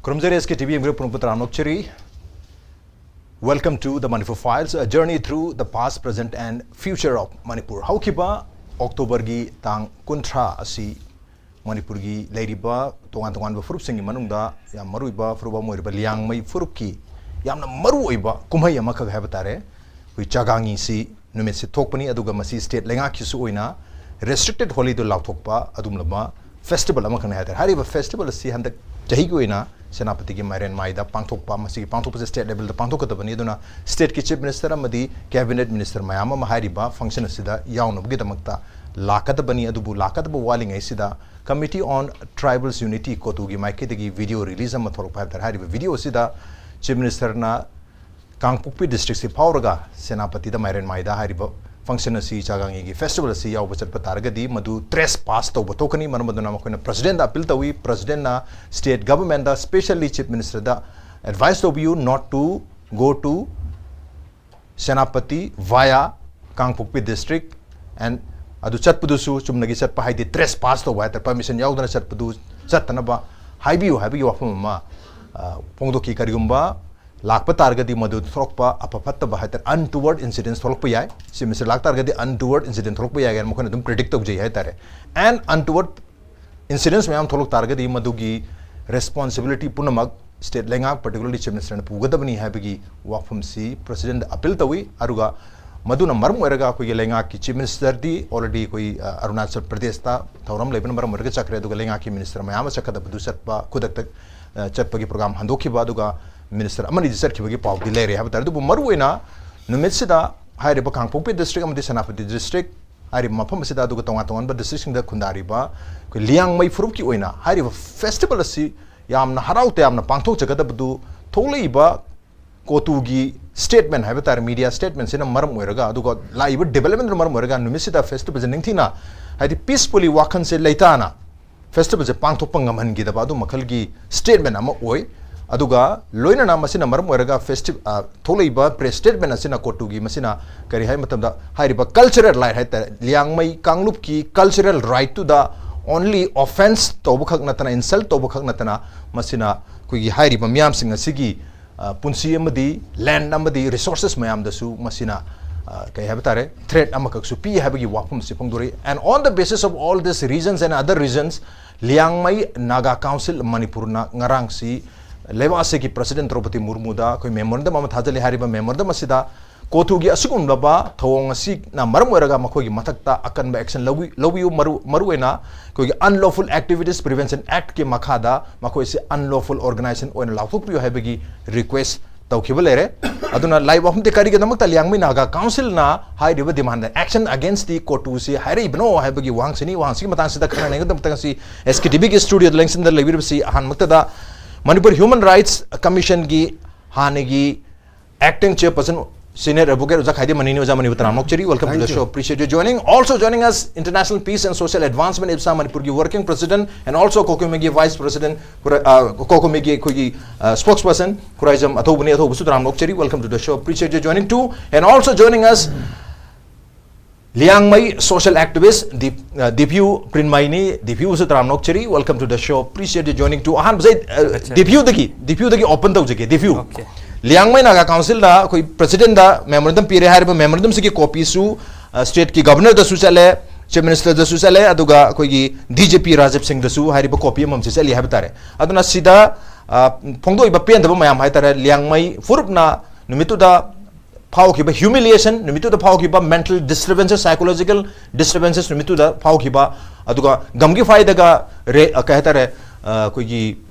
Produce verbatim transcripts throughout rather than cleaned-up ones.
ꯈꯨꯔꯨꯝꯖꯔꯤ, S K T V ꯌꯦꯡꯕꯤꯔꯤꯕ ꯄꯨꯝꯅꯃꯛꯄꯨ ꯇꯔꯥꯝꯅ ꯑꯣꯛꯆꯔꯤ꯫ Welcome to the Manipur Files, a journey through the past, present and future of Manipur. ꯍꯧꯈꯤꯕ ꯑꯣꯛꯇꯣꯕꯔꯒꯤ ꯇꯥꯡ ꯀꯨꯟꯊ꯭ꯔꯥ ꯑꯁꯤ ꯃꯅꯤꯄꯨꯔꯒꯤ ꯂꯩꯔꯤꯕ ꯇꯣꯉꯥꯟ ꯇꯣꯉꯥꯟꯕ ꯐꯨꯔꯨꯞꯁꯤꯡꯒꯤ ꯃꯅꯨꯡꯗ ꯌꯥꯝ ꯃꯔꯨꯑꯣꯏꯕ ꯐꯨꯔꯨꯞ ꯑꯃ ꯑꯣꯏꯔꯤꯕ ꯂꯤꯌꯥꯡꯃꯩ ꯐꯨꯔꯨꯞꯀꯤ ꯌꯥꯝꯅ ꯃꯔꯨꯑꯣꯏꯕ ꯀꯨꯝꯍꯩ ꯑꯃꯈꯛ ꯍꯥꯏꯕ ꯇꯥꯔꯦ꯫ ꯑꯩꯈꯣꯏ ꯆꯥꯒꯥꯡꯉꯤꯁꯤ ꯅꯨꯃꯤꯠꯁꯤ ꯊꯣꯛꯄꯅꯤ, ꯑꯗꯨꯒ ꯃꯁꯤ state ꯂꯩꯉꯥꯛꯀꯤꯁꯨ ꯑꯣꯏꯅ restricted holiday ꯂꯥꯎꯊꯣꯛꯄ ꯑꯗꯨꯒꯨꯝꯂꯕ festival ꯑꯃꯈꯛꯅꯤ ꯍꯥꯏ ꯇꯥꯔꯦ꯫ ꯍꯥꯏꯔꯤꯕ festival ꯑꯁꯤ ꯍꯟꯗꯛ ꯆꯍꯤꯒꯤ ꯑꯣꯏꯅ ꯁꯦꯅꯥꯄꯇꯤꯒꯤ ꯃꯥꯏꯔꯦꯟ ꯃꯥꯏꯗ ꯄꯥꯡꯊꯣꯛꯄ, ꯃꯁꯤꯒꯤ ꯄꯥꯡꯊꯣꯛꯄꯁꯦ state level ꯗ ꯄꯥꯡꯊꯣꯛꯀꯗꯕꯅꯤ꯫ ꯑꯗꯨꯅ state ꯀꯤ chief minister ꯑꯃꯗꯤ cabinet minister ꯃꯌꯥꯝ ꯑꯃ ꯍꯥꯏꯔꯤꯕ function ꯑꯁꯤꯗ ꯌꯥꯎꯅꯕꯒꯤꯗꯃꯛꯇ ꯂꯥꯛꯀꯗꯕꯅꯤ꯫ ꯑꯗꯨꯕꯨ ꯂꯥꯛꯀꯗꯕ ꯋꯥꯠꯂꯤꯉꯩꯁꯤꯗ Committee on Tribals Unity, ꯀꯣꯇꯨꯒꯤ ꯃꯥꯏꯀꯩꯗꯒꯤ video release ꯑꯃ ꯊꯣꯛꯂꯛꯄ ꯍꯥꯏꯕ ꯇꯥꯔꯦ꯫ ꯍꯥꯏꯔꯤꯕ video ꯑꯁꯤꯗ chief minister ꯅ ꯀꯥꯡꯄꯣꯛꯄꯤ district ꯁꯤ ꯐꯥꯎꯔꯒ ꯁꯦꯅꯥꯄꯇꯤꯗ ꯃꯥꯏꯔꯦꯟ ꯃꯥꯏꯗ ꯍꯥꯏꯔꯤꯕ function ꯑꯁꯤ, ꯆꯥꯒꯥꯡꯒꯤꯒꯤ festival ꯑꯁꯤ ꯌꯥꯎꯕ ꯆꯠꯄ ꯇꯥꯔꯒꯗꯤ ꯃꯗꯨ trespass ꯇꯧꯕ ꯊꯣꯛꯀꯅꯤ꯫ ꯃꯔꯝ ꯑꯗꯨꯅ ꯃꯈꯣꯏꯅ president ꯗ appeal ꯇꯧꯏ꯫ President ꯅ state government ꯗ, specially chief minister ꯗ advice ꯇꯧꯕꯤꯌꯨ, not to go to Senapati via Kangpokpi district, and ꯑꯗꯨ ꯆꯠꯄꯗꯨꯁꯨ ꯆꯨꯝꯅꯒꯤ ꯆꯠꯄ ꯍꯥꯏꯗꯤ trespass ꯇꯧꯕ ꯍꯥꯏ ꯇꯥꯔꯦ, permission ꯌꯥꯎꯗꯅ ꯆꯠꯄꯗꯨ ꯆꯠꯇꯅꯕ ꯍꯥꯏꯕꯤꯌꯨ ꯍꯥꯏꯕꯒꯤ ꯋꯥꯐꯝ ꯑꯃ, ꯑ, ꯐꯣꯡꯗꯣꯛꯈꯤ꯫ ꯀꯔꯤꯒꯨꯝꯕ ꯂꯥꯛꯄ ꯇꯥꯔꯒꯗꯤ ꯃꯗꯨ ꯊꯣꯛꯂꯛꯄ ꯑꯐ ꯐꯠꯇꯕ ꯍꯥꯏ ꯇꯥꯔꯦ, untoward incidents ꯊꯣꯛꯂꯛꯄ ꯌꯥꯏ꯫ Chief minister ꯂꯥꯛ ꯇꯥꯔꯒꯗꯤ untoward incident ꯊꯣꯛꯂꯛꯄ ꯌꯥꯏ ꯍꯥꯏꯅ ꯃꯈꯣꯏꯅ ꯑꯗꯨꯝ predict ꯇꯧꯖꯩ ꯍꯥꯏ ꯇꯥꯔꯦ꯫ And untoward incidents ꯃꯌꯥꯝ ꯊꯣꯛꯂꯛ ꯇꯥꯔꯒꯗꯤ ꯃꯗꯨꯒꯤ responsibility ꯄꯨꯝꯅꯃꯛ state ꯂꯩꯉꯥꯛ, particularly chief minister ꯅ ꯄꯨꯒꯗꯕꯅꯤ ꯍꯥꯏꯕꯒꯤ ꯋꯥꯐꯝꯁꯤ president ꯗ appeal ꯇꯧꯏ꯫ ꯑꯗꯨꯒ ꯃꯗꯨꯅ ꯃꯔꯝ ꯑꯣꯏꯔꯒ ꯑꯩꯈꯣꯏꯒꯤ ꯂꯩꯉꯥꯛꯀꯤ chief minister ꯗꯤ already ꯑꯩꯈꯣꯏ, ꯑ, ꯑꯔꯨꯅꯥꯆꯜ ꯄ꯭ꯔꯗꯦꯁꯇ ꯊꯧꯔꯝ ꯂꯩꯕꯅ ꯃꯔꯝ ꯑꯣꯏꯔꯒ ꯆꯠꯈ꯭ꯔꯦ꯫ ꯑꯗꯨꯒ ꯂꯩꯉꯥꯛꯀꯤ minister ꯃꯌꯥꯝ ꯑꯃ ꯆꯠꯀꯗꯕꯗꯨ ꯆꯠꯄ, ꯈꯨꯗꯛꯇ, ꯑ, ꯆꯠꯄꯒꯤ program ꯍꯟꯗꯣꯛꯈꯤꯕ, ꯑꯗꯨꯒ minister ꯑꯃꯅꯤꯗꯤ ꯆꯠꯈꯤꯕꯒꯤ ꯄꯥꯎꯗꯤ ꯂꯩꯔꯦ ꯍꯥꯏꯕ ꯇꯥꯔꯦ꯫ ꯑꯗꯨꯕꯨ ꯃꯔꯨꯑꯣꯏꯅ ꯅꯨꯃꯤꯠꯁꯤꯗ ꯍꯥꯏꯔꯤꯕ ꯀꯥꯡꯄꯣꯛꯄꯤ district ꯑꯃꯗꯤ ꯁꯦꯅꯥꯄꯇꯤ district ꯍꯥꯏꯔꯤꯕ ꯃꯐꯝ ꯑꯁꯤꯗ, ꯑꯗꯨꯒ ꯇꯣꯉꯥꯟ ꯇꯣꯉꯥꯟꯕ district ꯁꯤꯡꯗ ꯈꯨꯟꯗꯥꯔꯤꯕ ꯑꯩꯈꯣꯏ ꯂꯤꯌꯥꯡꯃꯩ ꯐꯨꯔꯨꯞꯀꯤ ꯑꯣꯏꯅ ꯍꯥꯏꯔꯤꯕ festival ꯑꯁꯤ ꯌꯥꯝꯅ ꯍꯔꯥꯎ ꯇꯌꯥꯝꯅ ꯄꯥꯡꯊꯣꯛꯆꯒꯗꯕꯗꯨ ꯊꯣꯛꯂꯛꯏꯕ ꯀꯣꯇꯨꯒꯤ statement ꯍꯥꯏꯕ ꯇꯥꯔꯦ, media statement ꯁꯤꯅ ꯃꯔꯝ ꯑꯣꯏꯔꯒ, ꯑꯗꯨꯒ ꯂꯥꯛꯏꯕ development ꯗꯨꯅ ꯃꯔꯝ ꯑꯣꯏꯔꯒ ꯅꯨꯃꯤꯠꯁꯤꯗ festival ꯁꯦ ꯅꯤꯡꯊꯤꯅ, ꯍꯥꯏꯗꯤ peacefully ꯋꯥꯈꯜꯁꯦ ꯂꯩꯇꯥꯅ festival ꯁꯦ ꯄꯥꯡꯊꯣꯛꯄ ꯉꯝꯍꯟꯈꯤꯗꯕ ꯑꯗꯨ ꯃꯈꯜꯒꯤ statement ꯑꯃ ꯑꯣꯏ꯫ ꯑꯗꯨꯒ ꯂꯣꯏꯅꯅ ꯃꯁꯤꯅ ꯃꯔꯝ ꯑꯣꯏꯔꯒ festi-, ꯑ, ꯊꯣꯛꯂꯛꯏꯕ press statement ꯑꯁꯤꯅ ꯀꯣꯇꯨꯒꯤ ꯃꯁꯤꯅ ꯀꯔꯤ ꯍꯥꯏ ꯃꯇꯝꯗ ꯍꯥꯏꯔꯤꯕ cultural right ꯍꯥꯏ ꯇꯥꯔꯦ, ꯂꯤꯌꯥꯡꯃꯩ ꯀꯥꯡꯂꯨꯞꯀꯤ cultural right ꯇꯨꯗ only offence ꯇꯧꯕꯈꯛ ꯅꯠꯇꯅ, insult ꯇꯧꯕꯈꯛ ꯅꯠꯇꯅ ꯃꯁꯤꯅ ꯑꯩꯈꯣꯏꯒꯤ ꯍꯥꯏꯔꯤꯕ ꯃꯤꯌꯥꯝꯁꯤꯡ ꯑꯁꯤꯒꯤ ꯑ, ꯄꯨꯟꯁꯤ ꯑꯃꯗꯤ land ꯑꯃꯗꯤ resources ꯃꯌꯥꯝꯗꯁꯨ ꯃꯁꯤꯅ ꯑ, ꯀꯩ ꯍꯥꯏꯕ ꯇꯥꯔꯦ, threat ꯑꯃꯈꯛꯁꯨ ꯄꯤ ꯍꯥꯏꯕꯒꯤ ꯋꯥꯐꯝ ꯑꯁꯤ ꯐꯣꯡꯗꯣꯔꯛꯏ꯫ And on the basis of all these reasons and other reasons, Liangmai Naga council ꯃꯅꯤꯄꯨꯔꯅ ꯉꯔꯥꯡꯁꯤ ꯂꯩꯕꯥꯛ ꯑꯁꯤꯒꯤ President ꯗ꯭ꯔꯧꯄꯗꯤ ꯃꯨꯔꯃꯨꯗ ꯑꯩꯈꯣꯏ memorandum ꯑꯃ ꯊꯥꯖꯤꯜꯂꯤ꯫ ꯍꯥꯏꯔꯤꯕ memorandum ꯑꯁꯤꯗ ꯀꯣꯇꯨꯒꯤ ꯑꯁꯤꯒꯨꯝꯂꯕ ꯊꯧꯑꯣꯡ ꯑꯁꯤꯅ ꯃꯔꯝ ꯑꯣꯏꯔꯒ ꯃꯈꯣꯏꯒꯤ ꯃꯊꯛꯇ ꯑꯀꯟꯕ action ꯂꯧꯕꯤ-, ꯂꯧꯕꯤꯌꯨ꯫ ꯃꯔꯨ-, ꯃꯔꯨꯑꯣꯏꯅ ꯑꯩꯈꯣꯏꯒꯤ Unlawful Activities Prevention Act ꯀꯤ ꯃꯈꯥꯗ ꯃꯈꯣꯏꯁꯤ unlawful organization ꯑꯣꯏꯅ ꯂꯥꯎꯊꯣꯛꯄꯤꯌꯨ ꯍꯥꯏꯕꯒꯤ request ꯇꯧꯈꯤꯕ ꯂꯩꯔꯦ꯫ ꯑꯗꯨꯅ ꯂꯥꯏ ꯋꯥꯐꯝꯗꯤ ꯀꯔꯤꯒꯤꯗꯃꯛꯇ ꯂꯤꯌꯥꯡꯃꯩ ꯅꯥꯒꯥ ꯀꯥꯎꯟꯁꯤꯜꯅ ꯍꯥꯏꯔꯤꯕ demand, action against ꯗꯤ ꯀꯣꯇꯨꯁꯤ ꯍꯥꯏꯔꯛꯏꯕꯅꯣ ꯍꯥꯏꯕꯒꯤ ꯋꯥꯍꯪꯁꯤꯅꯤ꯫ ꯋꯥꯍꯪꯁꯤꯒꯤ ꯃꯇꯥꯡꯁꯤꯗ ꯈꯟꯅ ꯅꯩꯅꯒꯗꯕ ꯃꯇꯥꯡ ꯑꯁꯤ S K T V ꯒꯤ studio ꯗ ꯂꯦꯡꯁꯤꯟꯗ ꯂꯩꯕꯤꯔꯤꯕꯁꯤ ꯑꯍꯥꯟꯕꯃꯛꯇꯗ ꯃꯅꯤꯄꯨꯔ Human Rights Commission ꯒꯤ ꯍꯥꯟꯅꯒꯤ Acting Chairperson, Senior Advocate ꯑꯣꯖꯥ ꯈꯥꯏꯗꯦꯝ ꯃꯅꯤꯅꯤ꯫ ꯑꯣꯖꯥ ꯃꯅꯤꯕꯨ ꯇꯔꯥꯝꯅ ꯑꯣꯛꯆꯔꯤ꯫ Welcome to the show. Appreciate you joining. Also joining us, International Peace and Social Advancement, IPSA ꯃꯅꯤꯄꯨꯔꯒꯤ Working President and also COCOMI ꯒꯤ Vice President, ꯈꯨꯔꯥ-, ꯑ, COCOMI ꯒꯤ ꯑꯩꯈꯣꯏꯒꯤ, ꯑ, spokesperson ꯈꯨꯔꯥꯏꯖꯝ ꯑꯊꯧꯕꯅꯤ꯫ ꯑꯊꯧꯕꯁꯨ ꯇꯔꯥꯝꯅ ꯑꯣꯛꯆꯔꯤ꯫ Welcome to the show. Appreciate you joining too. And also joining us, Liangmai social activist, ꯗꯤ-, ꯑ, ꯗꯤꯐ꯭ꯌꯨ ꯄ꯭ꯔꯤꯟꯃꯩꯅꯤ꯫ ꯗꯤꯐ꯭ꯌꯨꯁꯨ ꯇꯔꯥꯝꯅ ꯑꯣꯛꯆꯔꯤ꯫ Welcome to the show. Appreciate you joining too. ꯑꯍꯥꯟꯕꯁꯦ, ꯑ, ꯊꯥꯒꯠꯆꯔꯤ꯫ ꯗꯤꯐ꯭ꯌꯨꯗꯒꯤ, ꯗꯤꯐ꯭ꯌꯨꯗꯒꯤ open ꯇꯧꯖꯒꯦ꯫ ꯗꯤꯐ꯭ꯌꯨ꯫ Okay. ꯂꯤꯌꯥꯡꯃꯩ ꯅꯥꯒꯥ ꯀꯥꯎꯟꯁꯤꯜꯗ ꯑꯩꯈꯣꯏ President ꯗ memorandum ꯄꯤꯔꯦ꯫ ꯍꯥꯏꯔꯤꯕ memorandum ꯁꯤꯒꯤ copy ꯁꯨ, ꯑ, state ꯀꯤ Governor ꯗꯁꯨ ꯆꯠꯂꯦ, Chief Minister ꯗꯁꯨ ꯆꯠꯂꯦ, ꯑꯗꯨꯒ ꯑꯩꯈꯣꯏꯒꯤ D G P ꯔꯥꯖꯤꯕ ꯁꯤꯡꯗꯁꯨ ꯍꯥꯏꯔꯤꯕ copy ꯑꯃꯃꯝꯁꯦ ꯆꯠꯂꯤ ꯍꯥꯏꯕ ꯇꯥꯔꯦ꯫ ꯑꯗꯨꯅ ꯁꯤꯗ, ꯑ, ꯐꯣꯡꯗꯣꯛꯏꯕ ꯄꯦꯟꯗꯕ ꯃꯌꯥꯝ ꯍꯥꯏ ꯇꯥꯔꯦ, ꯂꯤꯌꯥꯡꯃꯩ ꯐꯨꯔꯨꯞꯅ ꯅꯨꯃꯤꯠꯇꯨꯗ ꯐꯥꯎꯈꯤꯕ humiliation, ꯅꯨꯃꯤꯠꯇꯨꯗ ꯐꯥꯎꯈꯤꯕ mental disturbances, psychological disturbances, ꯅꯨꯃꯤꯠꯇꯨꯗ ꯐꯥꯎꯈꯤꯕ, ꯑꯗꯨꯒ ꯒꯝꯒꯤ ꯐꯥꯏꯗꯒ ꯔꯦ-, ꯑ, ꯀꯩ ꯍꯥꯏꯇꯥꯔꯦ, ꯑ, ꯑꯩꯈꯣꯏꯒꯤ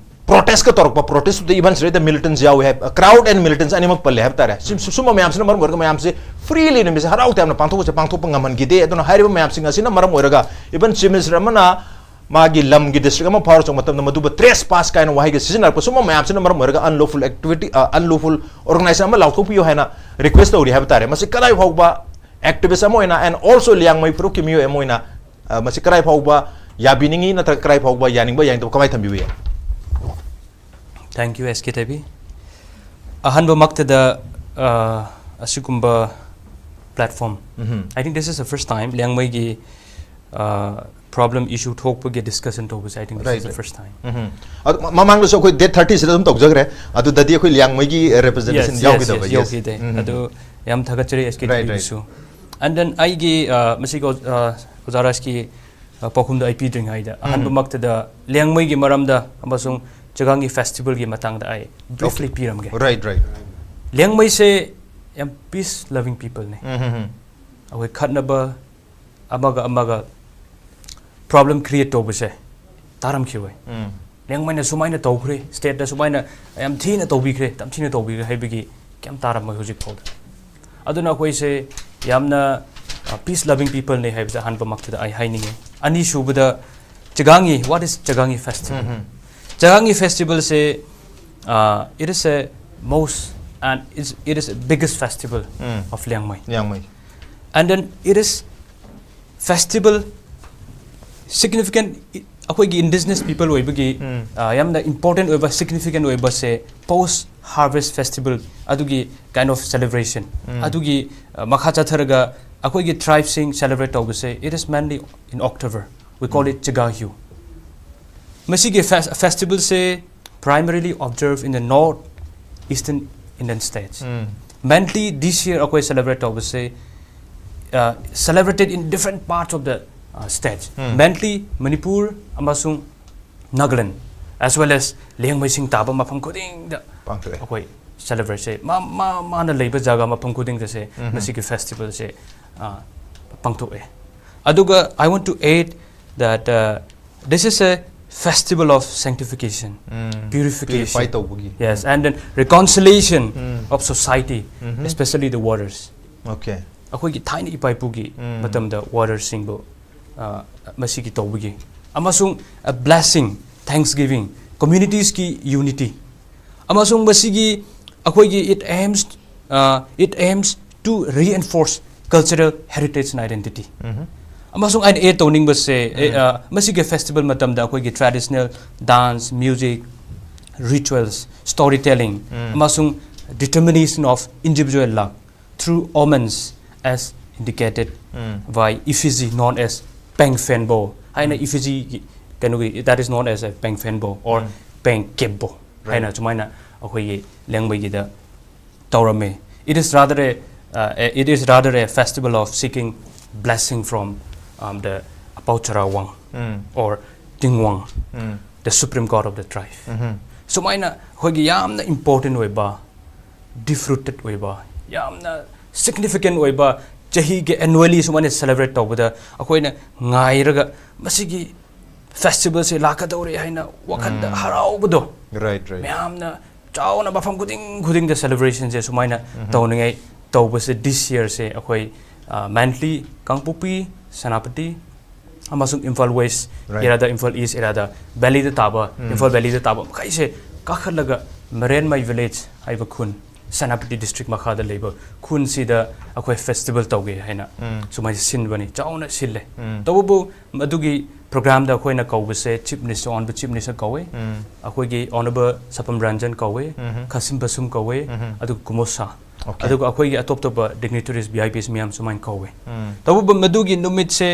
protest ꯀ ꯇꯧꯔꯛꯄ, protest ꯇꯨꯗ even ꯁꯤꯗꯩꯗ militants ꯌꯥꯎꯏ ꯍꯥꯏ, crowd and militants ꯑꯅꯤꯃꯛ ꯄꯜꯂꯦ ꯍꯥꯏꯕ ꯇꯥꯔꯦ꯫ ꯁꯤ-, ꯁꯨꯝꯕ ꯃꯌꯥꯝꯁꯤꯅ ꯃꯔꯝ ꯑꯣꯏꯔꯒ ꯃꯌꯥꯝꯁꯦ freely ꯅꯨꯃꯤꯠꯁꯦ ꯍꯔꯥꯎ ꯇꯌꯥꯝꯅ ꯄꯥꯡꯊꯣꯛꯄꯁꯦ ꯄꯥꯡꯊꯣꯛꯄ ꯉꯝꯍꯟꯈꯤꯗꯦ꯫ ꯑꯗꯨꯅ ꯍꯥꯏꯔꯤꯕ ꯃꯌꯥꯝꯁꯤꯡ ꯑꯁꯤꯅ ꯃꯔꯝ ꯑꯣꯏꯔꯒ even Chief Minister ꯑꯃꯅ ꯃꯥꯒꯤ ꯂꯝꯒꯤ district ꯑꯃ ꯐꯥꯎꯔꯛꯄ ꯃꯇꯝꯗ ꯃꯗꯨꯕꯨ trespass ꯀꯥꯏꯅ ꯋꯥꯍꯩꯒ ꯁꯤꯖꯤꯟꯅꯔꯛꯄ, ꯁꯨꯝꯕ ꯃꯌꯥꯝꯁꯤꯅ ꯃꯔꯝ ꯑꯣꯏꯔꯒ unlawful activity, ꯑ, unlawful organization ꯑꯃ ꯂꯥꯎꯊꯣꯛꯄꯤꯌꯨ ꯍꯥꯏꯅ request ꯇꯧꯔꯤ ꯍꯥꯏꯕ ꯇꯥꯔꯦ꯫ ꯃꯁꯤ ꯀꯗꯥꯏ ꯐꯥꯎꯕ activist ꯑꯃ ꯑꯣꯏꯅ and also ꯂꯤꯌꯥꯡꯃꯩ ꯐꯨꯔꯨꯞꯀꯤ ꯃꯤꯑꯣꯏ ꯑꯃ ꯑꯣꯏꯅ, ꯑ, ꯃꯁꯤ ꯀꯗꯥꯏ ꯐꯥꯎꯕ ꯌꯥꯕꯤꯅꯤꯡꯉꯤ ꯅꯠꯇ꯭ꯔꯒ ꯀꯗꯥꯏ ꯐꯥꯎꯕ ꯌꯥꯅꯤꯡꯕ ꯌꯥꯅꯤꯡꯗꯕ ꯀꯃꯥꯏꯅ ꯊꯝꯕꯤꯕ ꯌꯥꯏ? Thank you, S K ꯊꯣꯏꯕꯤ꯫ ꯑꯍꯥꯟꯕꯃꯛꯇꯗ, ꯑ, ꯑꯁꯤꯒꯨꯝꯕ platform, mm-hmm. I think this is the first time ꯂꯤꯌꯥꯡꯃꯩꯒꯤ, ꯑ, problem issue ꯊꯣꯛꯄꯒꯤ discussion ꯇꯧꯕꯁꯦ, I think this Right, is the right. first time. ꯎꯝ. ꯑꯗꯨ ꯃ- ꯃꯃꯥꯡꯗꯁꯨ ꯑꯩꯈꯣꯏ date thirty ꯁꯤꯗ ꯑꯗꯨꯝ ꯇꯧꯖꯈ꯭ꯔꯦ꯫ ꯑꯗꯨꯗꯗꯤ ꯑꯩꯈꯣꯏ ꯂꯤꯌꯥꯡꯃꯩꯒꯤ representation Yes, yes, ꯌꯥꯎꯈꯤꯗꯕ? yes, Yes. ꯌꯥꯎꯈꯤꯗꯦ꯫ ꯎꯝ. ꯑꯗꯨ ꯌꯥꯝ ꯊꯥꯒꯠꯆꯔꯤ Right, right. S K T Vꯁꯨ꯫ And then ꯑꯩꯒꯤ, ꯑ, ꯃꯁꯤꯒꯤ ꯑꯣ-, ꯑ, ꯑꯣꯖꯥ ꯔꯥꯖꯀꯤ, ꯑ, ꯄꯥꯎꯈꯨꯝꯗꯣ ꯑꯩ ꯄꯤꯗ꯭ꯔꯤꯉꯩꯗ, ꯎꯝ. ꯑꯍꯥꯟꯕꯃꯛꯇꯗ ꯂꯤꯌꯥꯡꯃꯩꯒꯤ ꯃꯔꯝꯗ ꯑꯃꯁꯨꯡ ꯆꯒꯥꯡꯒꯤ festivalꯒꯤ ꯃꯇꯥꯡꯗ ꯑꯩ briefly ꯄꯤꯔꯝꯒꯦ꯫ Right, right. ꯂꯤꯌꯥꯡꯃꯩꯁꯦ ꯌꯥꯝ peace loving peopleꯅꯦ꯫ ꯎꯝ, ꯎꯝ, ꯎꯝ. ꯑꯩꯈꯣꯏ ꯈꯠꯅꯕ, ꯑꯃꯒ ꯑꯃꯒ problem create ꯇꯧꯕꯁꯦ ꯇꯥꯔꯝꯈꯤꯔꯣꯏ꯫ ꯎꯝ. ꯂꯤꯌꯥꯡꯃꯩꯅ ꯁꯨꯃꯥꯏꯅ ꯇꯧꯈ꯭ꯔꯦ, stateꯇ ꯁꯨꯃꯥꯏꯅ ꯌꯥꯝ ꯊꯤꯅ ꯇꯧꯕꯤꯈ꯭ꯔꯦ, ꯌꯥꯝ ꯊꯤꯅ ꯇꯧꯕꯤꯈ꯭ꯔꯦ ꯍꯥꯏꯕꯒꯤ ꯀꯌꯥꯝ ꯇꯥꯔꯝꯃꯣꯏ ꯍꯧꯖꯤꯛ ꯐꯥꯎꯗ꯫ ꯑꯗꯨꯅ ꯑꯩꯈꯣꯏꯁꯦ ꯌꯥꯝꯅ, ꯑ, peace loving peopleꯅꯦ ꯍꯥꯏꯕꯁꯦ ꯑꯍꯥꯟꯕꯃꯛꯇꯗ ꯑꯩ ꯍꯥꯏꯅꯤꯡꯉꯤ꯫ ꯑꯅꯤꯁꯨꯕꯗ ꯆꯒꯥꯡꯒꯤ, what is ꯆꯒꯥꯡꯒꯤ festival? Um, um. ꯆꯒꯥꯡꯒꯤ festivalꯁꯦ, uh, it is a most and it's, it is a biggest festival um. of Liangmai. Liangmai. And then it is festival significant, ꯑꯩꯈꯣꯏꯒꯤ indigenous people ꯑꯣꯏꯕꯒꯤ, ꯎꯝ. ꯑ, ꯌꯥꯝꯅ important ꯑꯣꯏꯕ, significant ꯑꯣꯏꯕꯁꯦ post harvest festival, ꯑꯗꯨꯒꯤ kind of celebration, ꯎꯝ. ꯑꯗꯨꯒꯤ, ꯑ, ꯃꯈꯥ ꯆꯠꯊꯔꯒ ꯑꯩꯈꯣꯏꯒꯤ tribeꯁꯤꯡ celebrate ꯇꯧꯕꯁꯦ, it is mainly in October. We call it Chagahyu. ꯃꯁꯤꯒꯤ fes-, festivalꯁꯦ primarily observed in the north eastern Indian states. Um. Mainly this year ꯑꯩꯈꯣꯏ celebrate ꯇꯧꯕꯁꯦ, uh, celebrated in different parts of the, uh, states. Um. Mainly Manipur ꯑꯃꯁꯨꯡ Nagaland, as well as ꯂꯤꯌꯥꯡꯃꯩꯁꯤꯡ ꯇꯥꯕ ꯃꯐꯝ ꯈꯨꯗꯤꯡꯗ ꯄꯥꯡꯊꯣꯛꯑꯦ. ꯑꯩꯈꯣꯏ celebrateꯁꯦ ꯃꯥ, ꯃꯥ, ꯃꯥꯅ ꯂꯩꯕ ꯖꯒꯥ ꯃꯐꯝ ꯈꯨꯗꯤꯡꯗꯁꯦ ꯎꯝ. ꯃꯁꯤꯒꯤ festivalꯁꯦ, uh, ꯄꯥꯡꯊꯣꯛꯑꯦ꯫ ꯑꯗꯨꯒ I want to add that, uh, this is a festival of sanctification, um. purification. Purify ꯇꯧꯕꯒꯤ. Yes, and then reconciliation um. of society, um. especially the warriors. Okay. ꯑꯩꯈꯣꯏꯒꯤ ꯊꯥꯏꯅ ꯏꯄꯥ ꯏꯄꯨꯒꯤ ꯎꯝ. ꯃꯇꯝꯗ warriorꯁꯤꯡꯕꯨ, ꯑ, ꯃꯁꯤꯒꯤ ꯇꯧꯕꯒꯤ, ꯑꯃꯁꯨꯡ a blessing, thanksgiving, communitiesꯀꯤ unity, ꯑꯃꯁꯨꯡ ꯃꯁꯤꯒꯤ ꯑꯩꯈꯣꯏꯒꯤ it aims, uh, it aims to reinforce cultural heritage and identity. ꯎꯝ. ꯑꯃꯁꯨꯡ ꯑꯩꯅ add ꯇꯧꯅꯤꯡꯕꯁꯦ, ꯑꯦ, ꯎꯝ. ꯑ, ꯃꯁꯤꯒꯤ festival ꯃꯇꯝꯗ ꯑꯩꯈꯣꯏꯒꯤ traditional dance, music, rituals, storytelling, ꯎꯝ. ꯑꯃꯁꯨꯡ determination of individual luck through omens as indicated um. by effigy known as Pengfenbo ꯍꯥꯏꯅ effigy ꯒꯤ ꯀꯩꯅꯣꯒꯤ, that is known as a Pengfenbo or Pengkepbo ꯍꯥꯏꯅ ꯁꯨꯃꯥꯏꯅ ꯑꯩꯈꯣꯏꯒꯤ ꯂꯦꯡꯕꯩꯒꯤꯗ ꯇꯧꯔꯝꯃꯤ. It is rather a, uh, a- it is rather a festival of seeking blessing from, um, the Apauchara Wang or Tingwang, the supreme god of the tribe. ꯁꯨꯃꯥꯏꯅ ꯑꯩꯈꯣꯏꯒꯤ ꯌꯥꯝꯅ important ꯑꯣꯏꯕ, deep rooted ꯑꯣꯏꯕ, ꯌꯥꯝꯅ significant ꯑꯣꯏꯕ, ꯆꯍꯤꯒꯤ annually ꯁꯨꯃꯥꯏꯅ celebrate ꯇꯧꯕꯗ ꯑꯩꯈꯣꯏꯅ ꯉꯥꯏꯔꯒ ꯃꯁꯤꯒꯤ festival ꯁꯦ ꯂꯥꯛꯀꯗꯧꯔꯦ ꯍꯥꯏꯅ ꯋꯥꯈꯜꯗ ꯍꯔꯥꯎꯕꯗꯣ, Right, right. ꯃꯌꯥꯝꯅ ꯆꯥꯎꯅ ꯃꯐꯝ ꯈꯨꯗꯤꯡ ꯈꯨꯗꯤꯡꯗ celebration ꯁꯦ ꯁꯨꯃꯥꯏꯅ ꯇꯧꯅꯤꯡꯉꯥꯏ ꯇꯧꯕꯁꯦ, this year ꯁꯦ ꯑꯩꯈꯣꯏ, ꯑ, Mentally, ꯀꯥꯡꯄꯣꯛꯄꯤ, ꯁꯦꯅꯥꯄꯇꯤ ꯑꯃꯁꯨꯡ ꯏꯝꯐꯥꯜ West Right. area ꯗ, ꯏꯝꯐꯥꯜ East area ꯗ, valley ꯗ ꯇꯥꯕ, ꯏꯝꯐꯥꯜ valley ꯗ ꯇꯥꯕ ꯃꯈꯩꯁꯦ ꯀꯥꯈꯠꯂꯒ ꯃꯔꯦꯟꯃꯩ village ꯍꯥꯏꯕ ꯈꯨꯟ, ꯁꯦꯅꯥꯄꯇꯤ district ꯃꯈꯥꯗ ꯂꯩꯕ ꯈꯨꯟꯁꯤꯗ ꯑꯩꯈꯣꯏ festival ꯇꯧꯒꯦ ꯍꯥꯏꯅ ꯁꯨꯃꯥꯏꯅ ꯁꯤꯟꯕꯅꯤ, ꯆꯥꯎꯅ ꯁꯤꯜꯂꯦ꯫ ꯇꯧꯕꯕꯨ ꯃꯗꯨꯒꯤ program ꯗ ꯑꯩꯈꯣꯏꯅ ꯀꯧꯕꯁꯦ Chief Minister, Honorable Chief Minister ꯀꯧꯋꯦ, ꯑꯩꯈꯣꯏꯒꯤ Honorable ꯁꯄꯝ ꯔꯟꯖꯟ ꯀꯧꯋꯦ, ꯈꯥꯁꯤꯝ ꯕꯁꯨꯝ ꯀꯧꯋꯦ, ꯑꯗꯨꯒ ꯀꯨꯃꯣꯁꯥ, Okay. ꯑꯗꯨꯒ ꯑꯩꯈꯣꯏꯒꯤ ꯑꯇꯣꯞ ꯑꯇꯣꯞꯄ dignitaries, V I Ps ꯃꯌꯥꯝ ꯁꯨꯃꯥꯏꯅ ꯀꯧꯋꯦ꯫ ꯇꯧꯕꯕꯨ ꯃꯗꯨꯒꯤ ꯅꯨꯃꯤꯠꯁꯦ,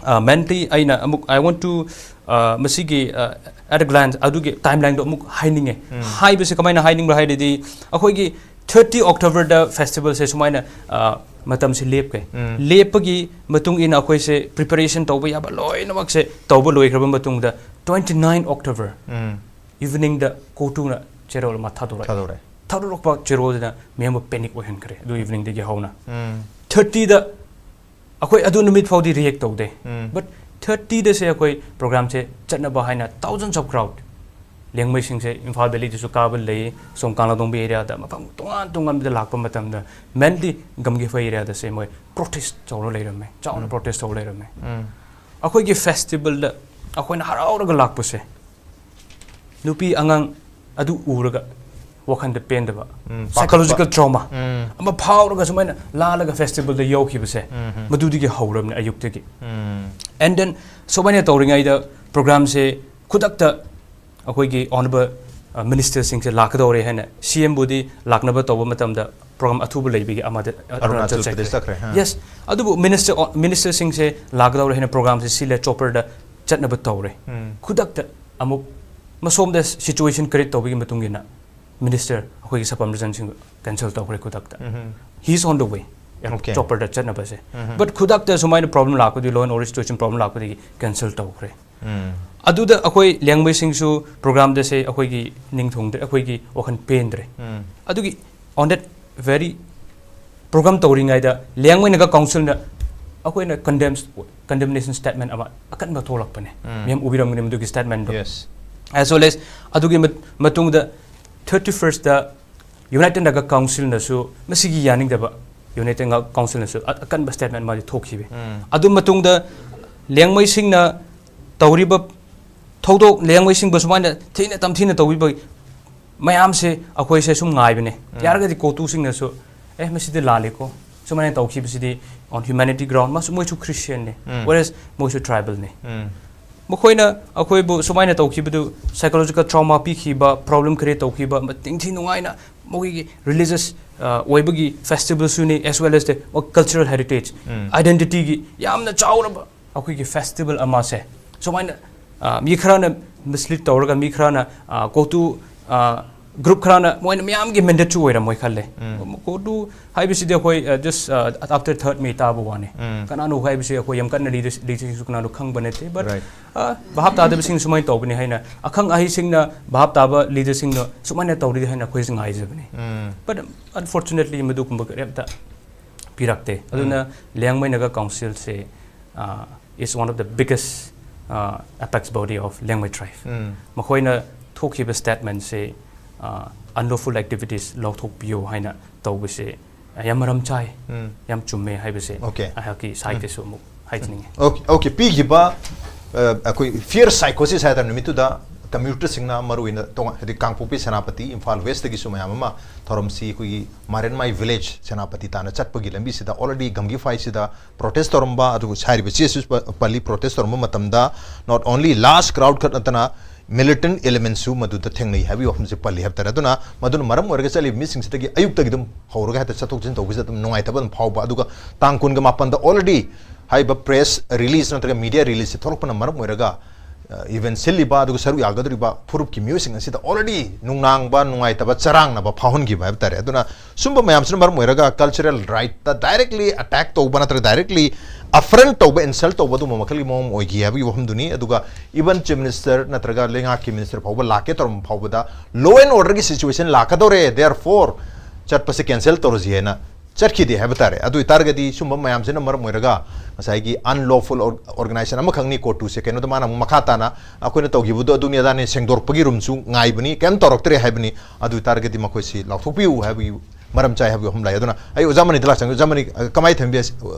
ꯑ, Mentally ꯑꯩꯅ ꯑꯃꯨꯛ, I want to, ꯑ, ꯃꯁꯤꯒꯤ, ꯑ, at a glance ꯑꯗꯨꯒꯤ timeline ꯗꯣ ꯑꯃꯨꯛ ꯍꯥꯏꯅꯤꯡꯉꯦ꯫ ꯍꯥꯏꯕꯁꯦ ꯀꯃꯥꯏꯅ ꯍꯥꯏꯅꯤꯡꯕ꯭ꯔꯥ ꯍꯥꯏꯔꯗꯤ, ꯑꯩꯈꯣꯏꯒꯤ thirty October ꯗ festival ꯁꯦ ꯁꯨꯃꯥꯏꯅ, ꯑ, ꯃꯇꯝꯁꯦ ꯂꯦꯞꯈ꯭ꯔꯦ꯫ ꯂꯦꯞꯄꯒꯤ ꯃꯇꯨꯡ ꯏꯟꯅ ꯑꯩꯈꯣꯏꯁꯦ preparation ꯇꯧꯕ ꯌꯥꯕ ꯂꯣꯏꯅꯃꯛꯁꯦ ꯇꯧꯕ ꯂꯣꯏꯈ꯭ꯔꯕ ꯃꯇꯨꯡꯗ, twenty nine October evening ꯗ ꯀꯣꯇꯨꯅ ꯆꯦꯔꯣꯜ ꯑꯃ ꯊꯥꯗꯣꯔꯛꯑꯦ꯫ ꯊꯥꯗꯣꯔꯛꯑꯦ꯫ ꯊꯥꯗꯣꯔꯛꯄ ꯆꯦꯔꯣꯜꯗꯨꯅ ꯃꯌꯥꯝꯕꯨ panic ꯑꯣꯏꯍꯟꯈ꯭ꯔꯦ ꯑꯗꯨ evening ꯗꯒꯤ ꯍꯧꯅ꯫ Thirty ꯗ ꯑꯩꯈꯣꯏ ꯑꯗꯨ ꯅꯨꯃꯤꯠ ꯐꯥꯎꯗꯤ react ꯇꯧꯗꯦ꯫ But thirty ꯗꯁꯦ ꯑꯩꯈꯣꯏ program ꯁꯦ ꯆꯠꯅꯕ ꯍꯥꯏꯅ thousands of crowd, ꯂꯦꯡꯃꯩꯁꯤꯡꯁꯦ Imphal valley ꯗꯁꯨ ꯀꯥꯕ ꯂꯩ, ꯁꯣꯝ ꯀꯪꯂꯥꯇꯣꯡꯕꯤ area ꯗ, ꯃꯐꯝ ꯇꯣꯉꯥꯟ ꯇꯣꯉꯥꯟꯕꯗ ꯂꯥꯛꯄ ꯃꯇꯝꯗ, Mentally ꯒꯝꯒꯤꯐ area ꯗꯁꯦ ꯃꯣꯏ protest ꯇꯧꯔ ꯂꯩꯔꯝꯃꯦ, ꯆꯥꯎꯅ protest ꯇꯧꯔ ꯂꯩꯔꯝꯃꯦ꯫ ꯑꯩꯈꯣꯏꯒꯤ festival ꯗ ꯑꯩꯈꯣꯏꯅ ꯍꯔꯥꯎꯔꯒ ꯂꯥꯛꯄꯁꯦ, ꯅꯨꯄꯤ ꯑꯉꯥꯡ ꯑꯗꯨ ꯎꯔꯒ ꯋꯥꯈꯟꯗ ꯄꯦꯟꯗꯕ, ꯎꯝ, psychological ꯄꯥꯈꯠꯄ꯫ trauma ꯎꯝ꯫ ꯑꯃ ꯐꯥꯎꯔꯒ ꯁꯨꯃꯥꯏꯅ ꯂꯥꯜꯂꯒ festival ꯗ ꯌꯧꯈꯤꯕꯁꯦ, ꯎꯝ꯫ ꯃꯗꯨꯗꯒꯤ ꯍꯧꯔꯕꯅꯦ ꯑꯌꯨꯛꯇꯒꯤ꯫ ꯎꯝ꯫ And then ꯁꯨꯃꯥꯏꯅ ꯇꯧꯔꯤꯉꯩꯗ program ꯁꯦ ꯈꯨꯗꯛꯇ ꯑꯩꯈꯣꯏꯒꯤ Honorable, ꯑ, minister ꯁꯤꯡꯁꯦ ꯂꯥꯛꯀꯗꯧꯔꯦ ꯍꯥꯏꯅ, C M ꯕꯨꯗꯤ ꯂꯥꯛꯅꯕ ꯇꯧꯕ ꯃꯇꯝꯗ, ꯄ꯭ꯔꯣꯒ꯭ꯔꯥꯝ ꯑꯊꯨꯕ ꯂꯩꯕꯒꯤ ꯑꯃꯗ ꯑꯔꯨꯅꯥꯆꯜ ꯄ꯭ꯔꯗꯦꯁ ꯆꯠꯈ꯭ꯔꯦ. ꯌꯦꯁ. ꯑꯗꯨꯕꯨ ꯃꯤꯅꯤꯁꯇꯔ ꯃꯤꯅꯤꯁꯇꯔꯁꯤꯡꯁꯦ ꯂꯥꯛꯀꯗꯧꯔꯦ ꯍꯥꯏꯅ ꯄ꯭ꯔꯣꯒ꯭ꯔꯥꯝꯁꯦ ꯁꯤꯜꯂꯦ, ꯆꯣꯄꯔꯗ ꯆꯠꯅꯕ ꯇꯧꯔꯦ. ꯎꯝ. ꯈꯨꯗꯛꯇ ꯑꯃꯨꯛ ꯃꯁꯣꯝꯗ ꯁꯤꯆꯨꯋꯦꯁꯟ ꯀ꯭ꯔꯤꯌꯦꯠ ꯇꯧꯕꯒꯤ ꯃꯇꯨꯡ ꯏꯟꯅ ꯃꯤꯅꯤꯁꯇꯔ ꯑꯩꯈꯣꯏꯒꯤ ꯁꯄꯝ ꯔꯤꯖꯟꯁꯤꯡ ꯀꯦꯟꯁꯦꯜ ꯇꯧꯈ꯭ꯔꯦ ꯈꯨꯗꯛꯇ. Um. He is on the way. Okay. ꯆꯣꯄꯔꯗ ꯆꯠꯅꯕꯁꯦ. ꯎꯝ. ꯕꯠ ꯈꯨꯗꯛꯇ ꯁꯨꯃꯥꯏꯅ ꯄ꯭ꯔꯣꯕ꯭ꯂꯦꯝ ꯂꯥꯛꯄꯗꯤ, law and order situation problem ꯂꯥꯛꯄꯗꯒꯤ ꯀꯦꯟꯁꯦꯜ ꯇꯧꯈ꯭ꯔꯦ. ꯎꯝ. ꯑꯗꯨꯗ ꯑꯩꯈꯣꯏ ꯂꯤꯌꯥꯡꯃꯩꯁꯤꯡꯁꯨ ꯄ꯭ꯔꯣꯒ꯭ꯔꯥꯝꯗꯁꯦ ꯑꯩꯈꯣꯏꯒꯤ ꯅꯤꯡꯊꯨꯡꯗ꯭ꯔꯦ, ꯑꯩꯈꯣꯏꯒꯤ ꯋꯥꯈꯜ ꯄꯦꯟꯗ꯭ꯔꯦ. ꯎꯝ. ꯑꯗꯨꯒꯤ on that very ꯄ꯭ꯔꯣꯒ꯭ꯔꯥꯝ ꯇꯧꯔꯤꯉꯩꯗ ꯂꯤꯌꯥꯡꯃꯩ ꯅꯥꯒꯥ ꯀꯥꯎꯟꯁꯤꯜꯅ ꯑꯩꯈꯣꯏꯅ ꯀꯟꯗꯦꯝ ꯀꯟꯗꯦꯝꯅꯦꯁꯟ ꯁ꯭ꯇꯦꯠꯃꯦꯟ ꯑꯃ ꯑꯀꯟꯕ ꯊꯣꯛꯂꯛꯄꯅꯦ. ꯎꯝ. ꯃꯌꯥꯝ ꯎꯕꯤꯔꯝꯒꯅꯤ ꯃꯗꯨꯒꯤ ꯁ꯭ꯇꯦꯠꯃꯦꯟꯗꯣ. ꯌꯦꯁ. ꯑꯦꯁ ꯋꯦꯜ ꯑꯦꯁ ꯑꯗꯨꯒꯤ ꯃꯠ- ꯃꯇꯨꯡꯗ ꯊꯥꯔꯇꯤ ꯐꯥꯔꯁꯇ ꯌꯨꯅꯥꯏꯇꯦꯠ ꯅꯥꯒꯥ ꯀꯥꯎꯟꯁꯤꯜꯅꯁꯨ ꯃꯁꯤꯒꯤ ꯌꯥꯅꯤꯡꯗꯕ ꯌꯨꯅꯥꯏꯇꯦꯠ ꯅꯥꯒꯥ ꯀꯥꯎꯟꯁꯤꯜꯅꯁꯨ ꯑ- ꯑꯀꯟꯕ ꯁ꯭ꯇꯦꯠꯃꯦꯟ ꯑꯃꯗꯤ ꯊꯣꯛꯈꯤꯕ. ꯎꯝ. ꯑꯗꯨ ꯃꯇꯨꯡꯗ ꯂꯤꯌꯥꯡꯃꯩꯁꯤꯡꯅ ꯇꯧꯔꯤꯕ ꯊꯧꯗꯣꯛ, ꯂꯤꯌꯥꯡꯃꯩꯁꯤꯡꯕꯨ ꯁꯨꯃꯥꯏꯅ ꯊꯤꯅ ꯇꯝꯊꯤꯅ ꯇꯧꯕꯤꯕ ꯃꯌꯥꯝꯁꯦ ꯑꯩꯈꯣꯏꯁꯦ ꯁꯨꯝ ꯉꯥꯏꯕꯅꯦ. ꯎꯝ. ꯌꯥꯔꯒꯗꯤ ꯀꯣꯇꯨꯁꯤꯡꯅꯁꯨ ꯑꯦ ꯃꯁꯤꯗꯤ ꯂꯥꯜꯂꯦꯀꯣ, ꯁꯨꯃꯥꯏꯅ ꯇꯧꯈꯤꯕꯁꯤꯗꯤ on humanity ground, ꯃꯁꯨ ꯃꯣꯏꯁꯨ ꯈ꯭ꯔꯤꯁꯇꯤꯌꯟꯅꯦ, ꯎꯝ. ꯋꯦꯔꯦꯁ ꯃꯣꯏꯁꯨ ꯇ꯭ꯔꯥꯏꯕꯦꯜꯅꯦ. ꯎꯝ. ꯃꯈꯣꯏꯅ ꯑꯩꯈꯣꯏꯕꯨ ꯁꯨꯃꯥꯏꯅ ꯇꯧꯈꯤꯕꯗꯨ ꯁꯥꯏꯀꯣꯂꯣꯖꯤꯀꯦꯜ ꯇ꯭ꯔꯣꯃꯥ ꯄꯤꯈꯤꯕ, ꯄ꯭ꯔꯣꯕ꯭ꯂꯦꯝ ꯀ꯭ꯔꯤꯌꯦꯠ ꯇꯧꯈꯤꯕ, ꯅꯤꯡꯊꯤ ꯅꯨꯡꯉꯥꯏꯅ ꯃꯈꯣꯏꯒꯤ ꯔꯤꯂꯤꯖꯁ ꯑꯣꯏꯕꯒꯤ ꯐꯦꯁꯇꯤꯚꯜꯁꯨꯅꯤ, ꯑꯦꯁ ꯋꯦꯜ ꯑꯦꯁ ꯗ ꯀꯜꯆꯔꯦꯜ ꯍꯦꯔꯤꯇꯦꯖ, ꯎꯝ. ꯑꯥꯏꯗꯦꯟꯇꯤꯇꯤꯒꯤ ꯌꯥꯝꯅ ꯆꯥꯎꯔꯕ ꯑꯩꯈꯣꯏꯒꯤ ꯐꯦꯁꯇꯤꯚꯜ ꯑꯃꯁꯦ ꯁꯨꯃꯥꯏꯅ ꯑ, ꯃꯤ ꯈꯔꯅ ꯃꯤꯁꯂꯤꯠ ꯇꯧꯔꯒ ꯃꯤ ꯈꯔꯅ ꯑ, ꯀꯣꯇꯨ ꯒ꯭ꯔꯨꯞ ꯈꯔꯅ ꯃꯣꯏꯅ ꯃꯌꯥꯝꯒꯤ ꯃꯦꯟꯗꯦꯠꯁꯨ ꯑꯣꯏꯔꯝꯃꯣꯏ ꯈꯜꯂꯦ. ꯎꯝ. ꯀꯣꯇꯨ ꯍꯥꯏꯕꯁꯤꯗꯤ ꯑꯩꯈꯣꯏ ꯖꯁ ꯑꯥꯐꯇꯔ ꯊꯥꯔꯠ ꯃꯦ ꯇꯥꯕ ꯋꯥꯅꯤ. ꯎꯝ. ꯀꯅꯥꯅꯣ ꯍꯥꯏꯕꯁꯤ ꯑꯩꯈꯣꯏ ꯌꯥꯝ ꯀꯟꯅ ꯂꯤꯗꯔꯁꯤꯡꯁꯨ ꯀꯅꯥꯅꯣ ꯈꯪꯕ ꯅꯠꯇꯦ. But right. ꯚꯥꯞ ꯇꯥꯗꯕꯁꯤꯡ ꯁꯨꯃꯥꯏꯅ ꯇꯧꯕꯅꯤ ꯍꯥꯏꯅ ꯑꯈꯪ ꯑꯍꯩꯁꯤꯡꯅ, ꯚꯥꯞ ꯇꯥꯕ ꯂꯤꯗꯔꯁꯤꯡꯅ ꯁꯨꯃꯥꯏꯅ ꯇꯧꯔꯤꯗꯤ ꯍꯥꯏꯅ ꯑꯩꯈꯣꯏꯁꯨ ꯉꯥꯏꯖꯕꯅꯤ. ꯎꯝ. ꯕꯠ ꯑꯟꯐꯣꯔꯆꯨꯅꯦꯠꯂꯤ ꯃꯗꯨꯒꯨꯝꯕ ꯀꯔꯤꯝꯇ ꯄꯤꯔꯛꯇꯦ. ꯑꯗꯨꯅ Liangmai Naga ꯀꯥꯎꯟꯁꯤꯜꯁꯦ is one of the biggest apex body of Liangmai tribe. ꯎꯝ. ꯃꯈꯣꯏꯅ ꯊꯣꯛꯈꯤꯕ ꯁ꯭ꯇꯦꯠꯃꯦꯟꯁꯦ ꯑꯟꯂꯣꯐꯨꯜ ꯑꯦꯛꯇꯤꯚꯤꯇꯤꯁ ꯂꯧꯊꯣꯛꯄꯤꯌꯨ ꯍꯥꯏꯅ ꯇꯧꯕꯁꯦ ꯌꯥꯝ ꯃꯔꯝ ꯆꯥꯏ, ꯎꯝ. ꯌꯥꯝ ꯆꯨꯝꯃꯦ ꯍꯥꯏꯕꯁꯦ Okay. ꯑꯩꯍꯥꯛꯀꯤ ꯁꯥꯏꯠꯇꯁꯨ ꯑꯃꯨꯛ ꯍꯥꯏꯖꯅꯤꯡꯉꯤ. ꯑꯣꯀꯦ ꯑꯣꯀꯦ ꯄꯤꯈꯤꯕ ꯑ, ꯑꯩꯈꯣꯏ ꯐꯤꯌꯔ ꯁꯥꯏꯀꯣꯁꯤꯁ ꯍꯥꯏ ꯇꯥꯔꯦ, ꯅꯨꯃꯤꯠꯇꯨꯗ ꯀꯝꯃ꯭ꯌꯨꯅꯤꯇꯤꯁꯤꯡꯅ ꯃꯔꯨꯑꯣꯏꯅ ꯇꯣꯉꯥꯟ ꯍꯥꯏꯗꯤ ꯀꯥꯡꯄꯣꯛꯄꯤ, ꯁꯦꯅꯥꯄꯇꯤ, ꯏꯝꯐꯥꯜ ꯋꯦꯁꯇꯒꯤꯁꯨ ꯃꯌꯥꯝ ꯑꯃ ꯊꯧꯔꯝꯁꯤ ꯑꯩꯈꯣꯏꯒꯤ ꯃꯥꯔꯦꯟꯃꯥꯏ ꯚꯤꯂꯦꯖ ꯁꯦꯅꯥꯄꯇꯤ ꯇꯥꯟꯅ ꯆꯠꯄꯒꯤ ꯂꯝꯕꯤꯁꯤꯗ ꯑꯣꯜꯔꯦꯗꯤ ꯒꯝꯒꯤꯐꯥꯏꯁꯤꯗ ꯄ꯭ꯔꯣꯇꯦꯁ ꯇꯧꯔꯝꯕ, ꯑꯗꯨꯒ ꯍꯥꯏꯔꯤꯕ ꯆꯦꯁꯨ ꯄ- ꯄꯜꯂꯤ, ꯄ꯭ꯔꯣꯇꯦꯁ ꯇꯧꯔꯝꯕ ꯃꯇꯝꯗ not only large crowd ꯈꯛ ꯅꯠꯇꯅ ꯃꯤꯂꯤꯇꯦꯟ ꯑꯦꯂꯤꯃꯦꯟꯁꯨ ꯃꯗꯨꯗ ꯊꯦꯡꯅꯩ ꯍꯥꯏꯕꯒꯤ ꯋꯥꯐꯝꯁꯦ ꯄꯜꯂꯤ ꯍꯥꯏꯕ ꯇꯥꯔꯦ꯫ ꯑꯗꯨꯅ ꯃꯗꯨꯅ ꯃꯔꯝ ꯑꯣꯏꯔꯒ ꯆꯠꯂꯤꯕ ꯃꯤꯁꯤꯡꯁꯤꯗꯒꯤ ꯑꯌꯨꯛꯇꯒꯤ ꯑꯗꯨꯝ ꯍꯧꯔꯒ ꯍꯦꯛꯇ ꯆꯠꯊꯣꯛ ꯆꯠꯁꯤꯟ ꯇꯧꯕꯁꯤꯗ ꯑꯗꯨꯝ ꯅꯨꯡꯉꯥꯏꯇꯕ ꯑꯗꯨꯝ ꯐꯥꯎꯕ꯫ ꯑꯗꯨꯒ ꯇꯥꯡ ꯀꯨꯟꯒ ꯃꯥꯄꯟꯗ already ꯍꯥꯏꯔꯤꯕ ꯄ꯭ꯔꯦꯁ ꯔꯤꯂꯤꯖ ꯅꯠꯇ꯭ꯔꯒ ꯃꯤꯗꯤꯌꯥ ꯔꯤꯂꯤꯖꯁꯦ ꯊꯣꯛꯂꯛꯄꯅ ꯃꯔꯝ ꯑꯣꯏꯔꯒ ꯏꯚꯦꯟ ꯁꯤꯜꯂꯤꯕ ꯑꯗꯨꯒ ꯁꯔꯨꯛ ꯌꯥꯒꯗꯧꯔꯤꯕ ꯐꯨꯔꯨꯞꯀꯤ ꯃꯤꯑꯣꯏꯁꯤꯡ ꯑꯁꯤꯗ already ꯅꯨꯡꯅꯥꯡꯕ, ꯅꯨꯡꯉꯥꯏꯇꯕ, ꯆꯔꯥꯡꯅꯕ ꯐꯥꯎꯍꯟꯈꯤꯕ ꯍꯥꯏꯕ ꯇꯥꯔꯦ꯫ ꯑꯗꯨꯅ ꯁꯨꯝꯕ ꯃꯌꯥꯝꯁꯤꯅ ꯃꯔꯝ ꯑꯣꯏꯔꯒ ꯀꯜꯆꯔꯦꯜ ꯔꯥꯏꯠꯇ ꯗꯥꯏꯔꯦꯛꯂꯤ ꯑꯦꯇꯦꯛ ꯇꯧꯕ ꯅꯠꯇ꯭ꯔꯒ ꯗꯥꯏꯔꯦꯛꯂꯤ ꯑꯐ꯭ꯔꯟ ꯇꯧꯕ, ꯏꯟꯁꯜ ꯇꯧꯕ ꯑꯗꯨꯒꯨꯝꯕ ꯃꯈꯜꯒꯤ ꯃꯑꯣꯡ ꯑꯣꯏꯈꯤ ꯍꯥꯏꯕꯒꯤ ꯋꯥꯐꯝꯗꯨꯅꯤ꯫ ꯑꯗꯨꯒ ꯏꯚꯟ ꯆꯤꯐ ꯃꯤꯅꯤꯁꯇꯔ ꯅꯠꯇ꯭ꯔꯒ ꯂꯩꯉꯥꯛꯀꯤ ꯃꯤꯅꯤꯁꯇꯔ ꯐꯥꯎꯕ ꯂꯥꯛꯀꯦ ꯇꯧꯔꯝꯕ ꯐꯥꯎꯕꯗ law and orderꯒꯤ situation ꯂꯥꯛꯀꯗꯧꯔꯦ, therefore ꯆꯠꯄꯁꯦ ꯀꯦꯟꯁꯦꯜ ꯇꯧꯔꯁꯤ ꯍꯥꯏꯅ ꯆꯠꯈꯤꯗꯦ ꯍꯥꯏꯕ ꯇꯥꯔꯦ꯫ ꯑꯗꯨ ꯑꯣꯏꯇꯥꯔꯒꯗꯤ ꯁꯨꯝꯕ ꯃꯌꯥꯝꯁꯤꯅ ꯃꯔꯝ ꯑꯣꯏꯔꯒ ꯉꯁꯥꯏꯒꯤ unlawful organization ꯑꯃꯈꯛꯅꯤ ꯀꯣꯇꯨꯁꯦ, ꯀꯩꯅꯣꯗ ꯃꯥꯅ ꯑꯃꯨꯛ ꯃꯈꯥ ꯇꯥꯅ ꯑꯩꯈꯣꯏꯅ ꯇꯧꯈꯤꯕꯗꯣ ꯑꯗꯨꯅꯤ ꯑꯗꯥꯅꯤ ꯁꯦꯡꯗꯣꯔꯛꯄꯒꯤ ꯔꯨꯝꯁꯨ ꯉꯥꯏꯕꯅꯤ, ꯀꯩꯝ ꯇꯧꯔꯛꯇ꯭ꯔꯦ ꯍꯥꯏꯕꯅꯤ꯫ ꯑꯗꯨ ꯑꯣꯏꯇꯥꯔꯒꯗꯤ ꯃꯈꯣꯏꯁꯤ ꯂꯥꯎꯊꯣꯛꯄꯤꯌꯨ ꯍꯥꯏꯕꯒꯤ ꯃꯔꯝ ꯆꯥꯏ ꯍꯥꯏꯕꯒꯤ ꯋꯥꯐꯝ ꯂꯥꯛꯏ꯫ ꯑꯗꯨꯅ ꯑꯩ ꯑꯣꯖꯥ ꯃꯅꯤꯗ ꯂꯥꯛꯆꯒꯦ꯫ ꯑꯣꯖꯥ ꯃꯅꯤ, ꯀꯃꯥꯏꯅ ꯊꯝꯕꯤ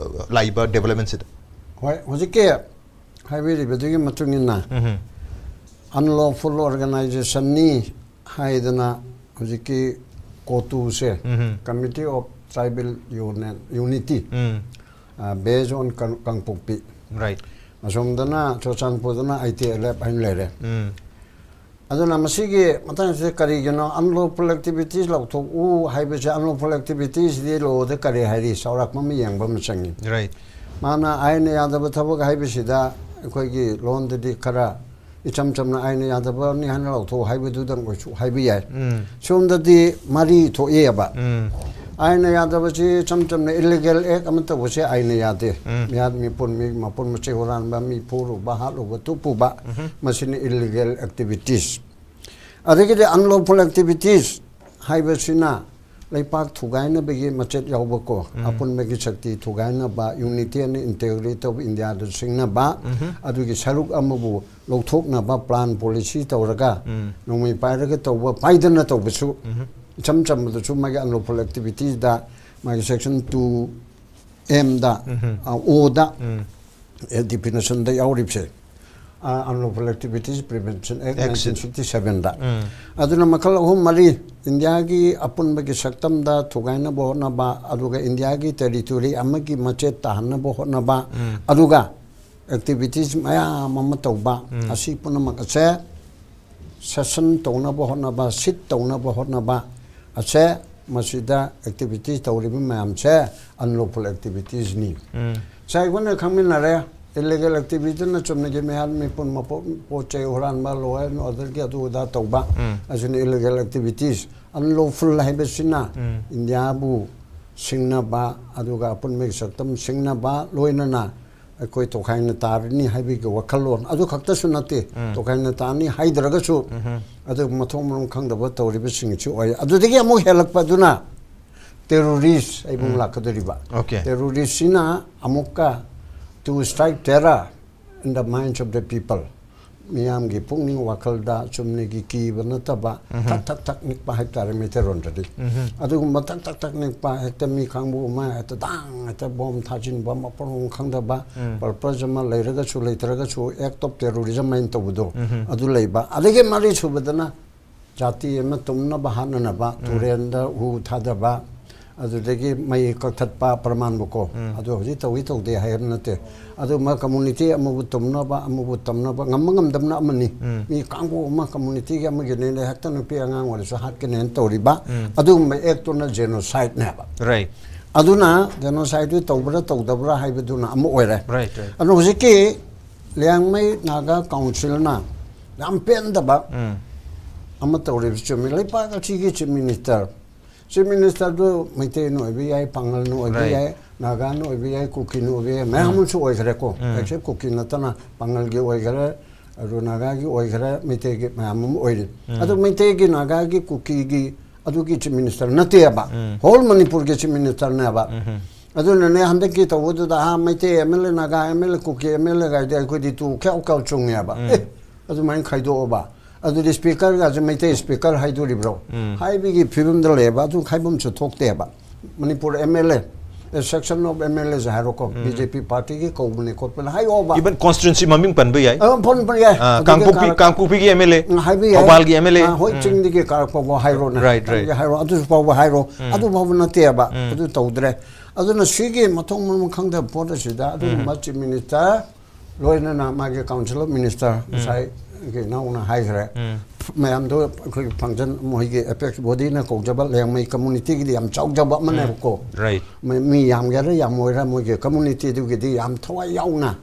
ꯂꯥꯛꯏꯕ ꯗꯦꯕꯂꯞꯃꯦꯟꯁꯤꯗ? ꯍꯣꯏ, ꯍꯧꯖꯤꯛꯀꯤ ꯍꯥꯏꯕꯤꯔꯤꯕꯗꯨꯒꯤ ꯃꯇꯨꯡ ꯏꯟꯅ unlawful organizationꯅꯤ ꯍꯥꯏꯗꯅ ꯍꯧꯖꯤꯛꯀꯤ ꯀꯣꯇꯨꯁꯦ, Committee of Tribal Union Unity, based on Kangpokpi, right. ꯑꯁꯣꯝꯗꯅ ꯆꯨꯔꯆꯥꯟꯄꯨꯔꯗꯅ ITLF ꯍꯥꯏꯅ ꯂꯩꯔꯦ꯫ ꯑꯗꯨꯅ ꯃꯁꯤꯒꯤ ꯃꯇꯥꯡꯁꯤꯗ ꯀꯔꯤꯒꯤꯅꯣ unlawful activities ꯂꯧꯊꯣꯛꯎ ꯍꯥꯏꯕꯁꯦ? Unlawful activitiesꯗꯤ lawꯗ ꯀꯔꯤ ꯍꯥꯏꯔꯤ? ꯆꯥꯎꯔꯥꯛꯄ ꯑꯃ ꯌꯦꯡꯕ ꯑꯃ ꯆꯪꯉꯤ꯫ ꯔꯥꯏꯠ꯫ ꯃꯥꯅ ꯑꯥꯏꯟꯅ ꯌꯥꯗꯕ ꯊꯕꯛ ꯍꯥꯏꯕꯁꯤꯗ ꯑꯩꯈꯣꯏꯒꯤ ꯂꯣꯟꯗꯗꯤ ꯈꯔ ꯏꯆꯝ ꯆꯝꯅ ꯑꯥꯏꯟꯅ ꯌꯥꯗꯕꯅꯤ ꯍꯥꯏꯅ ꯂꯧꯊꯣꯛꯎ ꯍꯥꯏꯕꯗꯨꯗꯪ ꯑꯣꯏꯁꯨ ꯍꯥꯏꯕ ꯌꯥꯏ꯫ ꯁꯣꯝꯗꯗꯤ ꯃꯔꯤ ꯊꯣꯛꯑꯦꯕ꯫ ꯑꯥꯏꯟꯅ ꯌꯥꯗꯕꯁꯤ ꯏꯆꯝ ꯆꯝꯅ illegal act ꯑꯃ ꯇꯧꯕꯁꯦ ꯑꯥꯏꯟꯅ ꯌꯥꯗꯦ꯫ ꯃꯤꯍꯥꯠ ꯃꯤꯄꯨꯟ, ꯃꯤ ꯃꯄꯨꯟ ꯃꯆꯩ ꯍꯨꯔꯥꯟꯕ, ꯃꯤ ꯐꯨꯔꯨꯕ, ꯍꯥꯠꯂꯨꯕ, ꯇꯨꯞꯄꯨꯕ, ꯃꯁꯤꯅ illegal activities꯫ ꯑꯗꯒꯤꯗꯤ unlawful activities ꯍꯥꯏꯕꯁꯤꯅ ꯂꯩꯄꯥꯛ ꯊꯨꯒꯥꯏꯅꯕꯒꯤ ꯃꯆꯦꯠ ꯌꯥꯎꯕꯀꯣ, ꯑꯄꯨꯟꯕꯒꯤ ꯁꯛꯇꯤ ꯊꯨꯒꯥꯏꯅꯕ, unity and integrity of Indiaꯗ ꯁꯤꯡꯅꯕ, ꯑꯗꯨꯒꯤ ꯁꯔꯨꯛ ꯑꯃꯕꯨ ꯂꯧꯊꯣꯛꯅꯕ plan policy ꯇꯧꯔꯒ ꯅꯣꯡꯃꯩ ꯄꯥꯏꯔꯒ ꯇꯧꯕ, ꯄꯥꯏꯗꯅ ꯇꯧꯕꯁꯨ, ꯏꯆꯝ ꯆꯝꯕꯗꯁꯨ ꯃꯥꯒꯤ unlawful activitiesꯗ ꯃꯥꯒꯤ section two Mꯗ, ꯑ, Oꯗ definitionꯗ ꯌꯥꯎꯔꯤꯕꯁꯦ, ꯑ, Unlawful Activities Prevention Act nineteen sixty sevenꯗ꯫ ꯑꯗꯨꯅ ꯃꯈꯜ ꯑꯍꯨꯝ ꯃꯔꯤ ꯏꯟꯗꯤꯌꯥꯒꯤ ꯑꯄꯨꯟꯕꯒꯤ ꯁꯛꯇꯝꯗ ꯊꯨꯒꯥꯏꯅꯕ ꯍꯣꯠꯅꯕ, ꯑꯗꯨꯒ ꯏꯟꯗꯤꯌꯥꯒꯤ territory ꯑꯃꯒꯤ ꯃꯆꯦꯠ ꯇꯥꯍꯟꯅꯕ ꯍꯣꯠꯅꯕ, ꯑꯗꯨꯒ activities ꯃꯌꯥꯝ ꯑꯃ ꯇꯧꯕ, ꯑꯁꯤ ꯄꯨꯝꯅꯃꯛ ꯑꯁꯦ ꯁꯦꯁꯟ ꯇꯧꯅꯕ ꯍꯣꯠꯅꯕ, ꯁꯤꯠ ꯇꯧꯅꯕ ꯍꯣꯠꯅꯕ ꯑꯁꯦ, ꯃꯁꯤꯗ ꯑꯦꯛꯇꯤꯚꯤꯇꯤꯁ ꯇꯧꯔꯤꯕ ꯃꯌꯥꯝꯁꯦ ꯑꯟꯂꯣꯐꯨꯜ ꯑꯦꯛꯇꯤꯚꯤꯇꯤꯁꯅꯤ꯫ ꯉꯁꯥꯏ ꯑꯩꯈꯣꯏꯅ ꯈꯪꯃꯤꯟꯅꯔꯦ, ꯏꯂꯤꯒꯦꯜ ꯑꯦꯛꯇꯤꯚꯤꯇꯤꯅ ꯆꯨꯝꯅꯒꯤ ꯃꯤꯍꯥꯠ ꯃꯤꯄꯨꯟ ꯃꯄꯣ-, ꯄꯣꯠ ꯆꯩ ꯍꯨꯔꯥꯟꯕ, ꯂꯣ ꯑꯦꯟ ꯑꯣꯔꯗꯔꯒꯤ ꯑꯗꯨ ꯑꯗꯥ ꯇꯧꯕ, ꯑꯁꯤꯅ ꯏꯂꯤꯒꯦꯜ ꯑꯦꯛꯇꯤꯚꯤꯇꯤꯁ꯫ ꯑꯟꯂꯣꯐꯨꯜ ꯍꯥꯏꯕꯁꯤꯅ ꯏꯟꯗꯤꯌꯥꯕꯨ ꯁꯤꯡꯅꯕ, ꯑꯗꯨꯒ ꯑꯄꯨꯟꯕꯒꯤ ꯁꯛꯇꯝ ꯁꯤꯡꯅꯕ, ꯂꯣꯏꯅꯅ ꯑꯩꯈꯣꯏ ꯇꯣꯈꯥꯏꯅ ꯇꯥꯔꯅꯤ ꯍꯥꯏꯕꯒꯤ ꯋꯥꯈꯜꯂꯣꯟ ꯑꯗꯨ ꯈꯛꯇꯁꯨ ꯅꯠꯇꯦ, ꯇꯣꯈꯥꯏꯅ ꯇꯥꯔꯅꯤ ꯍꯥꯏꯗ꯭ꯔꯒꯁꯨ, ꯑꯗꯨ ꯃꯊꯣꯡ ꯃꯔꯝ ꯈꯪꯗꯕ ꯇꯧꯔꯤꯕꯁꯤꯡꯁꯨ ꯑꯣꯏ꯫ ꯑꯗꯨꯗꯒꯤ ꯑꯃꯨꯛ ꯍꯦꯜꯂꯛꯄꯗꯨꯅ ꯇꯦꯔꯣꯔꯤꯁ ꯑꯩꯕꯨ ꯂꯥꯛꯀꯗꯧꯔꯤꯕ꯫ Okay. ꯇꯦꯔꯣꯔꯤꯁꯁꯤꯅ ꯑꯃꯨꯛꯀ to strike terror in the minds of the people, ꯃꯤꯌꯥꯝꯒꯤ ꯄꯨꯛꯅꯤꯡ ꯋꯥꯈꯜꯗ ꯆꯨꯝꯅꯒꯤ ꯀꯤꯕ ꯅꯠꯇꯕ, ꯊꯛ ꯊꯛ ꯊꯛ ꯅꯤꯛꯄ ꯍꯥꯏꯕ ꯇꯥꯔꯦ ꯃꯩꯇꯩꯔꯣꯟꯗꯗꯤ꯫ ꯑꯗꯨꯒꯨꯝꯕ ꯊꯛ ꯊꯛ ꯊꯛ ꯅꯤꯛꯄ, ꯍꯦꯛꯇ ꯃꯤ ꯀꯥꯡꯕꯨ ꯑꯃ ꯍꯦꯛꯇ ꯗꯥꯡ, ꯍꯦꯛꯇ ꯕꯣꯝ ꯊꯥꯖꯤꯟꯕ, ꯃꯐꯝ ꯈꯪꯗꯕ, ꯄꯔꯄꯁ ꯑꯃ ꯂꯩꯔꯒꯁꯨ ꯂꯩꯇ꯭ꯔꯒꯁꯨ, act of terrorism ꯍꯥꯏꯅ ꯇꯧꯕꯗꯣ, ꯑꯗꯨ ꯂꯩꯕ꯫ ꯑꯗꯒꯤ ꯃꯔꯤ ꯁꯨꯕꯗꯅ ꯖꯥꯇꯤ ꯑꯃ ꯇꯨꯝꯅꯕ ꯍꯥꯠꯅꯅꯕ, ꯇꯨꯔꯦꯟꯗ ꯎ ꯊꯥꯗꯕ, ꯑꯗꯨꯗꯒꯤ ꯃꯩ ꯀꯛꯊꯠꯄ, ꯄ꯭ꯔꯃꯥꯟꯕꯨꯀꯣ꯫ ꯑꯗꯨ ꯍꯧꯖꯤꯛ ꯇꯧꯏ ꯇꯧꯗꯦ ꯍꯥꯏꯕ ꯅꯠꯇꯦ꯫ ꯑꯗꯨꯒꯨꯝꯕ ꯀꯝꯃꯨꯅꯤꯇꯤ ꯑꯃꯕꯨ ꯇꯨꯝꯅꯕ, ꯑꯃꯕꯨ ꯇꯝꯅꯕ, ꯉꯝꯕ ꯉꯝꯗꯕꯅ ꯑꯃꯅꯤ꯫ ꯃꯤ ꯀꯥꯡꯕꯨ ꯑꯃ ꯀꯝꯃꯨꯅꯤꯇꯤꯒꯤ ꯑꯃꯒꯤꯅꯦꯅ ꯍꯦꯛꯇ ꯅꯨꯄꯤ ꯑꯉꯥꯡ ꯑꯣꯏꯔꯁꯨ ꯍꯥꯠꯀꯅꯦꯅ ꯇꯧꯔꯤꯕ, ꯑꯗꯨꯒꯨꯝꯕ ꯑꯦꯛꯇꯨꯅ ꯖꯦꯅꯣꯁꯥꯏꯠꯅꯦꯕ꯫ Right. ꯑꯗꯨꯅ ꯖꯦꯅꯣꯁꯥꯏꯠꯇꯨ ꯇꯧꯕ꯭ꯔꯥ ꯇꯧꯗꯕ꯭ꯔꯥ ꯍꯥꯏꯕꯗꯨꯅ ꯑꯃ ꯑꯣꯏꯔꯦ꯫ Right, right. ꯑꯗꯨꯅ ꯍꯧꯖꯤꯛꯀꯤ ꯂꯤꯌꯥꯡꯃꯩ ꯅꯥꯒꯥ ꯀꯥꯎꯟꯁꯤꯜꯅ ꯌꯥꯝ ꯄꯦꯟꯗꯕ ꯑꯃ ꯇꯧꯔꯤꯕ ꯆꯨꯝꯃꯤ꯫ ꯂꯩꯕꯥꯛ ꯑꯁꯤꯒꯤ ꯆꯤꯐ ꯃꯤꯅꯤꯁꯇꯔ, ꯆꯤꯐ ꯃꯤꯅꯤꯁꯇꯔꯗꯨ ꯃꯩꯇꯩꯅ ꯑꯣꯏꯕ ꯌꯥꯏ, ꯄꯥꯉꯜꯅ ꯑꯣꯏꯕ Right. ꯌꯥꯏ, ꯅꯥꯒꯥꯅ ꯑꯣꯏꯕ ꯌꯥꯏ, ꯀꯨꯀꯤꯅ ꯑꯣꯏꯕ ꯌꯥꯏ, ꯃꯌꯥꯝ ꯑꯃꯁꯨ ꯑꯣꯏꯈ꯭ꯔꯦꯀꯣ꯫ Except ꯀꯨꯀꯤ ꯅꯠꯇꯅ ꯄꯥꯉꯜꯒꯤ ꯑꯣꯏꯈꯔꯦ, ꯑꯗꯨ ꯅꯥꯒꯥꯒꯤ ꯑꯣꯏꯈꯔꯦ, ꯃꯩꯇꯩꯒꯤ ꯃꯌꯥꯝ ꯑꯃ ꯑꯣꯏꯔꯤ꯫ ꯑꯗꯨ ꯃꯩꯇꯩꯒꯤ, ꯅꯥꯒꯥꯒꯤ, ꯀꯨꯀꯤꯒꯤ ꯑꯗꯨꯒꯤ ꯆꯤꯐ ꯃꯤꯅꯤꯁꯇꯔ ꯅꯠꯇꯦꯕ꯫ ꯍꯣꯜ ꯃꯅꯤꯄꯨꯔꯒꯤ ꯆꯤꯐ ꯃꯤꯅꯤꯁꯇꯔꯅꯦꯕ꯫ ꯑꯗꯨꯅꯅꯦ ꯍꯟꯗꯛꯀꯤ ꯇꯧꯕꯗꯨꯗ, ꯑꯥ, Meitei M L A, Naga M L A, Kuki M L A ꯀꯥꯏꯗꯤ ꯑꯩꯈꯣꯏꯗꯤ ꯇꯨ ꯈ꯭ꯌꯥꯎ ꯈ꯭ꯌꯥꯎ ꯆꯨꯡꯉꯦꯕ꯫ ꯑꯦ, ꯑꯗꯨꯃꯥꯏꯅ ꯈꯥꯏꯗꯣꯛꯑꯕ꯫ ꯑꯗꯨꯗꯤ ꯁ꯭ꯄꯤꯀꯔꯒꯁꯦ ꯃꯩꯇꯩ ꯁ꯭ꯄꯤꯀꯔ ꯍꯥꯏꯗꯣꯔꯤꯕ꯭ꯔꯣ? ꯍꯥꯏꯕꯒꯤ ꯐꯤꯕꯝꯗ ꯂꯩꯌꯦꯕ꯫ ꯑꯗꯨ ꯈꯥꯏꯐꯝꯁꯨ ꯊꯣꯛꯇꯦꯕ꯫ Manipur M L A, section of M L As ꯍꯥꯏꯔꯣꯀꯣ, ꯕꯤ ꯖꯦ ꯄꯤ ꯄꯥꯔꯇꯤꯒꯤ ꯀꯧꯕꯅꯦ ꯈꯣꯠꯄꯅꯦ ꯍꯥꯏꯌꯣꯕ꯫ Even constituency ꯃꯃꯤꯡ ꯄꯟꯕ ꯌꯥꯏ꯫ ꯑ, ꯐꯣꯟ ꯄꯟ ꯌꯥꯏ꯫ ꯑ, ꯑꯗꯨꯒꯤ ꯀꯥꯡꯄꯣꯛꯄꯤ, ꯀꯥꯔꯛ-, ꯀꯥꯡꯄꯣꯛꯄꯤꯒꯤ ꯑꯦꯝ ꯑꯦꯜ ꯑꯦ, ꯎꯝ, ꯍꯥꯏꯕ ꯌꯥꯏ꯫ ꯊꯧꯕꯥꯜꯒꯤ ꯑꯦꯝ ꯑꯦꯜ ꯑꯦ꯫ ꯑ, ꯍꯣꯏ, ꯆꯤꯡꯗꯒꯤ ꯀꯥꯔꯛꯄꯕꯨ ꯍꯥꯏꯔꯣꯅꯦ꯫ Right, right. ꯑꯗꯨꯒꯤ ꯍꯥꯏꯔꯣ, ꯑꯗꯨꯁꯨ ꯐꯥꯎꯕ ꯍꯥꯏꯔꯣ꯫ ꯑꯗꯨ ꯐꯥꯎꯕ ꯅꯠꯇꯦꯕ꯫ ꯑꯗꯨ ꯇꯧꯗ꯭ꯔꯦ꯫ ꯑꯗꯨꯅ ꯁꯤꯒꯤ ꯃꯊꯣꯡ ꯃꯔꯝ ꯈꯪꯗꯕ ꯄꯣꯠ ꯑꯁꯤꯗ ꯑꯗꯨꯒꯨꯝꯕ ꯆꯤꯐ ꯃꯤꯅꯤꯁꯇꯔ, ꯂꯣꯏꯅꯅ ꯃꯥꯒꯤ ꯀꯥꯎꯟꯁꯤꯜ ꯑꯣꯐ ꯃꯤꯅꯤꯁꯇꯔ, ꯉꯁꯥꯏ ꯑꯩꯈꯣꯏ ꯏꯅꯥꯎꯅ ꯍꯥꯏꯈ꯭ꯔꯦ꯫ ꯃꯌꯥꯝꯗꯣ ꯑꯩꯈꯣꯏꯒꯤ ꯐꯪꯁꯟ, ꯃꯣꯏꯒꯤ ꯑꯦꯄꯦꯛꯁ ꯕꯣꯗꯤꯅ ꯀꯧꯖꯕ ꯂꯩꯌꯥꯡꯃꯩ ꯀꯝꯃꯨꯅꯤꯇꯤꯒꯤꯗꯤ ꯌꯥꯝ ꯆꯥꯎꯖꯕ ꯑꯃꯅꯦꯕꯀꯣ꯫ ꯔꯥꯏꯠ꯫ ꯃꯤ ꯃꯤ ꯌꯥꯝꯒꯦꯔꯥ ꯌꯥꯝꯃꯣꯏꯔꯥ, ꯃꯣꯏꯒꯤ ꯀꯝꯃꯨꯅꯤꯇꯤꯗꯨꯒꯤꯗꯤ ꯌꯥꯝ ꯊꯋꯥꯏ ꯌꯥꯎꯅ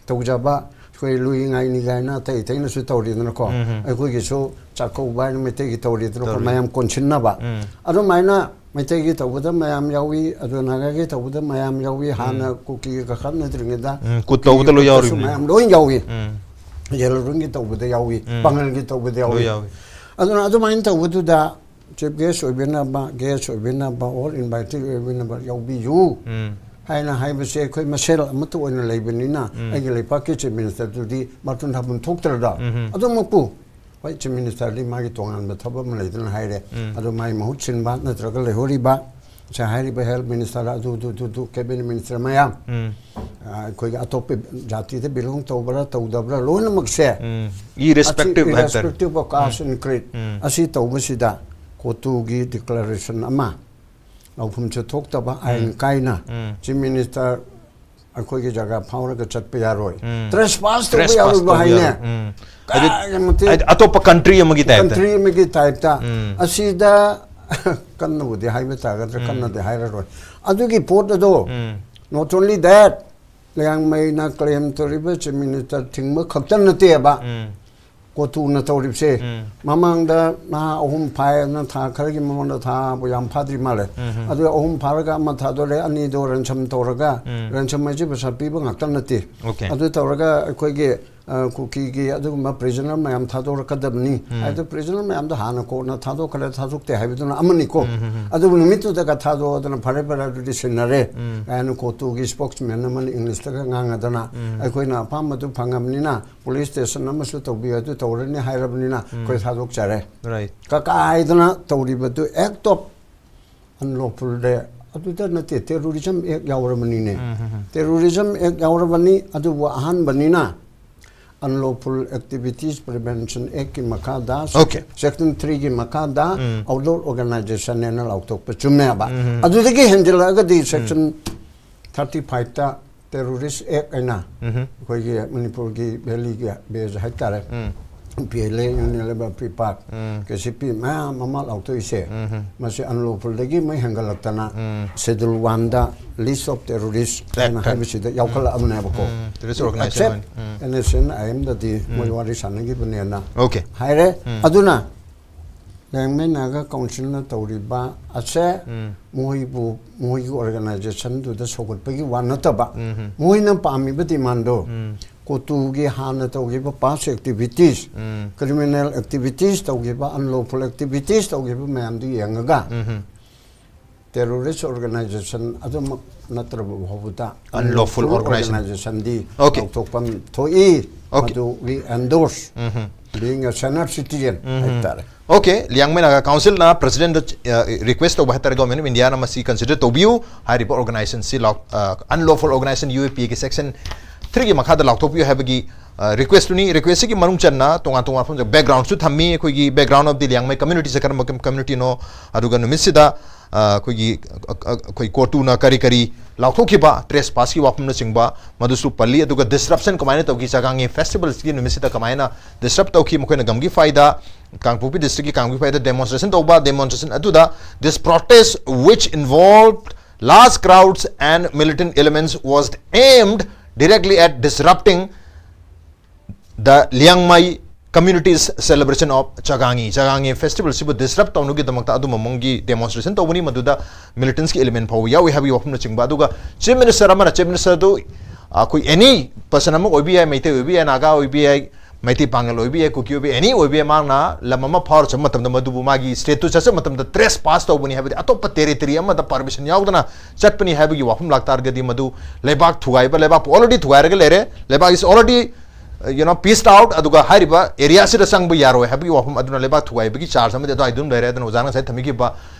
ꯇꯧꯖꯕ꯫ ꯑꯩꯈꯣꯏ ꯂꯨꯏ ꯉꯥꯏꯅꯤ ꯀꯥꯏꯅ ꯑꯇꯩ ꯑꯇꯩꯅꯁꯨ ꯇꯧꯔꯤꯗꯅꯀꯣ꯫ ꯑꯩꯈꯣꯏꯒꯤꯁꯨ ꯆꯥꯛꯀꯧꯕ ꯍꯥꯏꯅ ꯃꯩꯇꯩꯒꯤ ꯇꯧꯔꯤꯗꯅꯀꯣ꯫ ꯇꯧꯔꯤ꯫ ꯃꯌꯥꯝ ꯀꯣꯟꯁꯤꯟꯅꯕ꯫ ꯑꯗꯨꯃꯥꯏꯅ ꯃꯩꯇꯩꯒꯤ ꯇꯧꯕꯗ ꯃꯌꯥꯝ ꯌꯥꯎꯏ, ꯑꯗꯨ ꯅꯥꯒꯥꯒꯤ ꯇꯧꯕꯗ ꯃꯌꯥꯝ ꯌꯥꯎꯏ꯫ ꯍꯥꯟꯅ ꯀꯨꯀꯤꯒ ꯀꯥꯈꯠꯅꯗ꯭ꯔꯤꯉꯩꯗ ꯎꯝ, ꯀꯨꯠ ꯇꯧꯕꯗ ꯂꯣꯏ ꯀꯨꯀꯤꯒꯤ ꯌꯥꯎꯔꯤꯕꯅꯤ꯫ ꯃꯌꯥꯝ ꯂꯣꯏ ꯌꯥꯎꯏ꯫ ꯎꯝ꯫ ꯌꯦꯂꯔꯨꯡꯒꯤ ꯇꯧꯕꯗ ꯌꯥꯎꯏ, ꯎꯝ꯫ ꯄꯥꯉꯜꯒꯤ ꯇꯧꯕꯗ ꯂꯣꯏ ꯌꯥꯎꯏ꯫ ꯌꯥꯎꯏ꯫ ꯑꯗꯨꯅ ꯑꯗꯨꯃꯥꯏꯅ ꯇꯧꯕꯗꯨꯗ ꯆꯤꯐ ꯒꯦꯁ ꯑꯣꯏꯕꯤꯅꯕ, ꯒꯦꯁ ꯑꯣꯏꯕꯤꯅꯕ, ꯑꯣꯜ ꯏꯟꯚꯥꯏꯇꯦꯗ ꯑꯣꯏꯕꯤꯅꯕ ꯌꯥꯎꯕꯤꯌꯨ ꯎꯝ꯫ ꯍꯥꯏꯅ ꯍꯥꯏꯕꯁꯦ ꯑꯩꯈꯣꯏ ꯃꯁꯦꯜ ꯑꯃꯠꯇ ꯑꯣꯏꯅ ꯂꯩꯕꯅꯤꯅ ꯑꯩꯒꯤ ꯂꯩꯄꯥꯛꯀꯤ ꯆꯤꯐ ꯃꯤꯅꯤꯁꯇꯔꯗꯨꯗꯤ ꯕꯥꯔꯇꯣꯟ ꯊꯥꯐꯝ ꯊꯣꯛꯇ꯭ꯔꯗ꯫ ꯑꯗꯨꯃꯛꯄꯨ ꯍꯣꯏ, ꯆꯤꯐ ꯃꯤꯅꯤꯁꯇꯔꯗꯤ ꯃꯥꯒꯤ ꯇꯣꯉꯥꯟꯕ ꯊꯕꯛ ꯑꯃ ꯂꯩꯗꯅ ꯍꯥꯏꯔꯦ꯫ ꯑꯗꯣ ꯃꯥꯒꯤ ꯃꯍꯨꯠ ꯁꯤꯟꯕ ꯅꯠꯇ꯭ꯔꯒ ꯂꯩꯍꯧꯔꯤꯕ ꯉꯁꯥꯏ ꯍꯥꯏꯔꯤꯕ ꯍꯦꯜꯊ ꯃꯤꯅꯤꯁꯇꯔ ꯑꯗꯨ, ꯑꯗꯨ, ꯑꯗꯨ, ꯑꯗꯨ, ꯀꯦꯕꯤꯅꯦꯠ ꯃꯤꯅꯤꯁꯇꯔ ꯃꯌꯥꯝ, ꯎꯝ꯫ ꯑ, ꯑꯩꯈꯣꯏꯒꯤ ꯑꯇꯣꯞꯄ ꯖꯥꯇꯤꯗ ꯕꯤꯂꯣꯡ ꯇꯧꯕ꯭ꯔꯥ ꯇꯧꯗꯕ꯭ꯔꯥ ꯂꯣꯏꯅꯃꯛꯁꯦ ꯎꯝ꯫ Irrespective ꯍꯥꯏꯇꯥꯔꯦ꯫ Irrespective of caste and creed, ꯎꯝ꯫ ꯑꯁꯤ ꯇꯧꯕꯁꯤꯗ ꯀꯣꯇꯨꯒꯤ ꯗꯤꯀ꯭ꯂꯥꯔꯦꯁꯟ ꯑꯃ ꯂꯧꯐꯝꯁꯨ ꯊꯣꯛꯇꯕ, ꯑꯥꯏꯟ ꯀꯥꯏꯅ ꯎꯝ꯫ ꯆꯤꯐ ꯃꯤꯅꯤꯁꯇꯔ ꯑꯩꯈꯣꯏꯒꯤ ꯖꯒꯥ ꯐꯥꯎꯔꯒ ꯆꯠꯄ ꯌꯥꯔꯣꯏ꯫ ꯎꯝ꯫ ꯇ꯭ꯔꯦꯁꯄꯥꯁ ꯇꯧꯕ Trespass ꯌꯥꯔꯣꯏꯕ ꯇꯧꯕ ꯍꯥꯏꯅꯦ꯫ ꯌꯥꯔꯣꯏ꯫ ꯎꯝ꯫ ꯍꯥꯏꯗꯤ, ꯀꯥꯏꯒꯤ ꯃꯇꯤꯛ ꯍꯥꯏꯗꯤ ꯑꯇꯣꯞꯄ ꯀꯟꯇ꯭ꯔꯤ ꯑꯃꯒꯤ ꯇꯥꯏꯞꯇ꯫ ꯀꯟꯇ꯭ꯔꯤ ꯑꯃꯒꯤ ꯇꯥꯏꯞꯇ꯫ ꯎꯝ꯫ ꯑꯁꯤꯗ ꯀꯟꯅꯕꯨꯗꯤ ꯍꯥꯏꯕ ꯇꯥꯒꯗ꯭ꯔꯥ, ꯀꯟꯅꯗꯤ ꯍꯥꯏꯔꯔꯣꯏ꯫ ꯑꯗꯨꯒꯤ ꯄꯣꯠ ꯑꯗꯣ, ꯎꯝ꯫ not only that, ꯂꯤꯌꯥꯡꯃꯩꯅ ꯀ꯭ꯂꯦꯝ ꯇꯧꯔꯤꯕ ꯆꯤꯐ ꯃꯤꯅꯤꯁꯇꯔ ꯊꯤꯡꯕ ꯈꯛꯇ ꯅꯠꯇꯦꯕ꯫ ꯎꯝ꯫ ꯀꯣꯇꯨꯅ ꯇꯧꯔꯤꯕꯁꯦ꯫ ꯎꯝ꯫ ꯃꯃꯥꯡꯗ ꯅꯍꯥ ꯑꯍꯨꯝ ꯐꯥꯏꯅ, ꯊꯥ ꯈꯔꯒꯤ ꯃꯃꯥꯡꯗ, ꯊꯥꯕꯨ ꯌꯥꯝ ꯐꯥꯗ꯭ꯔꯤ ꯃꯥꯜꯂꯦ꯫ ꯑꯗꯨ ꯑꯍꯨꯝ ꯐꯥꯔꯒ ꯑꯃ ꯊꯥꯗꯣꯔꯦ, ꯑꯅꯤꯗꯣ ꯔꯦꯟꯁꯝ ꯇꯧꯔꯒ, ꯎꯝ꯫ ꯔꯦꯟꯁꯝ ꯍꯥꯏꯁꯦ ꯄꯩꯁꯥ ꯄꯤꯕ ꯉꯥꯛꯇ ꯅꯠꯇꯦ꯫ Okay꯫ ꯑꯗꯨ ꯇꯧꯔꯒ ꯑꯩꯈꯣꯏꯒꯤ, ꯑ, ꯀꯨꯀꯤꯒꯤ ꯑꯗꯨꯒꯨꯝꯕ ꯄ꯭ꯔꯤꯖꯅꯔ ꯃꯌꯥꯝ ꯊꯥꯗꯣꯔꯛꯀꯗꯕꯅꯤ꯫ ꯍꯥꯏꯕꯗꯤ ꯄ꯭ꯔꯤꯖꯅꯔ ꯃꯌꯥꯝꯗꯣ ꯍꯥꯟꯅ ꯀꯣꯟꯅ ꯊꯥꯗꯣꯛꯈ꯭ꯔꯦ, ꯊꯥꯗꯣꯛꯇꯦ ꯍꯥꯏꯕꯗꯨꯅ ꯑꯃꯅꯤꯀꯣ꯫ ꯑꯗꯨꯕꯨ ꯅꯨꯃꯤꯠꯇꯨꯗꯒ ꯊꯥꯗꯣꯛꯑꯗꯅ ꯐꯔꯦ ꯐꯔꯦ ꯑꯗꯨꯗꯤ ꯁꯤꯟꯅꯔꯦ ꯀꯥꯏꯅ ꯀꯣꯇꯨꯒꯤ ꯁ꯭ꯄꯣꯛꯁꯃꯦꯟ ꯑꯃꯅ ꯏꯪꯂꯤꯁꯇꯒ ꯉꯥꯡꯉꯗꯅ ꯑꯩꯈꯣꯏꯅ ꯑꯄꯥꯝꯕꯗꯨ ꯐꯪꯉꯕꯅꯤꯅ ꯄꯨꯂꯤꯁ ꯁ꯭ꯇꯦꯁꯟ ꯑꯃꯁꯨ ꯇꯧꯕꯤꯌꯨ, ꯑꯗꯨ ꯇꯧꯔꯅꯤ ꯍꯥꯏꯔꯕꯅꯤꯅ ꯑꯩꯈꯣꯏ ꯊꯥꯗꯣꯛꯆꯔꯦ꯫ ꯔꯥꯏꯠ꯫ ꯀꯀꯥꯏꯗꯅ ꯇꯧꯔꯤꯕꯗꯨ act of unlawful ꯗꯦ ꯑꯗꯨꯗ ꯅꯠꯇꯦ, ꯇꯦꯔꯣꯔꯤꯖꯝ ꯑꯦꯛ ꯌꯥꯎꯔꯕꯅꯤꯅꯦ꯫ ꯇꯦꯔꯣꯔꯤꯖꯝ ꯑꯦꯛ ꯌꯥꯎꯔꯕꯅꯤ, ꯑꯗꯨꯕꯨ ꯑꯍꯥꯟꯕꯅꯤꯅ Unlawful Activities Prevention Act ꯀꯤ ꯃꯈꯥꯗ, Okay꯫ Section three ꯒꯤ ꯃꯈꯥꯗ ꯑꯥꯎꯠꯂꯣꯔ ꯑꯣꯔꯒꯅꯥꯏꯖꯦꯁꯟ ꯍꯥꯏꯅ ꯂꯥꯎꯊꯣꯛꯄ ꯆꯨꯝꯃꯦꯕ꯫ ꯑꯗꯨꯗꯒꯤ ꯍꯦꯟꯖꯜꯂꯛꯑꯒꯗꯤ section thirty five ꯇ ꯇꯦꯔꯣꯔꯤꯁ ꯑꯦꯛ ꯍꯥꯏꯅ ꯑꯩꯈꯣꯏꯒꯤ ꯃꯅꯤꯄꯨꯔꯒꯤ ꯚꯦꯂꯤꯒꯤ ꯕꯦꯖ ꯍꯥꯏꯇꯥꯔꯦ, P L A, union labour party, K C P ꯃꯌꯥꯝ ꯑꯃ ꯂꯥꯎꯊꯣꯛꯏꯁꯦ, ꯃꯁꯤ ꯑꯟꯂꯣꯐꯨꯜꯗꯒꯤ ꯃꯣꯏ ꯍꯦꯟꯒꯠꯂꯛꯇꯅ ꯁꯦꯗꯨꯜ ꯋꯥꯟꯗ ꯂꯤꯁ ꯑꯣꯐ ꯇꯦꯔꯣꯔꯤꯁ ꯍꯥꯏꯅ ꯍꯥꯏꯕꯁꯤꯗ ꯌꯥꯎꯈꯠꯂꯛꯑꯕꯅꯦꯕꯀꯣ꯫ Terrorist organisation except N S N I ꯑꯦꯝꯗꯗꯤ ꯃꯣꯏ ꯋꯥꯔꯤ ꯁꯥꯟꯅꯈꯤꯕꯅꯦꯅ ꯑꯣꯀꯦ꯫ ꯍꯥꯏꯔꯦ꯫ ꯑꯗꯨꯅ ꯂꯤꯌꯥꯡꯃꯩ ꯅꯥꯒꯥ ꯀꯥꯎꯟꯁꯤꯜꯅ ꯇꯧꯔꯤꯕ ꯑꯁꯦ ꯃꯣꯏꯕꯨ, ꯃꯣꯏꯒꯤ ꯑꯣꯔꯒꯅꯥꯏꯖꯦꯁꯟꯗꯨꯗ ꯁꯧꯒꯠꯄꯒꯤ ꯋꯥ ꯅꯠꯇꯕ, ꯃꯣꯏꯅ ꯄꯥꯝꯃꯤꯕ ꯗꯤꯃꯥꯟꯗꯣ ꯀꯣꯇꯨꯒꯤ ꯍꯥꯟꯅ ꯇꯧꯈꯤꯕ ꯄꯥꯁ ꯑꯦꯛꯇꯤꯚꯤꯇꯤꯁ, ꯀ꯭ꯔꯤꯃꯤꯅꯦꯜ ꯑꯦꯛꯇꯤꯚꯤꯇꯤꯁ ꯇꯧꯈꯤꯕ, ꯑꯟꯂꯣꯐꯨꯜ ꯑꯦꯛꯇꯤꯚꯤꯇꯤꯁ ꯇꯧꯈꯤꯕ ꯃꯌꯥꯝꯗꯨ ꯌꯦꯡꯉꯒ ꯇꯦꯔꯣꯔꯤꯁ ꯑꯣꯔꯒꯅꯥꯏꯖꯦꯁꯟ ꯑꯗꯨꯃꯛ ꯅꯠꯇ꯭ꯔꯕ ꯐꯥꯎꯕꯗ Unlawful organization. ꯑꯣꯔꯒꯅꯥꯏꯖꯦꯁꯟꯗꯤ Okay. ꯂꯧꯊꯣꯛꯐꯝ ꯊꯣꯛꯏ꯫ Okay. ꯃꯗꯨ we endorse being A senior citizen ꯍꯥꯏꯇꯥꯔꯦ꯫ ꯑꯣꯀꯦ, ꯂꯤꯌꯥꯡꯃꯩ ꯅꯥꯒꯥ ꯀꯥꯎꯟꯁꯤꯜꯅ ꯄ꯭ꯔꯁꯤꯗꯦꯟꯗ ꯔꯤꯀ꯭ꯋꯦꯁ ꯇꯧꯕ ꯍꯥꯏꯇꯥꯔꯦ, ꯒꯣꯔꯃꯦꯟ ꯑꯣꯐ ꯏꯟꯗꯤꯌꯥꯅ ꯃꯁꯤ ꯀꯟꯁꯤꯗꯔ ꯇꯧꯕꯤꯌꯨ, ꯍꯥꯏꯔꯤꯕ ꯑꯣꯔꯒꯅꯥꯏꯖꯦꯁꯟꯁꯤ ꯂꯥꯎ ꯑꯟꯂꯣꯐꯨꯜ ꯑꯣꯔꯒꯅꯥꯏꯖꯦꯁꯟ ꯌꯨ ꯑꯦ ꯄꯤ ꯑꯦꯒꯤ ꯁꯦꯛꯁꯟ ꯊ꯭ꯔꯤꯒꯤ ꯃꯈꯥꯗ ꯂꯥꯎꯊꯣꯛꯄꯤꯌꯨ ꯍꯥꯏꯕꯒꯤ ꯔꯤꯀ꯭ꯋꯦꯁꯇꯨꯅꯤ꯫ ꯔꯤꯀ꯭ꯋꯦꯁꯁꯤꯒꯤ ꯃꯅꯨꯡ ꯆꯟꯅ ꯇꯣꯉꯥꯟ ꯇꯣꯉꯥꯟꯕ ꯃꯐꯝꯗ ꯕꯦꯛꯒ꯭ꯔꯥꯎꯟꯁꯨ ꯊꯝꯃꯤ, ꯑꯩꯈꯣꯏꯒꯤ ꯕꯦꯛꯒ꯭ꯔꯥꯎꯟ ꯑꯣꯐ ꯗꯤ ꯂꯤꯌꯥꯡꯃꯩ ꯀꯝꯃ꯭ꯌꯨꯅꯤꯇꯤꯁꯦ ꯀꯔꯝꯕ ꯀꯝꯃ꯭ꯌꯨꯅꯤꯇꯤꯅꯣ, ꯑꯗꯨꯒ ꯅꯨꯃꯤꯠꯁꯤꯗ ꯑ, ꯑꯩꯈꯣꯏꯒꯤ ꯑ, ꯑ, ꯑꯩꯈꯣꯏ ꯀꯣꯇꯨꯅ ꯀꯔꯤ ꯀꯔꯤ ꯂꯥꯎꯊꯣꯛꯈꯤꯕ, ꯇ꯭ꯔꯦꯁ ꯄꯥꯁꯀꯤ ꯋꯥꯐꯝꯅꯆꯤꯡꯕ ꯃꯗꯨꯁꯨ ꯄꯜꯂꯤ꯫ ꯑꯗꯨꯒ ꯗꯤꯁꯔꯞꯁꯟ ꯀꯃꯥꯏꯅ ꯇꯧꯈꯤ, ꯆꯥꯒꯥꯡꯉꯤ ꯐꯦꯁꯇꯤꯚꯦꯜꯁꯀꯤ ꯅꯨꯃꯤꯠꯁꯤꯗ ꯀꯃꯥꯏꯅ ꯗꯤꯁꯔꯞ ꯇꯧꯈꯤ, ꯃꯈꯣꯏꯅ ꯒꯝꯒꯤꯐꯥꯏꯗ, ꯀꯥꯡꯄꯣꯛꯄꯤ ꯗꯤꯁꯇ꯭ꯔꯤꯛꯀꯤ ꯀꯥꯡꯄꯣꯛꯄꯤꯗ ꯗꯦꯃꯣꯟꯁꯇ꯭ꯔꯦꯁꯟ ꯇꯧꯕ, ꯗꯦꯃꯣꯟꯁꯇ꯭ꯔꯦꯁꯟ ꯑꯗꯨꯗ this protest which involved large crowds and militant elements was aimed directly at disrupting the Liangmai community's celebration of Chagangi, ꯆꯥꯒꯥꯡꯉꯤ ꯐꯦꯁꯇꯤꯚꯦꯜꯁꯤꯕꯨ ꯗꯤꯁꯔꯞ ꯇꯧꯅꯕꯒꯤꯗꯃꯛꯇ ꯑꯗꯨꯝꯕ ꯃꯑꯣꯡꯒꯤ ꯗꯦꯃꯣꯟꯁꯇ꯭ꯔꯦꯁꯟ ꯇꯧꯕꯅꯤ, ꯃꯗꯨꯗ ꯃꯤꯂꯤꯇꯦꯟꯁꯀꯤ ꯏꯂꯤꯃꯦꯟ ꯐꯥꯎꯕ ꯌꯥꯎꯏ ꯍꯥꯏꯕꯒꯤ ꯋꯥꯐꯝꯅꯆꯤꯡꯕ꯫ ꯑꯗꯨꯒ ꯆꯤꯐ ꯃꯤꯅꯤꯁꯇꯔ ꯑꯃꯅ, ꯆꯤꯐ ꯃꯤꯅꯤꯁꯇꯔꯗꯨ ꯑꯩꯈꯣꯏ ꯑꯦꯅꯤ ꯄꯔꯁꯟ ꯑꯃ ꯑꯣꯏꯕ ꯌꯥꯏ, ꯃꯩꯇꯩ ꯑꯣꯏꯕ ꯌꯥꯏ, ꯅꯥꯒꯥ ꯑꯣꯏꯕ ꯌꯥꯏ, ꯃꯩꯇꯩ ꯄꯥꯉꯜ ꯑꯣꯏꯕ ꯌꯥꯏ, ꯀꯨꯀꯤ ꯑꯣꯏꯕ ꯌꯥꯏ, ꯑꯦꯅꯤ ꯑꯣꯏꯕ ꯌꯥꯏ, ꯃꯍꯥꯛꯅ ꯂꯝ ꯑꯃ ꯐꯥꯎꯔ ꯆꯠꯄ ꯃꯇꯝꯗ ꯃꯗꯨꯕꯨ ꯃꯥꯒꯤ ꯁ꯭ꯇꯦꯠꯇꯨ ꯆꯠꯆꯕ ꯃꯇꯝꯗ ꯇ꯭ꯔꯦꯁ ꯄꯥꯁ ꯇꯧꯕꯅꯤ, ꯍꯥꯏꯕꯗꯤ ꯑꯇꯣꯞꯄ ꯇꯦꯔꯤꯇꯣꯔꯤ ꯑꯃꯗ ꯄꯔꯃꯤꯁꯟ ꯌꯥꯎꯗꯅ ꯆꯠꯄꯅꯤ ꯍꯥꯏꯕꯒꯤ ꯋꯥꯐꯝ ꯂꯥꯛꯇꯥꯔꯒꯗꯤ ꯃꯗꯨ ꯂꯩꯕꯥꯛ ꯊꯨꯒꯥꯏꯕ, ꯂꯩꯕꯥꯛꯄꯨ ꯑꯣꯜꯔꯦꯗꯤ ꯊꯨꯒꯥꯏꯔꯒ ꯂꯩꯔꯦ, ꯂꯩꯕꯥꯛ is already you know, peaced out, ꯑꯗꯨꯒ ꯍꯥꯏꯔꯤꯕ ꯑꯦꯔꯤꯌꯥꯁꯤꯗ ꯆꯪꯕ ꯌꯥꯔꯣꯏ ꯍꯥꯏꯕꯒꯤ ꯋꯥꯐꯝ ꯑꯗꯨꯅ ꯂꯩꯕꯥꯛ ꯊꯨꯒꯥꯏꯕꯒꯤ ꯆꯥꯔꯖ ꯑꯃꯗꯤ ꯑꯗꯨꯋꯥꯏ ꯑꯗꯨꯝ ꯂꯩꯔꯦ꯫ ꯑꯗꯨꯅ ꯑꯣꯖꯥꯅ ꯉꯁꯥꯏ ꯊꯝꯕꯤꯈꯤꯕ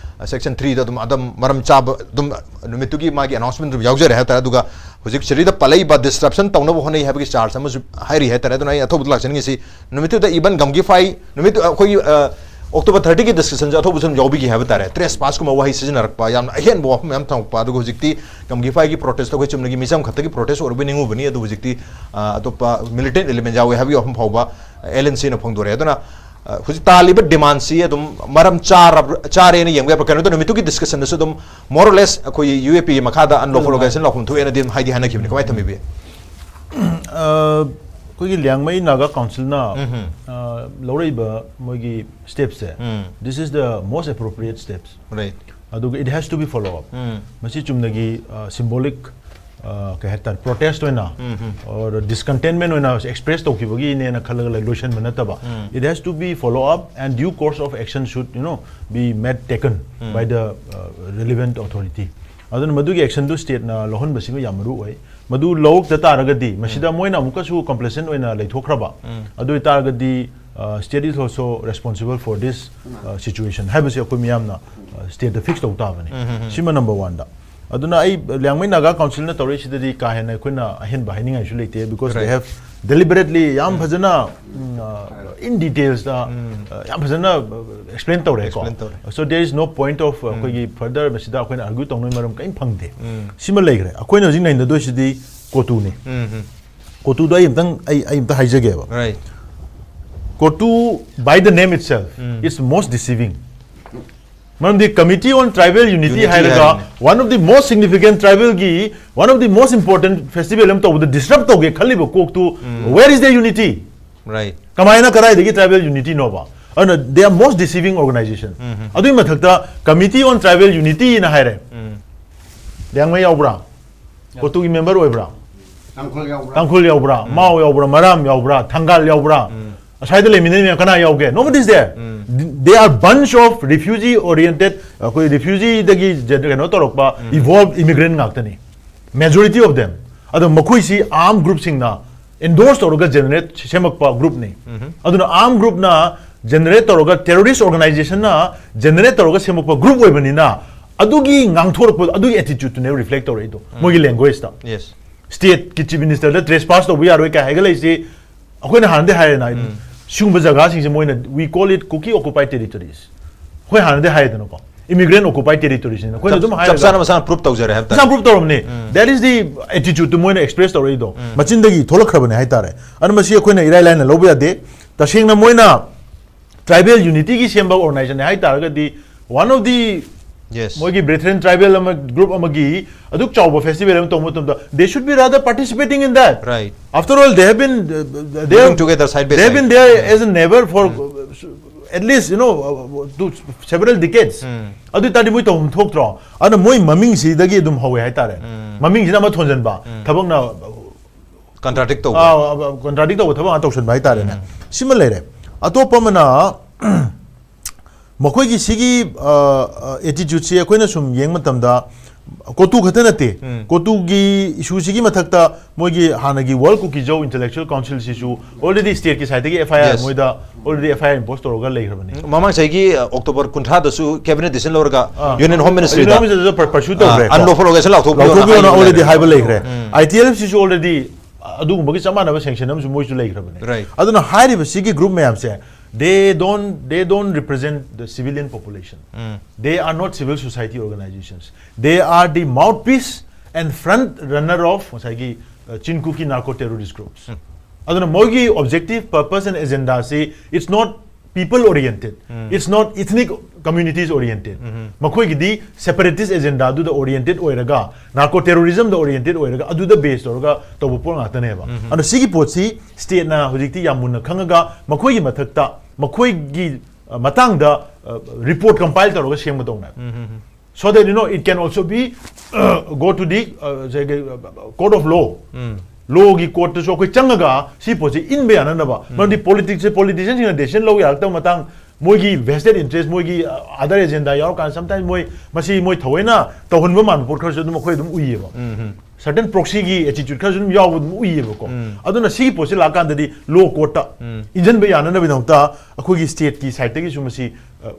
ꯁꯦꯛꯁꯟ ꯊ꯭ꯔꯤꯗ ꯑꯗꯨꯝ ꯑꯗꯨꯝ ꯃꯔꯝ ꯆꯥꯕ ꯑꯗꯨꯝ ꯅꯨꯃꯤꯠꯇꯨꯒꯤ ꯃꯥꯒꯤ ꯑꯅꯥꯎꯟꯁꯃꯦꯟ ꯑꯗꯨꯝ ꯌꯥꯎꯖꯔꯦ ꯍꯥꯏꯇꯥꯔꯦ꯫ ꯑꯗꯨꯒ ꯍꯧꯖꯤꯛ ꯁꯤꯗꯩꯗ ꯄꯜꯂꯛꯏꯕ ꯗꯤꯁꯔꯞꯁꯟ ꯇꯧꯅꯕ ꯍꯣꯠꯅꯩ ꯍꯥꯏꯕꯒꯤ ꯆꯥꯔꯖ ꯑꯃꯁꯨ ꯍꯥꯏꯔꯤ ꯍꯥꯏꯇꯥꯔꯦ꯫ ꯑꯗꯨꯅ ꯑꯩ ꯑꯊꯧꯕꯗ ꯂꯥꯛꯆꯅꯤꯡꯉꯤꯁꯤ, ꯅꯨꯃꯤꯠꯇꯨꯗ ꯏꯚꯟ ꯒꯝꯒꯤꯐꯥꯏ ꯅꯨꯃꯤꯠ ꯑꯩꯈꯣꯏꯒꯤ ꯑ, ꯑꯣꯛꯇꯣꯕꯔ ꯊꯥꯔꯇꯤꯒꯤ ꯗꯤꯁꯀꯁꯟꯁꯦ ꯑꯊꯧꯕꯁꯨ ꯑꯗꯨꯝ ꯌꯥꯎꯕꯤꯒꯦ ꯍꯥꯏꯕ ꯇꯥꯔꯦ꯫ ꯇ꯭ꯔꯦꯁ ꯄꯥꯁꯀꯨꯝꯕ ꯋꯥꯍꯩ ꯁꯤꯖꯤꯟꯅꯔꯛꯄ, ꯌꯥꯝꯅ ꯑꯍꯦꯟꯕ ꯋꯥꯐꯝ ꯃꯌꯥꯝ ꯊꯝꯃꯛꯄ, ꯑꯗꯨꯒ ꯍꯧꯖꯤꯛꯇꯤ ꯒꯝꯒꯤꯐꯥꯏꯒꯤ ꯄ꯭ꯔꯣꯇꯦꯁꯇ ꯑꯩꯈꯣꯏ ꯆꯨꯝꯅꯒꯤ ꯃꯤꯆꯝ ꯈꯛꯇꯒꯤ ꯄ꯭ꯔꯣꯇꯦꯁ ꯑꯣꯏꯔꯨꯕꯩ ꯅꯤꯡꯉꯨꯕꯅꯤ, ꯑꯗꯨ ꯍꯧꯖꯤꯛꯇꯤ ꯑ, ꯑꯇꯣꯞꯄ ꯃꯤꯂꯤꯇꯦꯟ ꯏꯂꯤꯃꯦꯟ ꯌꯥꯎꯋꯦ ꯍꯥꯏꯕꯒꯤ ꯋꯥꯐꯝ ꯐꯥꯎꯕ ꯑꯦꯜ ꯑꯦꯟ ꯁꯤꯅ ꯐꯣꯡꯗꯣꯔꯛꯑꯦ꯫ ꯑꯗꯨꯅ ꯑ, ꯍꯧꯖꯤꯛ ꯇꯥꯜꯂꯤꯕ ꯗꯤꯃꯥꯟꯁꯤ ꯑꯗꯨꯝ ꯃꯔꯝ ꯆꯥꯔꯕ-, ꯆꯥꯔꯦꯅ ꯌꯦꯡꯕ ꯌꯥꯕ꯭ꯔꯥ? ꯀꯩꯅꯣꯗ ꯅꯨꯃꯤꯠꯇꯨꯒꯤ ꯗꯤꯁꯀꯁꯟꯗꯁꯨ ꯑꯗꯨꯝ more or less ꯑꯩꯈꯣꯏ ꯌꯨ ꯑꯦ ꯄꯤꯒꯤ ꯃꯈꯥꯗ ꯑꯟꯂꯣꯐꯨꯜ ꯑꯣꯔꯒꯅꯥꯏꯖꯦꯁꯟ ꯂꯥꯎꯐꯝ ꯊꯣꯛꯑꯦꯅꯗꯤ ꯑꯗꯨꯝ ꯍꯥꯏꯗꯤ ꯍꯥꯏꯅꯈꯤꯕꯅꯤ꯫ ꯀꯃꯥꯏꯅ ꯊꯝꯕꯤꯕꯤ? ꯑ, ꯑꯩꯈꯣꯏꯒꯤ ꯂꯤꯌꯥꯡꯃꯩ ꯅꯥꯒꯥ ꯀꯥꯎꯟꯁꯤꯜꯅ ꯎꯝ꯫ ꯑ, ꯂꯧꯔꯛꯏꯕ ꯃꯣꯏꯒꯤ ꯁ꯭ꯇꯦꯞꯁꯦ, ꯎꯝ꯫ This is the most appropriate steps. Right. ꯑꯗꯨꯒ it has to be follow up. ꯎꯝ꯫ ꯃꯁꯤ ꯆꯨꯝꯅꯒꯤ ꯑ, symbolic, ꯑ, ꯀꯩ ꯍꯥꯏꯇꯥꯔꯦ, ꯄ꯭ꯔꯣꯇꯦꯁ ꯑꯣꯏꯅ ꯎꯝ, ꯎꯝ꯫ or discontentment ꯑꯣꯏꯅ ꯑꯦꯛꯁꯄ꯭ꯔꯦꯁ ꯇꯧꯈꯤꯕꯒꯤꯅꯦꯅ ꯈꯜꯂꯒ ꯂꯩ-, ꯂꯣꯏꯁꯤꯟꯕ ꯅꯠꯇꯕ, ꯎꯝ꯫ It has to be follow up and due course of action should, you know, be made taken um. by the uh, relevant authority. ꯑꯗꯨꯅ ꯃꯗꯨꯒꯤ ꯑꯦꯛꯁꯟꯗꯨ ꯁ꯭ꯇꯦꯠꯅ ꯂꯧꯍꯟꯕꯁꯤꯃ ꯌꯥꯝ ꯃꯔꯨ ꯑꯣꯏ꯫ ꯃꯗꯨ ꯂꯧꯔꯛꯇ ꯇꯥꯔꯒꯗꯤ ꯃꯁꯤꯗ ꯃꯣꯏꯅ ꯑꯃꯨꯛꯀꯁꯨ ꯀꯝꯄ꯭ꯂꯦꯁꯦꯟ ꯑꯣꯏꯅ ꯂꯩꯊꯣꯛꯈ꯭ꯔꯕ, ꯎꯝ꯫ ꯑꯗꯨ ꯑꯣꯏꯇꯥꯔꯒꯗꯤ uh, state is also responsible for this uh, situation ꯍꯥꯏꯕꯁꯤ ꯑꯩꯈꯣꯏ ꯃꯤꯌꯥꯝꯅ uh, ꯁ꯭ꯇꯦꯠꯇ ꯐꯤꯛꯁ ꯇꯧ ꯇꯥꯕꯅꯤ꯫ ꯎꯝ, ꯎꯝ, ꯎꯝ꯫ ꯁꯤꯃ ꯅꯝꯕꯔ ꯋꯥꯟꯗ꯫ ꯑꯗꯨꯅ ꯑꯩ ꯂꯤꯌꯥꯡꯃꯩ ꯅꯥꯒꯥ ꯀꯥꯎꯟꯁꯤꯜꯅ ꯇꯧꯔꯛꯏꯁꯤꯗꯗꯤ ꯀꯥ ꯍꯦꯟꯅ ꯑꯩꯈꯣꯏꯅ ꯑꯍꯦꯟꯕ ꯍꯥꯏꯅꯤꯡꯉꯥꯏꯁꯨ ꯂꯩꯇꯦ, because they Right. have deliberately ꯌꯥꯝ ꯐꯖꯅ ꯎꯝ, uh, in detailsꯇ ꯎꯝ꯫ uh, ꯌꯥꯝ ꯐꯖꯅ ꯑꯦꯛꯁꯄ꯭ꯂꯦꯟ ꯇꯧꯔꯦꯀꯣ꯫ Explain ꯇꯧꯔꯦ꯫ So there is no point of uh, ꯑꯩꯈꯣꯏꯒꯤ further ꯃꯁꯤꯗ ꯑꯩꯈꯣꯏꯅ ꯑꯥꯔꯒ꯭ꯌꯨ ꯇꯧꯅꯕꯒꯤ ꯃꯔꯝ ꯀꯔꯤꯝ ꯐꯪꯗꯦ꯫ ꯎꯝ꯫ ꯁꯤꯃ ꯂꯩꯈ꯭ꯔꯦ꯫ ꯑꯩꯈꯣꯏꯅ ꯍꯧꯖꯤꯛ ꯅꯩꯅꯗꯣꯏꯁꯤꯗꯤ ꯀꯣꯇꯨꯅꯤ꯫ ꯎꯝ, ꯎꯝ꯫ ꯀꯣꯇꯨꯗꯣ ꯑꯩ ꯑꯝꯇꯪ ꯑꯩ ꯑꯩ ꯑꯝꯇ ꯍꯥꯏꯖꯒꯦꯕ꯫ Right. ꯀꯣꯇꯨ, by the name itself, um. It's most deceiving. ꯃꯔꯝꯗꯤ Committee on Tribal Unity Unity ꯍꯥꯏꯔꯒ ꯍꯥꯏꯔꯤꯅꯦ꯫ One of the most significant tribalꯒꯤ one of the most important festival ꯑꯃ ꯇꯧꯕꯗ ꯗꯤꯁꯇꯔꯕ ꯇꯧꯒꯦ ꯈꯜꯂꯤꯕ ꯀꯣꯛꯇꯨ, ꯎꯝ꯫ Where is the unity? Right. ꯀꯃꯥꯏꯅ, ꯀꯗꯥꯏꯗꯒꯤ tribal unityꯅꯣꯕ? ꯑꯗꯨꯅ they are most deceiving organization. ꯎꯝ, ꯎꯝ꯫ ꯑꯗꯨꯒꯤ ꯃꯊꯛꯇ Committee on Tribal Unityꯅ ꯍꯥꯏꯔꯦ꯫ ꯎꯝ꯫ ꯂꯤꯌꯥꯡꯃꯩ ꯌꯥꯎꯕ꯭ꯔꯥ? ꯀꯣꯇꯨꯒꯤ ꯃꯦꯝꯕꯔ ꯑꯣꯏꯕ꯭ꯔꯥ? ꯇꯥꯡꯈꯨꯜ ꯌꯥꯎꯕ꯭ꯔꯥ? ꯇꯥꯡꯈꯨꯜ ꯌꯥꯎꯕ꯭ꯔꯥ? ꯃꯥꯎ ꯌꯥꯎꯕ꯭ꯔꯥ? ꯃꯔꯥꯝ ꯌꯥꯎꯕ꯭ꯔꯥ? ꯊꯪꯒꯥꯜ ꯌꯥꯎꯕ꯭ꯔꯥ? ꯎꯝ꯫ ꯑꯁ꯭ꯋꯥꯏꯗ ꯂꯩꯃꯤꯟꯅꯔꯤꯕ ꯃꯌꯥꯝ ꯀꯅꯥ ꯌꯥꯎꯒꯦ? Nobody is there. Um. They are bunch of refugee oriented, ꯑꯩꯈꯣꯏ ꯔꯤꯐ꯭ꯌꯨꯖꯤꯗꯒꯤ ꯀꯩꯅꯣ ꯇꯧꯔꯛꯄ, evolved immigrant ꯉꯥꯛꯇꯅꯤ, majority of them. ꯑꯗꯣ ꯃꯈꯣꯏꯁꯤ armed groupꯁꯤꯡꯅ endorse ꯇꯧꯔꯒ generate ꯁꯦꯝꯃꯛꯄ groupꯅꯤ꯫ ꯎꯝ꯫ ꯑꯗꯨꯅ armed groupꯅ generate ꯇꯧꯔꯒ, terrorist organizationꯅ generate ꯇꯧꯔꯒ ꯁꯦꯝꯃꯛꯄ group ꯑꯣꯏꯕꯅꯤꯅ, ꯑꯗꯨꯒꯤ ꯉꯥꯡꯊꯣꯔꯛꯄ, ꯑꯗꯨꯒꯤ attitudeꯇꯨꯅꯦꯕ reflect ꯇꯧꯔꯛꯏꯗꯣ ꯃꯣꯏꯒꯤ languageꯇ꯫ Yes. Stateꯀꯤ Chief Ministerꯗ trespass ꯇꯧꯕ ꯌꯥꯔꯣꯏ ꯀꯥꯏ ꯍꯥꯏꯒꯠꯂꯛꯏꯁꯤ ꯑꯩꯈꯣꯏꯅ ꯍꯥꯟꯅꯗꯤ ꯍꯥꯏꯔꯦꯅ, ꯎꯝ꯫ ꯁꯤꯒꯨꯝꯕ ꯖꯒꯥꯁꯤꯡꯁꯦ ꯃꯣꯏꯅ, we call it Kuki occupied territories. ꯑꯩꯈꯣꯏ ꯍꯥꯟꯅꯗꯤ ꯍꯥꯏꯗꯅꯀꯣ, immigrant occupied territoriesꯅ ꯑꯩꯈꯣꯏꯅ ꯑꯗꯨꯝ ꯆꯞ ꯍꯥꯏꯔꯒ ꯆꯥꯅ ꯃꯁꯥꯅ ꯄ꯭ꯔꯨꯞ ꯇꯧꯖꯔꯦ ꯍꯥꯏꯕ ꯃꯁꯥꯅ ꯇꯥꯔꯦ꯫ ꯄ꯭ꯔꯨꯞ ꯇꯧꯔꯝꯅꯤ꯫ That is the attitudeꯇꯨ ꯃꯣꯏꯅ express ꯇꯧꯔꯛꯏꯗꯣ ꯃꯆꯤꯟꯗꯒꯤ ꯊꯣꯛꯂꯛꯈ꯭ꯔꯕꯅꯦ ꯍꯥꯏꯇꯥꯔꯦ꯫ ꯑꯗꯨꯅ ꯃꯁꯤ ꯑꯩꯈꯣꯏꯅ ꯏꯔꯥꯏ ꯂꯥꯏꯅ ꯂꯧꯕ ꯌꯥꯗꯦ꯫ ꯇꯁꯦꯡꯅ ꯃꯣꯏꯅ tribal unityꯒꯤ ꯁꯦꯝꯕ organizationꯅꯦ ꯍꯥꯏꯇꯥꯔꯒꯗꯤ, one of the Yes. ꯃꯣꯏꯒꯤ brethren tribal ꯑꯃ, group ꯑꯃꯒꯤ ꯑꯗꯨꯛ ꯆꯥꯎꯕ festival ꯑꯃ ꯇꯧꯕ ꯃꯇꯝꯗ, they should be rather participating in that. Right. After all, they have been, uh, they Living have, together side by they have side. Been there as a neighbor for, uh, at least, you know, uh, to several decades. ꯑꯗꯨ ꯑꯣꯏ ꯇꯥꯔꯗꯤ ꯃꯣꯏ ꯇꯧꯐꯝ ꯊꯣꯛꯇ꯭ꯔꯣ? ꯑꯗꯨꯅ ꯃꯣꯏ ꯃꯃꯤꯡꯁꯤꯗꯒꯤ ꯑꯗꯨꯝ ꯍꯧꯋꯦ ꯍꯥꯏꯇꯥꯔꯦ꯫ ꯃꯃꯤꯡꯁꯤꯅ ꯑꯃ ꯊꯣꯟꯖꯟꯕ, ꯊꯕꯛꯅ ꯀꯟꯇ꯭ꯔꯥꯗꯤꯛ ꯇꯧꯕ꯫ ꯑꯥ, ꯀꯟꯇ꯭ꯔꯥꯗꯤꯛ ꯇꯧꯕ ꯊꯕꯛ ꯉꯥꯛꯇ ꯇꯧꯁꯟꯕ ꯍꯥꯏꯇꯥꯔꯦꯅꯦ꯫ ꯁꯤꯃ ꯂꯩꯔꯦ꯫ ꯑꯇꯣꯞꯄ ꯑꯃꯅ, ꯃꯈꯣꯏꯒꯤ ꯁꯤꯒꯤ, ꯑ, ꯑ, attitudeꯁꯤ ꯑꯩꯈꯣꯏꯅ ꯁꯨꯝ ꯌꯦꯡꯕ ꯃꯇꯝꯗ, ꯀꯣꯇꯨ ꯈꯛꯇ ꯅꯠꯇꯦ꯫ ꯀꯣꯇꯨꯒꯤ issueꯁꯤꯒꯤ ꯃꯊꯛꯇ ꯃꯣꯏꯒꯤ ꯍꯥꯟꯅꯒꯤ World Kuki-Zo Intellectual Councilꯁꯤꯁꯨ already stateꯀꯤ sideꯇꯒꯤ F I R, Yes. ꯃꯣꯏꯗ already F I R impose ꯇꯧꯔꯒ ꯂꯩꯈ꯭ꯔꯕꯅꯤ꯫ ꯃꯃꯥꯡ ꯆꯍꯤꯒꯤ, ꯑ, October ꯀꯨꯟꯊ꯭ꯔꯥꯗꯁꯨ cabinet decision ꯂꯧꯔꯒ ꯑꯥ. Union Home Ministryꯗ, Union Home Ministryꯗ per-, pursue ꯇꯧꯈ꯭ꯔꯦ꯫ ꯑ, unlawful organization ꯂꯥꯎꯊꯣꯛꯄꯤꯌꯣꯅ ꯂꯥꯎꯊꯣꯛꯄꯤꯌꯣꯅ ꯍꯥꯏꯕ already ꯂꯩꯔꯦ꯫ ꯍꯥꯏꯕ ꯂꯩꯈ꯭ꯔꯦ꯫ I T L Fꯁꯤꯁꯨ already ꯑꯗꯨꯒꯨꯝꯕꯒꯤ ꯆꯞ ꯃꯥꯟꯅꯕ sanction ꯑꯃꯁꯨ ꯃꯣꯏꯁꯨ ꯂꯩꯈ꯭ꯔꯕꯅꯤ꯫ Right. ꯑꯗꯨꯅ ꯍꯥꯏꯔꯤꯕ ꯁꯤꯒꯤ group ꯃꯌꯥꯝꯁꯦ, they don't, they don't represent the civilian population. They are not civil society organizations. They are the mouthpiece and front runner of ꯉꯁꯥꯏꯒꯤ, uh, Chin Kuki narco terrorist groups. ꯑꯗꯨꯅ ꯃꯣꯏꯒꯤ objective, purpose and agendaꯁꯤ, it's not people oriented. It's not ethnic communities oriented. ꯃꯈꯣꯏꯒꯤꯗꯤ separatist agendaꯗꯨꯗ oriented ꯑꯣꯏꯔꯒ, narco terrorismꯗ oriented ꯑꯣꯏꯔꯒ, ꯑꯗꯨꯗ base ꯇꯧꯔꯒ ꯇꯧꯕ ꯄꯣꯠ ꯉꯥꯛꯇꯅꯦꯕ꯫ ꯑꯗꯣ ꯁꯤꯒꯤ ꯄꯣꯠꯁꯤ stateꯅ ꯍꯧꯖꯤꯛꯇꯤ ꯌꯥꯝ ꯃꯨꯟꯅ ꯈꯪꯉꯒ ꯃꯈꯣꯏꯒꯤ ꯃꯊꯛꯇ, ꯃꯈꯣꯏꯒꯤ, ꯑ, ꯃꯇꯥꯡꯗ, ꯑ, report compile ꯇꯧꯔꯒ ꯁꯦꯝꯒꯗꯧꯅꯦꯕ꯫ So that, you know, it can also be, uh, go to the, uh, ꯉꯁꯥꯏꯒꯤ, uh, court of law. Lawꯒꯤ courtꯇꯁꯨ ꯑꯩꯈꯣꯏ ꯆꯪꯉꯒ ꯁꯤ ꯄꯣꯠꯁꯤ ꯏꯟꯕ ꯌꯥꯅꯅꯕ꯫ ꯃꯔꯝꯗꯤ politicsꯁꯦ, politicianꯁꯤꯡꯅ decision ꯂꯧ ꯌꯥꯔꯛꯇꯕ ꯃꯇꯥꯡ, ꯃꯣꯏꯒꯤ vested interest, ꯃꯣꯏꯒꯤ, uh, other agenda ꯌꯥꯎꯔꯀꯥꯟꯗ sometimes ꯃꯣꯏ, ꯃꯁꯤ ꯃꯣꯏ ꯊꯑꯣꯏꯅ ꯇꯧꯍꯟꯕ ꯃꯥꯟꯕ ꯄꯣꯠ ꯈꯔꯁꯨ ꯑꯗꯨꯝ ꯑꯩꯈꯣꯏ ꯑꯗꯨꯝ ꯎꯏꯌꯦꯕ꯫ Certain proxyꯒꯤ attitude ꯈꯔꯁꯨ ꯑꯗꯨꯝ ꯌꯥꯎꯕ ꯑꯗꯨꯝ ꯎꯏꯌꯦꯕꯀꯣ꯫ ꯑꯗꯨꯅ ꯁꯤꯒꯤ ꯄꯣꯠꯁꯤ ꯂꯥꯛꯀꯥꯟꯗꯗꯤ law courtꯇ ꯏꯟꯖꯟꯕ ꯌꯥꯅꯅꯕꯒꯤꯗꯃꯛꯇ ꯑꯩꯈꯣꯏꯒꯤ stateꯀꯤ sideꯇꯒꯤꯁꯨ ꯃꯁꯤ, uh,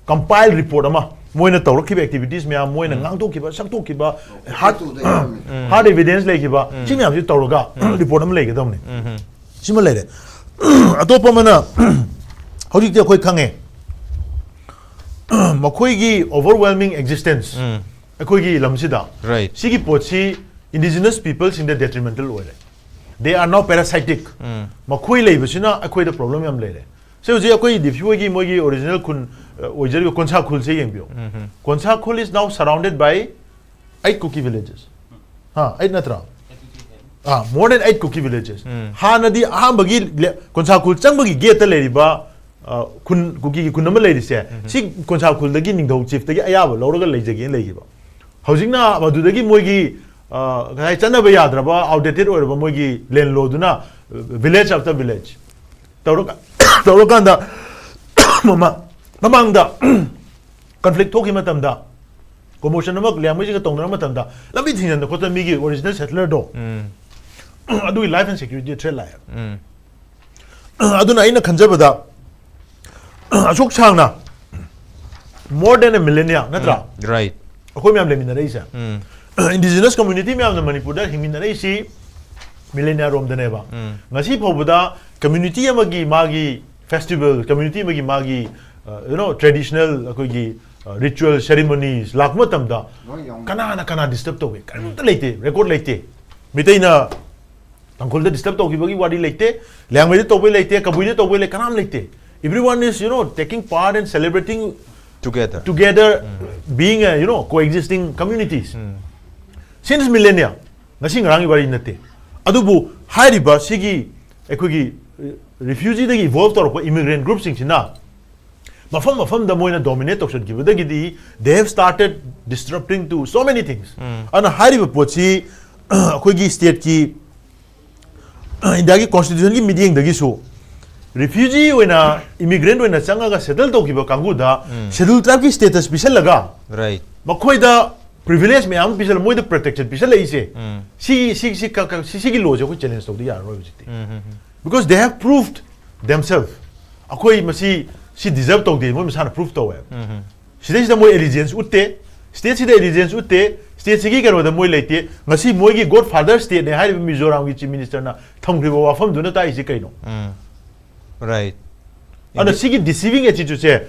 compile report ꯑꯃ ꯃꯣꯏꯅ ꯇꯧꯔꯛꯈꯤꯕ activities ꯃꯌꯥꯝ, ꯃꯣꯏꯅ ꯉꯥꯡꯊꯣꯛꯈꯤꯕ, ꯁꯛꯇꯣꯛꯈꯤꯕ, hard, hard evidence ꯂꯩꯈꯤꯕ, ꯁꯤ ꯃꯌꯥꯝꯁꯤ ꯇꯧꯔꯒ report ꯑꯃ ꯂꯩꯒꯗꯕꯅꯤ꯫ ꯁꯤꯃ ꯂꯩꯔꯦ꯫ ꯑꯇꯣꯞꯄ ꯑꯃꯅ ꯍꯧꯖꯤꯛꯇꯤ ꯑꯩꯈꯣꯏ ꯈꯪꯉꯦ, ꯃꯈꯣꯏꯒꯤ overwhelming existence, ꯎꯝ ꯑꯩꯈꯣꯏꯒꯤ ꯂꯝꯁꯤꯗ, Right. ꯁꯤꯒꯤ ꯄꯣꯠꯁꯤ indigenous peopleꯁꯤꯡꯗ detrimental ꯑꯣꯏꯔꯦ. They are now parasitic. ꯎꯝ ꯃꯈꯣꯏ ꯂꯩꯕꯁꯤꯅ ꯑꯩꯈꯣꯏꯗ problem ꯌꯥꯝ ꯂꯩꯔꯦ. ꯁꯤ ꯍꯧꯖꯤꯛ ꯑꯩꯈꯣꯏ ꯗꯤꯐ꯭ꯌꯨ ꯍꯣꯏꯒꯤ ꯃꯣꯏꯒꯤ original ꯈꯨꯟ, ꯑ, ꯑꯣꯏꯖꯔꯤꯕ ꯀꯣꯟꯁꯥ ꯈꯨꯜꯁꯦ ꯌꯦꯡꯕꯤꯌꯨ. ꯎꯝ ꯀꯣꯟꯁꯥ ꯈꯨꯜ is now surrounded by eight Kuki villages. ꯍꯥ, eight ꯅꯠꯇ꯭ꯔꯥ? ꯑꯥ, more than eight Kuki villages. ꯎꯝ. ꯍꯥꯟꯅꯗꯤ ꯑꯍꯥꯟꯕꯒꯤ ꯂꯦ-, ꯀꯣꯟꯁꯥ ꯈꯨꯜ ꯆꯪꯕꯒꯤ gateꯇ ꯂꯩꯔꯤꯕ, ꯑ, ꯈꯨꯟ, ꯀꯨꯀꯤꯒꯤ ꯈꯨꯟ ꯑꯃ ꯂꯩꯔꯤꯁꯦ, ꯁꯤ ꯀꯣꯟꯁꯥ ꯈꯨꯜꯗꯒꯤ ꯅꯤꯡꯊꯧ chiefꯇꯒꯤ ꯑꯌꯥꯕ ꯂꯧꯔꯒ ꯂꯩꯖꯒꯦꯅ ꯂꯩꯈꯤꯕ꯫ ꯍꯧꯖꯤꯛꯅ ꯃꯗꯨꯗꯒꯤ ꯃꯣꯏꯒꯤ, ꯑ, ꯉꯁꯥꯏ ꯆꯠꯅꯕ ꯌꯥꯗ꯭ꯔꯕ, outdated ꯑꯣꯏꯔꯕ ꯃꯣꯏꯒꯤ land lawꯗꯨꯅ, ꯑ, village after village ꯇꯧꯔꯒ, ꯇꯧꯔꯀꯥꯟꯗ ꯃꯃꯥ-, ꯃꯃꯥꯡꯗ conflict ꯊꯣꯛꯈꯤꯕ ꯃꯇꯝꯗ, commotion ꯑꯃ ꯂꯤꯌꯥꯡꯃꯩꯁꯤꯒ ꯇꯧꯅꯔ ꯃꯇꯝꯗ, ꯂꯝꯕꯤ ꯊꯤꯡꯖꯤꯟꯗ ꯈꯣꯠꯇꯅ ꯃꯤꯒꯤ original settlerꯗꯣ, ꯎꯝ ꯑꯗꯨꯒꯤ life and security threat ꯂꯥꯛꯑꯦ꯫ ꯎꯝ ꯑꯗꯨꯅ ꯑꯩꯅ ꯈꯟꯖꯕꯗ, ꯑꯁꯨꯛ ꯁꯥꯡꯅ, more than a millennia, ꯅꯠꯇ꯭ꯔꯥ? Right. ꯑꯩꯈꯣꯏ ꯃꯌꯥꯝ ꯂꯩꯃꯤꯟꯅꯔꯛꯏꯁꯦ, ꯎꯝ indigenous community ꯃꯌꯥꯝꯅ ꯃꯅꯤꯄꯨꯔꯗ ꯍꯤꯡꯃꯤꯟꯅꯔꯛꯏꯁꯤ millennia ꯔꯣꯝꯗꯅꯦꯕ꯫ ꯎꯝ ꯉꯁꯤ ꯐꯥꯎꯕꯗ community ꯑꯃꯒꯤ ꯃꯥꯒꯤ festival, community ꯑꯃꯒꯤ ꯃꯥꯒꯤ, uh, you know, traditional ꯑꯩꯈꯣꯏꯒꯤ, uh, ritual ceremonies ꯂꯥꯛꯄ ꯃꯇꯝꯗ, ꯂꯣꯏ ꯌꯥꯎꯅ꯫ ꯀꯅꯥꯅ ꯀꯅꯥ disturb ꯇꯧꯏ? ꯀꯔꯤꯝꯇ ꯂꯩꯇꯦ, record ꯂꯩꯇꯦ꯫ ꯃꯤꯇꯩꯅ ꯇꯥꯡꯈꯨꯜꯗ disturb ꯇꯧꯈꯤꯕꯒꯤ ꯋꯥꯔꯤ ꯂꯩꯇꯦ, ꯂꯤꯌꯥꯡꯃꯩꯗ ꯇꯧꯕꯩ ꯂꯩꯇꯦ, ꯀꯕꯨꯏꯗ ꯇꯧꯕꯩ ꯂꯩ, ꯀꯅꯥꯝ ꯂꯩꯇꯦ꯫ Everyone is, you know, taking part and celebrating Together. together, being a, you know, coexisting communities. Since millennia, ꯉꯁꯤ ꯉꯔꯥꯡꯒꯤ ꯋꯥꯔꯤ ꯅꯠꯇꯦ꯫ ꯑꯗꯨꯕꯨ ꯍꯥꯏꯔꯤꯕ ꯁꯤꯒꯤ ꯑꯩꯈꯣꯏꯒꯤ, ꯑ, refugeeꯗꯒꯤ evolve ꯇꯧꯔꯛꯄ immigrant groupꯁꯤꯡꯁꯤꯅ ꯃꯐꯝ ꯃꯐꯝꯗ ꯃꯣꯏꯅ dominate ꯇꯧꯁꯟꯈꯤꯕꯗꯒꯤꯗꯤ they have started disrupting to so many things. ꯑꯗꯨꯅ ꯍꯥꯏꯔꯤꯕ ꯄꯣꯠꯁꯤ ꯑꯩꯈꯣꯏꯒꯤ stateꯀꯤ, ꯏꯟꯗꯤꯌꯥꯒꯤ constitutionꯒꯤ ꯃꯤꯠꯌꯦꯡꯗꯒꯤꯁꯨ refugee ꯑꯣꯏꯅ, immigrant ꯑꯣꯏꯅ ꯆꯪꯉꯒ settle ꯇꯧꯈꯤꯕ ꯀꯥꯡꯕꯨꯗ schedule tribeꯀꯤ status ꯄꯤꯁꯜꯂꯒ Right. ꯃꯈꯣꯏꯗ privilege ꯃꯌꯥꯝ ꯑꯃ ꯄꯤꯁꯜꯂ, ꯃꯣꯏꯗ protection ꯄꯤꯁꯜꯂꯛꯏꯁꯦ, ꯎꯝ ꯁꯤ, ꯁꯤ, ꯁꯤ, ꯀ-, ꯀ-, ꯁꯤ, ꯁꯤꯒꯤ lawꯁꯦ ꯑꯩꯈꯣꯏ challenge ꯇꯧꯗ ꯌꯥꯔꯔꯣꯏ ꯍꯧꯖꯤꯛꯇꯤ꯫ ꯎꯝ ꯎꯝ Because they have proved themselves. ꯑꯩꯈꯣꯏ ꯃꯁꯤ, ꯁꯤ deserve ꯇꯧꯗꯦ, ꯃꯣꯏ ꯃꯁꯥꯅ prove ꯇꯧꯋꯦꯕ꯫ ꯎꯝ ꯁꯤꯗꯩꯁꯤꯗ ꯃꯣꯏ allegiance ꯎꯠꯇꯦ, stateꯁꯤꯗ allegiance ꯎꯠꯇꯦ, stateꯁꯤꯒꯤ ꯀꯩꯅꯣꯗ ꯃꯣꯏ ꯂꯩꯇꯦ꯫ ꯉꯁꯤ ꯃꯣꯏꯒꯤ God Father stateꯅꯦ ꯍꯥꯏꯔꯤꯕ ꯃꯤꯖꯣꯔꯥꯝꯒꯤ chief ministerꯅ ꯊꯝꯈ꯭ꯔꯤꯕ ꯋꯥꯐꯝꯗꯨꯅ ꯇꯥꯛꯏꯁꯤ ꯀꯩꯅꯣ? ꯎꯝ Right. ꯑꯗꯨꯅ ꯁꯤꯒꯤ deceiving attitude ꯁꯦ,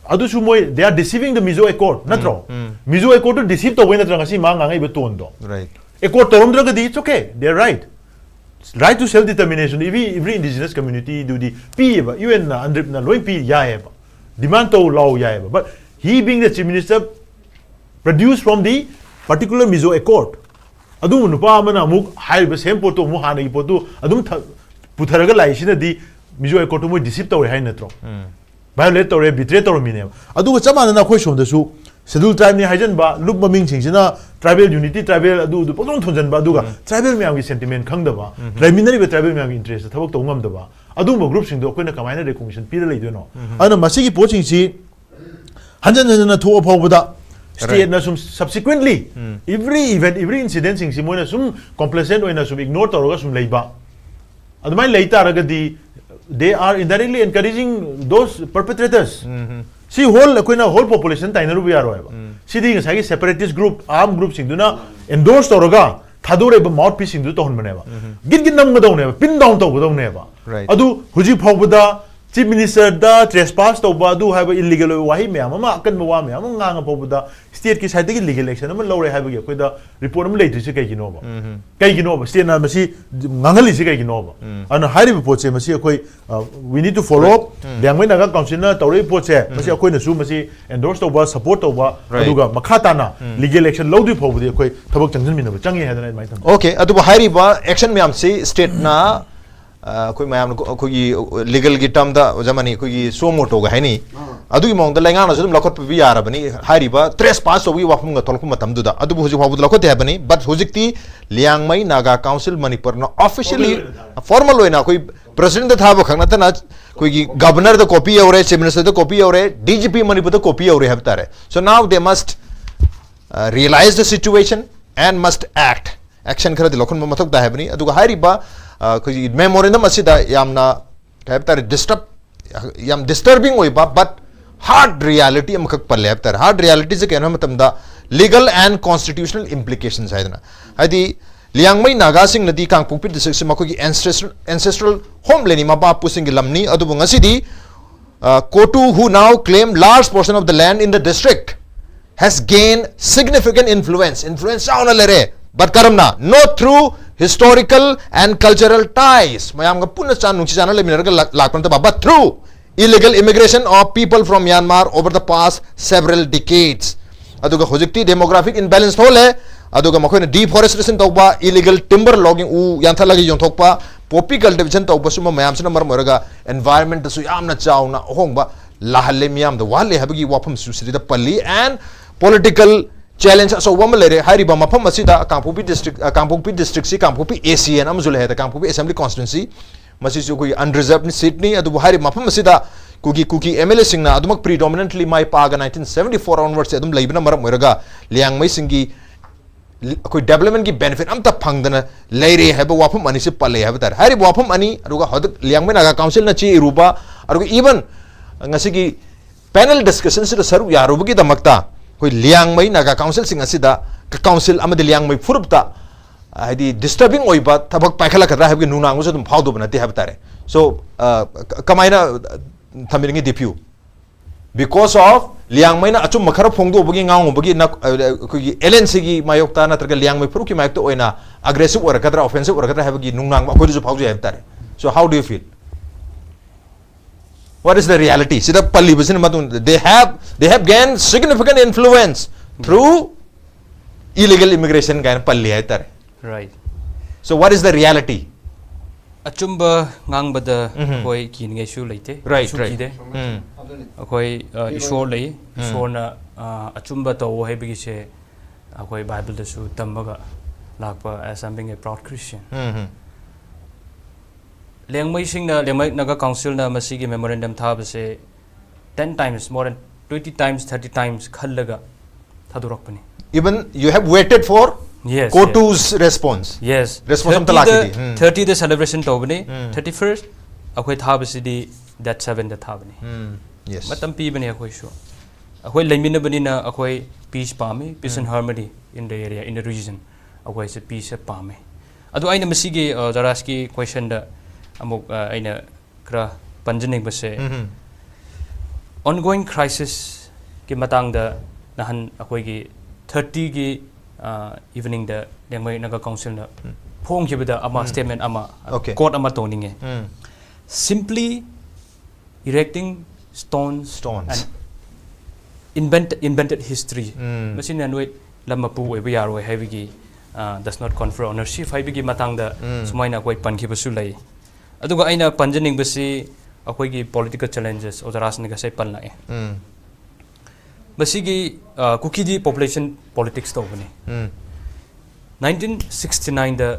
ꯑꯗꯨꯁꯨ ꯃꯣꯏ they are deceiving the Mizo Accord ꯅꯠꯇ꯭ꯔꯣ? ꯎꯝ. Mizo Accord ꯇꯨ deceive ꯇꯧꯕꯩ ꯅꯠꯇ꯭ꯔꯥ ꯉꯁꯤ ꯃꯥ ꯉꯥꯡꯉꯛꯏꯕ tone ꯗꯣ? Right. Accord ꯇꯧꯔꯝꯗ꯭ꯔꯒꯗꯤ it's okay, they are right, right to self determination, every every indigenous community ꯗꯨꯗꯤ ꯄꯤꯌꯦꯕ, UN ꯅ, UNDRIP ꯅ ꯂꯣꯏ ꯄꯤ ꯌꯥꯏꯌꯦꯕ, demand ꯇꯧ ꯂꯥꯎ ꯌꯥꯏꯌꯦꯕ, but he being the chief minister produce from the particular Mizo Accord. ꯑꯗꯨꯒꯨꯝꯕ ꯅꯨꯄꯥ ꯑꯃꯅ ꯑꯃꯨꯛ ꯍꯥꯏꯔꯤꯕ same ꯄꯣꯠꯇꯣ ꯑꯃꯨꯛ ꯍꯥꯟꯅꯒꯤ ꯄꯣꯠꯇꯨ ꯑꯗꯨꯝ ꯊ- ꯄꯨꯊꯔꯒ ꯂꯥꯛꯏꯁꯤꯅꯗꯤ Mizo Accord ꯇꯨ ꯃꯣꯏ deceive ꯇꯧꯔꯦ ꯍꯥꯏ ꯅꯠꯇ꯭ꯔꯣ? Violate ꯇꯧꯔꯦ, betray ꯇꯧꯔꯝꯃꯤꯅꯦꯕ꯫ ꯑꯗꯨꯒ ꯆꯞ ꯃꯥꯟꯅꯅ ꯑꯩꯈꯣꯏ ꯁꯣꯝꯗꯁꯨ schedule tribe ꯅꯤ ꯍꯥꯏꯖꯟꯕ, ꯂꯨꯞ ꯃꯃꯤꯡꯁꯤꯡꯁꯤꯅ tribal unity, tribal ꯑꯗꯨ ꯑꯗꯨ ꯄꯪꯊꯣꯟ ꯊꯣꯟꯖꯟꯕ, ꯑꯗꯨꯒ tribal ꯃꯌꯥꯝꯒꯤ sentiment ꯈꯪꯗꯕ, ꯂꯩꯃꯤꯟꯅꯔꯤꯕ tribal ꯃꯌꯥꯝꯒꯤ interest ꯊꯕꯛ ꯇꯧ ꯉꯝꯗꯕ, ꯑꯗꯨꯒꯨꯝꯕ group ꯁꯤꯡꯗꯣ ꯑꯩꯈꯣꯏꯅ ꯀꯃꯥꯏꯅ recognition ꯄꯤꯔ ꯂꯩꯗꯣꯏꯅꯣ? ꯑꯗꯨꯅ ꯃꯁꯤꯒꯤ ꯄꯣꯠꯁꯤꯡꯁꯤ ꯍꯟꯖꯟ ꯍꯟꯖꯟꯅ ꯊꯣꯛꯑ ꯐꯥꯎꯕꯗ state ꯅ ꯁꯨꯝ subsequently every event, every incident ꯁꯤꯡꯁꯤ ꯃꯣꯏꯅ ꯁꯨꯝ complacent ꯑꯣꯏꯅ ꯁꯨꯝ ignore ꯇꯧꯔꯒ ꯁꯨꯝ ꯂꯩꯕ, ꯑꯗꯨꯃꯥꯏꯅ ꯂꯩ ꯇꯥꯔꯒꯗꯤ they are indirectly encouraging those perpetrators. ꯁꯤ whole, ꯑꯩꯈꯣꯏꯅ whole population ꯇꯥꯏꯅꯔꯨꯕ ꯌꯥꯔꯣꯏꯕ꯫ ꯁꯤꯗꯤ ꯉꯁꯥꯏꯒꯤ separatist group, armed group ꯁꯤꯡꯗꯨꯅ endorse ꯇꯧꯔꯒ ꯊꯥꯗꯣꯔꯛꯏꯕ mouthpiece ꯁꯤꯡꯗꯨ ꯇꯧꯍꯟꯕꯅꯦꯕ꯫ ꯒꯤꯠ ꯒꯤꯠ ꯅꯝꯒꯗꯧꯅꯦꯕ, pin down ꯇꯧꯒꯗꯧꯅꯦꯕ꯫ Right. ꯑꯗꯨ ꯍꯧꯖꯤꯛ ꯐꯥꯎꯕꯗ chief minister ꯗ trespass ꯇꯧꯕ, ꯑꯗꯨ ꯍꯥꯏꯕ illegal ꯑꯣꯏꯕ ꯋꯥꯍꯩ ꯃꯌꯥꯝ ꯑꯃ, ꯑꯀꯟꯕ ꯋꯥ ꯃꯌꯥꯝ ꯑꯃ ꯉꯥꯡꯉ ꯐꯥꯎꯕꯗ state ꯀꯤ side ꯇꯒꯤ legal action ꯑꯃ ꯂꯧꯔꯦ ꯍꯥꯏꯕꯒꯤ ꯑꯩꯈꯣꯏꯗ report ꯑꯃ ꯂꯩꯇ꯭ꯔꯤꯁꯦ ꯀꯩꯒꯤꯅꯣꯕ? ꯀꯩꯒꯤꯅꯣꯕ state ꯅ ꯃꯁꯤ ꯉꯥꯡꯍꯜꯂꯤꯁꯦ ꯀꯩꯒꯤꯅꯣꯕ? ꯑꯗꯨꯅ ꯍꯥꯏꯔꯤꯕ ꯄꯣꯠꯁꯦ ꯃꯁꯤ ꯑꯩꯈꯣꯏ, uh, we need to follow up. Liangmai Naga council ꯅ ꯇꯧꯔꯛꯏꯕ ꯄꯣꯠꯁꯦ ꯃꯁꯤ ꯑꯩꯈꯣꯏꯅꯁꯨ ꯃꯁꯤ endorse ꯇꯧꯕ, support ꯇꯧꯕ, Right. ꯑꯗꯨꯒ ꯃꯈꯥ ꯇꯥꯅ legal action ꯂꯧꯗ꯭ꯔꯤ ꯐꯥꯎꯕꯗꯤ ꯑꯩꯈꯣꯏ ꯊꯕꯛ ꯆꯪꯁꯤꯟꯃꯤꯟꯅꯕ ꯆꯪꯉꯤ ꯍꯥꯏꯗꯅ ꯑꯗꯨꯃꯥꯏꯅ ꯊꯝꯖꯩ꯫ Okay, ꯑꯗꯨꯕꯨ ꯍꯥꯏꯔꯤꯕ action ꯃꯌꯥꯝꯁꯤ state ꯅ, ꯑ, ꯑꯩꯈꯣꯏ ꯃꯌꯥꯝꯅ ꯑꯩꯈꯣꯏꯒꯤ legal ꯒꯤ term ꯗ ꯑꯣꯖꯥ ꯃꯅꯤ ꯑꯩꯈꯣꯏꯒꯤ suo moto ꯒ ꯍꯥꯏꯅꯤ꯫ ꯑꯗꯨꯒꯤ ꯃꯑꯣꯡꯗ ꯂꯩꯉꯥꯛꯅꯁꯨ ꯑꯗꯨꯝ ꯂꯧꯈꯠꯄꯤꯕ ꯌꯥꯔꯕꯅꯤ, ꯍꯥꯏꯔꯤꯕ trespass ꯇꯧꯕꯒꯤ ꯋꯥꯐꯝꯒ ꯊꯣꯛꯂꯛꯄ ꯃꯇꯝꯗꯨꯗ꯫ ꯑꯗꯨꯕꯨ ꯍꯧꯖꯤꯛ ꯐꯥꯎꯕꯗ ꯂꯧꯈꯠꯇꯦ ꯍꯥꯏꯕꯅꯤ꯫ But ꯍꯧꯖꯤꯛꯇꯤ ꯂꯤꯌꯥꯡꯃꯩ ꯅꯥꯒꯥ council ꯃꯅꯤꯄꯨꯔꯅ officially, formal ꯑꯣꯏꯅ ꯑꯩꯈꯣꯏ president ꯗ ꯊꯥꯕ ꯈꯛ ꯅꯠꯇꯅ ꯑꯩꯈꯣꯏꯒꯤ governor ꯗ copy ꯌꯧꯔꯦ, chief minister ꯗ copy ꯌꯧꯔꯦ, D G P ꯃꯅꯤꯄꯨꯔꯗ copy ꯌꯧꯔꯦ ꯍꯥꯏꯕ ꯇꯥꯔꯦ꯫ So now they must, uh, realize the situation and must act. Action ꯈꯔꯗꯤ ꯂꯧꯈꯠꯄ ꯃꯊꯧ ꯇꯥꯏ ꯍꯥꯏꯕꯅꯤ꯫ ꯑꯗꯨꯒ ꯍꯥꯏꯔꯤꯕ, ꯑ, ꯑꯩꯈꯣꯏꯒꯤ memorandum ꯑꯁꯤꯗ ꯌꯥꯝꯅ, ꯀꯩ ꯍꯥꯏꯕ ꯇꯥꯔꯦ, disturb, ꯌꯥꯝ disturbing ꯑꯣꯏꯕ but hard reality ꯑꯃꯈꯛ ꯄꯜꯂꯦ ꯍꯥꯏꯕ ꯇꯥꯔꯦ꯫ Hard reality ꯁꯦ ꯀꯩꯅꯣ ꯍꯥꯏꯕ ꯃꯇꯝꯗ legal and constitutional implications ꯍꯥꯏꯗꯅ, ꯍꯥꯏꯗꯤ ꯂꯤꯌꯥꯡꯃꯩ ꯅꯥꯒꯥꯁꯤꯡꯅꯗꯤ ꯀꯥꯡꯄꯣꯛꯄꯤ ꯗꯤꯁꯇ꯭ꯔꯤꯛꯁꯤ ꯃꯈꯣꯏꯒꯤ ancestral, ancestral homelandꯅꯤ, ꯃꯄꯥ ꯃꯄꯨꯁꯤꯡꯒꯤ ꯂꯝꯅꯤ꯫ ꯑꯗꯨꯕꯨ ꯉꯁꯤꯗꯤ ꯀꯣꯇꯨ, who now claim large portion of the land in the district, has gained significant influence. Influence ꯆꯥꯎꯅ ꯂꯩꯔꯦ꯫ But ꯀꯔꯝꯅ? Not through historical and cultural ties. ꯃꯌꯥꯝꯒ ꯄꯨꯟꯅ ꯆꯥ ꯅꯨꯡꯁꯤ ꯆꯥꯟꯅ ꯂꯩꯃꯤꯟꯅꯔꯒ ꯂꯥꯛ- ꯂꯥꯛꯄ ꯅꯠꯇꯕ, but through illegal immigration of people from Myanmar over the past several decades. ꯑꯗꯨꯒ ꯍꯧꯖꯤꯛꯇꯤ demographic imbalance ꯊꯣꯛꯍꯜꯂꯦ꯫ ꯑꯗꯨꯒ ꯃꯈꯣꯏꯅ deforestation ꯇꯧꯕ, illegal timber logging, ꯎ ꯌꯥꯟꯊꯠꯂꯒ ꯌꯣꯟꯊꯣꯛꯄ, poppy cultivation ꯇꯧꯕ, ꯁꯨꯝꯕ ꯃꯌꯥꯝꯁꯤꯅ ꯃꯔꯝ ꯑꯣꯏꯔꯒ environmentꯇꯁꯨ ꯌꯥꯝꯅ ꯆꯥꯎꯅ ꯑꯍꯣꯡꯕ ꯂꯥꯛꯍꯜꯂꯦ, ꯃꯤꯌꯥꯝꯗ ꯋꯥꯍꯜꯂꯦ ꯍꯥꯏꯕꯒꯤ ꯋꯥꯐꯝꯁꯨ ꯁꯤꯗ ꯄꯜꯂꯤ꯫ And political challenge ꯑꯆꯧꯕ ꯑꯃ ꯂꯩꯔꯦ꯫ ꯍꯥꯏꯔꯤꯕ ꯃꯐꯝ ꯑꯁꯤꯗ ꯀꯥꯡꯄꯣꯛꯄꯤ district, ꯑ, ꯀꯥꯡꯄꯣꯛꯄꯤ districtꯁꯤ ꯀꯥꯡꯄꯣꯛꯄꯤ A C ꯑꯅ ꯑꯃꯁꯨ ꯂꯩ ꯍꯥꯏꯗꯅ, ꯀꯥꯡꯄꯣꯛꯄꯤ assembly constituency, ꯃꯁꯤꯁꯨ ꯑꯩꯈꯣꯏꯒꯤ unreserved seatꯅꯤ꯫ ꯑꯗꯨꯕꯨ ꯍꯥꯏꯔꯤꯕ ꯃꯐꯝ ꯑꯁꯤꯗ ꯀꯨꯀꯤ, ꯀꯨꯀꯤ M L Aꯁꯤꯡꯅ ꯑꯗꯨꯃꯛ predominantly ꯃꯥꯏ ꯄꯥꯛꯑꯒ nineteen seventy four onwardsꯁꯦ ꯑꯗꯨꯝ ꯂꯩꯕꯅ ꯃꯔꯝ ꯑꯣꯏꯔꯒ ꯂꯤꯌꯥꯡꯃꯩꯁꯤꯡꯒꯤ ꯂꯤ- ꯑꯩꯈꯣꯏ developmentꯀꯤ benefit ꯑꯝꯇ ꯐꯪꯗꯅ ꯂꯩꯔꯦ ꯍꯥꯏꯕ ꯋꯥꯐꯝ ꯑꯅꯤꯁꯤ ꯄꯜꯂꯦ ꯍꯥꯏꯕ ꯇꯥꯔꯦ꯫ ꯍꯥꯏꯔꯤꯕ ꯋꯥꯐꯝ ꯑꯅꯤ, ꯑꯗꯨꯒ ꯍꯧꯖꯤꯛ ꯂꯤꯌꯥꯡꯃꯩ ꯅꯥꯒꯥ councilꯅ ꯆꯦ ꯏꯔꯨꯕ, ꯑꯗꯨꯒ even ꯉꯁꯤꯒꯤ panel discussionꯁꯤꯗ ꯁꯔꯨꯛ ꯌꯥꯔꯨꯕꯒꯤꯗꯃꯛꯇ ꯑꯩꯈꯣꯏ ꯂꯤꯌꯥꯡꯃꯩ ꯅꯥꯒꯥ councilꯁꯤꯡ ꯑꯁꯤꯗ, council ꯑꯃꯗꯤ ꯂꯤꯌꯥꯡꯃꯩ ꯐꯨꯔꯨꯞꯇ ꯍꯥꯏꯗꯤ disturbing ꯑꯣꯏꯕ ꯊꯕꯛ ꯄꯥꯏꯈꯠꯂꯛꯀꯗ꯭ꯔꯥ ꯍꯥꯏꯕꯒꯤ ꯅꯨꯡꯅꯥꯡꯕꯁꯨ ꯑꯗꯨꯝ ꯐꯥꯎꯗꯕ ꯅꯠꯇꯦ ꯍꯥꯏꯕ ꯇꯥꯔꯦ꯫ So, ꯑ, ꯀ- ꯀꯃꯥꯏꯅ ꯊꯝꯕꯤꯅꯤꯡꯉꯤ D P U? Because of ꯂꯤꯌꯥꯡꯃꯩꯅ ꯑꯆꯨꯝꯕ ꯈꯔ ꯐꯣꯡꯗꯣꯛꯄꯒꯤ, ꯉꯥꯡꯉꯨꯕꯒꯤ ꯅ-, ꯑ, ꯑꯩꯈꯣꯏꯒꯤ L N Cꯒꯤ ꯃꯥꯌꯣꯛꯇ ꯅꯠꯇ꯭ꯔꯒ ꯂꯤꯌꯥꯡꯃꯩ ꯐꯨꯔꯨꯞꯀꯤ ꯃꯥꯌꯣꯛꯇ ꯑꯣꯏꯅ aggressive ꯑꯣꯏꯔꯛꯀꯗ꯭ꯔꯥ, offensive ꯑꯣꯏꯔꯛꯀꯗ꯭ꯔꯥ ꯍꯥꯏꯕꯒꯤ ꯅꯨꯡꯅꯥꯡꯕ ꯑꯩꯈꯣꯏꯗꯁꯨ ꯐꯥꯎꯖꯩ ꯍꯥꯏꯕ ꯇꯥꯔꯦ꯫ So how do you feel? What is the reality? ꯁꯤꯗ ꯄꯜꯂꯤꯕꯁꯤꯅ ꯃꯇꯨꯡꯗ they have, they have gained significant influence through illegal immigration ꯀꯥꯏꯅ ꯄꯜꯂꯤ ꯍꯥꯏꯇꯥꯔꯦ꯫ Right. So what is the reality? ꯑꯆꯨꯝꯕ ꯉꯥꯡꯕꯗ ꯎꯝꯍꯨꯝ꯫ ꯑꯩꯈꯣꯏ ꯀꯤꯅꯤꯡꯉꯥꯏꯁꯨ ꯂꯩꯇꯦ꯫ Right, ꯀꯩꯁꯨ right. ꯀꯤꯗꯦ꯫ ꯎꯝ. ꯑꯩꯈꯣꯏ ꯑ, ꯏꯁꯣꯔ ꯂꯩ꯫ ꯏꯁꯣꯔꯅ ꯑ, ꯑꯆꯨꯝꯕ ꯇꯧ ꯍꯥꯏꯕꯒꯤꯁꯦ ꯑꯩꯈꯣꯏ ꯕꯥꯏꯕꯜꯗꯁꯨ ꯇꯝꯃꯒ ꯂꯥꯛꯄ, as I'm being a proud Christian꯫ ꯎꯝ, ꯎꯝ꯫ ꯂꯦꯡꯃꯩꯁꯤꯡꯅ, ꯂꯦꯡꯃꯩ ꯅꯥꯒꯥ councilꯅ ꯃꯁꯤꯒꯤ memorandum ꯊꯥꯕꯁꯦ ten times, more than twenty times, thirty times ꯈꯜꯂꯒ ꯊꯥꯗꯣꯔꯛꯄꯅꯤ꯫ Even you have waited for Yes, COTU's response. Yes. Response ꯑꯝꯇ Thirty ꯗ, ꯂꯥꯛꯈꯤꯗꯦ꯫ ꯎꯝ꯫ Thirty ꯗ celebration ꯇꯧꯕꯅꯤ꯫ ꯎꯝ꯫ Thirty first ꯑꯩꯈꯣꯏ ꯊꯥꯕꯁꯤꯗꯤ date seven ꯗ ꯊꯥꯕꯅꯤ꯫ ꯎꯝ, yes. ꯃꯇꯝ ꯄꯤꯕꯅꯤ ꯑꯩꯈꯣꯏꯁꯨ꯫ ꯑꯩꯈꯣꯏ ꯂꯩꯃꯤꯟꯅꯕꯅꯤꯅ ꯑꯩꯈꯣꯏ peace ꯄꯥꯝꯃꯤ, peace and harmony in the area, in the region꯫ ꯑꯩꯈꯣꯏꯁꯦ ꯄꯤꯁꯦ ꯄꯥꯝꯃꯦ꯫ ꯑꯗꯣ ꯑꯩꯅ ꯃꯁꯤꯒꯤ ꯑ, ꯖꯔꯥꯁꯀꯤ ꯀꯣꯏꯁꯟꯗ ꯑꯃꯨꯛ ꯑ, ꯑꯩꯅ ꯈꯔ ꯄꯟꯖꯅꯤꯡꯕꯁꯦ, ꯎꯝ ongoing crisisꯀꯤ ꯃꯇꯥꯡꯗ ꯅꯍꯥꯟ ꯑꯩꯈꯣꯏꯒꯤ ꯊꯥꯔꯇꯤꯒꯤ ꯏꯚꯤꯅꯤꯡꯗ ꯂꯦꯡꯃꯩ ꯅꯥꯒꯥ ꯀꯥꯎꯟꯁꯤꯜꯅ ꯎꯝ. ꯐꯣꯡꯈꯤꯕꯗ ꯑꯃ ꯎꯝ. ꯁ꯭ꯇꯦꯠꯃꯦꯟ ꯑꯃ Okay. ꯀꯣꯠ ꯑꯃ ꯇꯧꯅꯤꯡꯉꯦ꯫ ꯎꯝ. Simply erecting stones Stones. and invent, invented history. ꯎꯝ. ꯃꯁꯤꯅ ꯅꯣꯏ ꯂꯝ ꯃꯄꯨ ꯑꯣꯏꯕ ꯌꯥꯔꯣꯏ ꯍꯥꯏꯕꯒꯤ does not confer ownership ꯍꯥꯏꯕꯒꯤ ꯃꯇꯥꯡꯗ ꯎꯝ. ꯁꯨꯃꯥꯏꯅ ꯑꯩꯈꯣꯏ ꯄꯟꯈꯤꯕꯁꯨ ꯂꯩ꯫ ꯑꯗꯨꯒ ꯑꯩꯅ ꯄꯟꯖꯅꯤꯡꯕꯁꯤ ꯑꯩꯈꯣꯏꯒꯤ political challenges ꯑꯣꯖꯥ ꯔꯥꯖꯅ ꯉꯁꯥꯏ ꯄꯜꯂꯛꯑꯦ꯫ ꯎꯝ. ꯃꯁꯤꯒꯤ ꯑ, ꯀꯨꯀꯤꯗꯤ population politics ꯇꯧꯕꯅꯤ꯫ ꯎꯝ. ꯅꯥꯏꯟꯇꯤꯟ ꯁꯤꯛꯁꯇꯤ ꯅꯥꯏꯟꯗ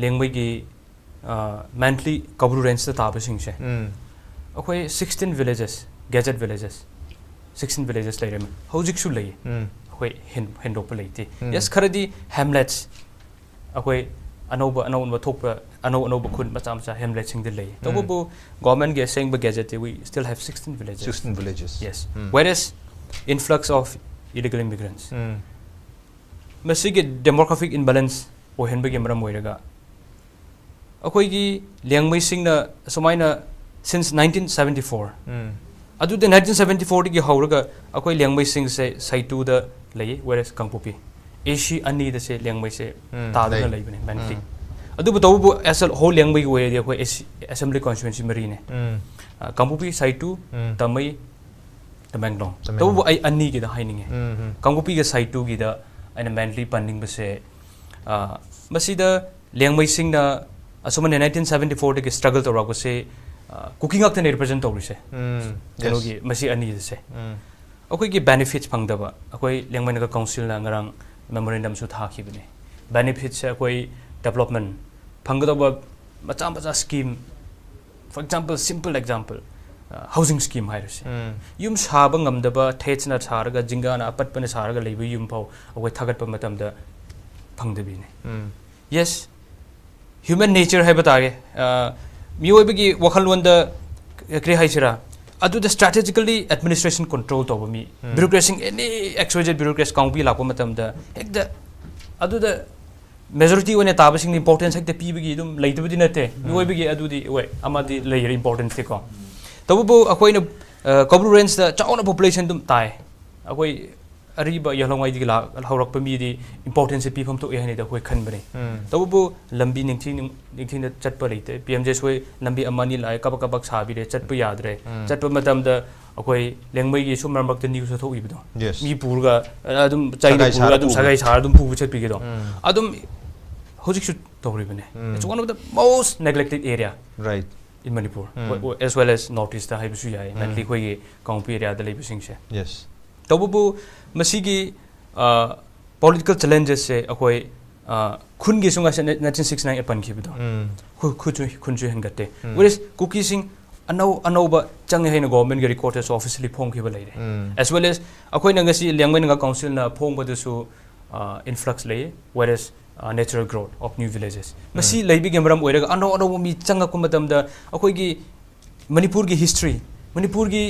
ꯂꯦꯡꯃꯩꯒꯤ ꯃꯦꯟꯇꯂꯤ ꯀꯧꯕ꯭ꯔꯨ ꯔꯦꯟꯖꯇ ꯇꯥꯕꯁꯤꯡꯁꯦ ꯎꯝ. ꯑꯩꯈꯣꯏ sixteen villages, gazetted villages, sixteen villages ꯂꯩꯔꯝꯃꯤ, ꯍꯧꯖꯤꯛꯁꯨ ꯂꯩ꯫ ꯎꯝ. ꯑꯩꯈꯣꯏ ꯍꯦꯟ- ꯍꯦꯟꯗꯣꯛꯄ ꯂꯩꯇꯦ꯫ ꯎꯝ. Yes, ꯈꯔꯗꯤ hamlets, ꯑꯩꯈꯣꯏ ꯑꯅꯧꯕ ꯑꯅꯧꯕ ꯊꯣꯛꯄ ꯑꯅꯧ ꯑꯅꯧꯕ ꯈꯨꯟ ꯃꯆꯥ ꯃꯆꯥ ꯍꯦꯝꯂꯦꯠꯁꯤꯡꯗ ꯂꯩ꯫ ꯇꯧꯕꯕꯨ ꯒꯣꯔꯃꯦꯟꯒꯤ ꯑꯁꯦꯡꯕ ꯒꯦꯖꯦꯠꯇꯤ we still have sixteen villages. Sixteen villages. Yes. Um. Whereas influx of illegal immigrants. ꯎꯝ. ꯃꯁꯤꯒꯤ demographic imbalance ꯑꯣꯏꯍꯟꯕꯒꯤ ꯃꯔꯝ ꯑꯣꯏꯔꯒ ꯑꯩꯈꯣꯏꯒꯤ ꯂꯦꯡꯃꯩꯁꯤꯡꯅ ꯑꯁꯨꯃꯥꯏꯅ since nineteen seventy four, ꯎꯝ. ꯑꯗꯨꯗꯤ nineteen seventy four ꯗꯒꯤ ꯍꯧꯔꯒ ꯑꯩꯈꯣꯏ ꯂꯦꯡꯃꯩꯁꯤꯡꯁꯦ ꯁꯥꯏꯇꯨꯗ ꯂꯩꯌꯦ, whereas ꯀꯥꯡꯄꯣꯛꯄꯤ, ꯑꯦ ꯁꯤ ꯑꯅꯤꯗꯁꯦ ꯂꯦꯡꯃꯩꯁꯦ ꯎꯝ, ꯇꯥꯗꯨꯅ ꯂꯩ꯫ ꯂꯩꯕꯅꯦ ꯃꯦꯟꯇꯂꯤ꯫ ꯎꯝ. ꯑꯗꯨꯕꯨ ꯇꯧꯕꯕꯨ as a whole ꯂꯦꯡꯃꯩꯒꯤ ꯑꯣꯏꯔꯗꯤ ꯑꯩꯈꯣꯏ ꯑꯦ ꯁꯤ ꯑꯦꯁꯦꯝꯕ꯭ꯂꯤ ꯀꯣꯟꯁꯇꯤꯇ꯭ꯋꯦꯟꯁꯤ ꯃꯔꯤꯅꯦ꯫ ꯎꯝ. ꯑ, ꯀꯥꯡꯄꯣꯛꯄꯤ, ꯁꯥꯏꯇꯨ, ꯎꯝ. ꯇꯥꯃꯩ, ꯇꯃꯦꯡꯂꯣꯡ꯫ ꯇꯃꯦꯡꯂꯣꯡ꯫ ꯇꯧꯕꯕꯨ ꯑꯩ ꯑꯅꯤꯒꯤꯗ ꯍꯥꯏꯅꯤꯡꯉꯦ꯫ ꯎꯝ, ꯎꯝ. ꯀꯥꯡꯄꯣꯛꯄꯤꯒ ꯁꯥꯏꯇꯨꯒꯤꯗ ꯑꯩꯅ ꯃꯦꯟꯇꯂꯤ ꯄꯟꯅꯤꯡꯕꯁꯦ, ꯑ, ꯃꯁꯤꯗ ꯂꯦꯡꯃꯩꯁꯤꯡꯅ ꯑꯁꯨꯃꯥꯏꯅ nineteen seventy four ꯗꯒꯤ struggle ꯇꯧꯔꯛꯄꯁꯦ, ꯑ, ꯀꯨꯀꯤ ꯉꯥꯛꯇꯅꯦ ꯔꯤꯄ꯭ꯔꯖꯦꯟ ꯇꯧꯔꯤꯁꯦ꯫ ꯎꯝ. Yes. ꯀꯩꯅꯣꯒꯤ ꯃꯁꯤ ꯑꯅꯤꯁꯦ꯫ ꯎꯝ. ꯑꯩꯈꯣꯏꯒꯤ benefits ꯐꯪꯗꯕ, ꯑꯩꯈꯣꯏ ꯂꯦꯡꯃꯩ ꯅꯥꯒꯥ ꯀꯥꯎꯟꯁꯤꯜꯅ ꯉꯔꯥꯡ ꯃꯦꯃꯣꯔꯦꯟꯗꯝꯁꯨ ꯊꯥꯈꯤꯕꯅꯦ꯫ Benefits ꯁꯦ ꯑꯩꯈꯣꯏ development ꯐꯪꯒꯗꯧꯕ ꯃꯆꯥ ꯃꯆꯥ scheme, for example, simple example, housing scheme ꯍꯥꯏꯔꯁꯦ꯫ ꯎꯝ. ꯌꯨꯝ ꯁꯥꯕ ꯉꯝꯗꯕ, ꯊꯦꯠꯁꯅ ꯁꯥꯔꯒ, ꯖꯤꯡꯒꯥꯅ ꯑꯄꯠꯄꯅ ꯁꯥꯔꯒ ꯂꯩꯕ ꯌꯨꯝ ꯐꯥꯎ ꯑꯩꯈꯣꯏ ꯊꯥꯒꯠꯄ ꯃꯇꯝꯗ ꯐꯪꯗꯕꯤꯅꯦ꯫ ꯎꯝ. Yes, human nature ꯍꯥꯏꯕ ꯇꯥꯔꯦ꯫ ꯑ, ꯃꯤꯑꯣꯏꯕꯒꯤ ꯋꯥꯈꯜꯂꯣꯟꯗ ꯀꯔꯤ ꯍꯥꯏꯁꯤꯔꯥ, ꯑꯗꯨꯗ strategically administration control ꯇꯧꯕ ꯃꯤ, ꯎꯝ. bureaucrats, any X Y Z bureaucrats ꯀꯥꯡꯕꯨ ꯂꯥꯛꯄ ꯃꯇꯝꯗ ꯍꯦꯛꯇ ꯑꯗꯨꯗ ꯃꯦꯖꯣꯔꯤꯇꯤ ꯑꯣꯏꯅ ꯇꯥꯕꯁꯤꯡꯅ ꯏꯝꯄꯣꯔꯇꯦꯟꯁ ꯍꯦꯛꯇ ꯄꯤꯕꯒꯤ ꯑꯗꯨꯝ ꯂꯩꯇꯕꯗꯤ ꯅꯠꯇꯦ꯫ ꯃꯤꯑꯣꯏꯕꯒꯤ ꯑꯗꯨꯗꯤ ꯍꯣꯏ ꯑꯃꯗꯤ ꯂꯩꯔꯦ ꯏꯝꯄꯣꯔꯇꯦꯟꯁꯇꯤꯀꯣ꯫ ꯇꯧꯕꯕꯨ ꯑꯩꯈꯣꯏꯅ ꯀꯧꯕ꯭ꯔꯨ ꯔꯦꯟꯖꯇ ꯆꯥꯎꯅ ꯄꯣꯄꯨꯂꯦꯁꯟ ꯑꯗꯨꯝ ꯇꯥꯏ꯫ ꯑꯩꯈꯣꯏ ꯑꯔꯤꯕ ꯌꯥꯜꯍꯧꯉꯥꯏꯗꯒꯤ ꯂꯥꯛ ꯍꯧꯔꯛꯄ ꯃꯤꯗꯤ ꯏꯝꯄꯣꯔꯇꯦꯟꯁꯁꯦ ꯄꯤꯐꯝ ꯊꯣꯛꯑꯦ ꯍꯥꯏꯅꯗꯤ ꯑꯩꯈꯣꯏ ꯈꯟꯕꯅꯤ꯫ ꯇꯧꯕꯕꯨ ꯂꯝꯕꯤ ꯅꯤꯡꯊꯤ ꯅꯤꯡꯊꯤꯅ ꯆꯠꯄ ꯂꯩꯇꯦ꯫ ꯄꯤ ꯑꯦꯝ ꯖꯦ ꯑꯦꯁ ꯍꯣꯏ ꯂꯝꯕꯤ ꯑꯃ ꯑꯅꯤ ꯂꯥꯛꯑꯦ, ꯀꯕꯛ ꯀꯕꯛ ꯁꯥꯕꯤꯔꯦ, ꯆꯠꯄ ꯌꯥꯗ꯭ꯔꯦ꯫ ꯆꯠꯄ ꯃꯇꯝꯗ ꯑꯩꯈꯣꯏ ꯂꯦꯡꯃꯩꯒꯤ ꯁꯨꯝ ꯃꯔꯛ ꯃꯔꯛꯇ ꯅ꯭ꯌꯨꯁꯇ ꯊꯣꯛꯏꯕꯗꯣ, Yes. ꯃꯤ ꯄꯨꯔꯒ ꯑꯗꯨꯝ ꯆꯩꯅ ꯁꯒꯥꯏ ꯄꯨꯔꯒ ꯁꯥꯔ ꯑꯗꯨꯝ ꯄꯨꯕ꯫ ꯁꯒꯥꯏ ꯁꯥꯔ ꯑꯗꯨꯝ ꯄꯨꯕ ꯆꯠꯄꯤꯒꯗꯣ꯫ ꯑꯗꯨꯝ ꯍꯧꯖꯤꯛꯁꯨ ꯇꯧꯔꯤꯕꯅꯦ꯫ It's one of the most neglected area Right. in Manipur, um. as well as North East ꯍꯥꯏꯕꯁꯨ ꯌꯥꯏ, ꯎꯝ꯫ mainly ꯑꯩꯈꯣꯏꯒꯤ ꯀꯥꯡꯄꯣꯛꯄꯤ ꯑꯦꯔꯤꯌꯥꯗ ꯂꯩꯕꯁꯤꯡꯁꯦ꯫ Yes. ꯇꯧꯕꯕꯨ ꯃꯁꯤꯒꯤ ꯄꯣꯂꯤꯇꯤꯀꯦꯜ ꯆꯦꯂꯦꯟꯖꯦꯁꯁꯦ ꯑꯩꯈꯣꯏ ꯑ, ꯈꯨꯟꯒꯤꯁꯨ ꯉꯁꯤ nineteen sixty nine ꯄꯟꯈꯤꯕꯗꯣ, ꯎꯝ꯫ ꯈꯨ- ꯈꯨꯠꯁꯨ ꯈꯨꯟꯁꯨ ꯍꯦꯟꯒꯠꯇꯦ꯫ ꯎꯝ꯫ Whereas ꯀꯨꯀꯤꯁꯤꯡ ꯑꯅꯧ ꯑꯅꯧꯕ ꯆꯪꯉꯦ ꯍꯥꯏꯅ ꯒꯣꯚꯔꯟꯃꯦꯟꯠꯀꯤ ꯔꯦꯀꯣꯔꯗꯇꯁꯨ ꯑꯣꯐꯤꯁꯤꯌꯦꯜꯂꯤ ꯐꯣꯡꯈꯤꯕ ꯂꯩꯔꯦ꯫ ꯎꯝ꯫ As well as ꯑꯩꯈꯣꯏꯅ ꯉꯁꯤ ꯂꯤꯌꯥꯡꯃꯩ ꯅꯒꯥ ꯀꯥꯎꯟꯁꯤꯜꯅ ꯐꯣꯡꯕꯗꯁꯨ ꯏꯟꯐ꯭ꯂꯛꯁ ꯂꯩꯌꯦ, whereas natural growth of new villages꯫ ꯃꯁꯤ ꯂꯩꯕꯒꯤ ꯃꯔꯝ ꯑꯣꯏꯔꯒ ꯑꯅꯧ ꯑꯅꯧꯕ ꯃꯤ ꯆꯪꯉꯛꯄ ꯃꯇꯝꯗ ꯑꯩꯈꯣꯏꯒꯤ ꯃꯅꯤꯄꯨꯔꯒꯤ ꯍꯤꯁꯇ꯭ꯔꯤ, ꯃꯅꯤꯄꯨꯔꯒꯤ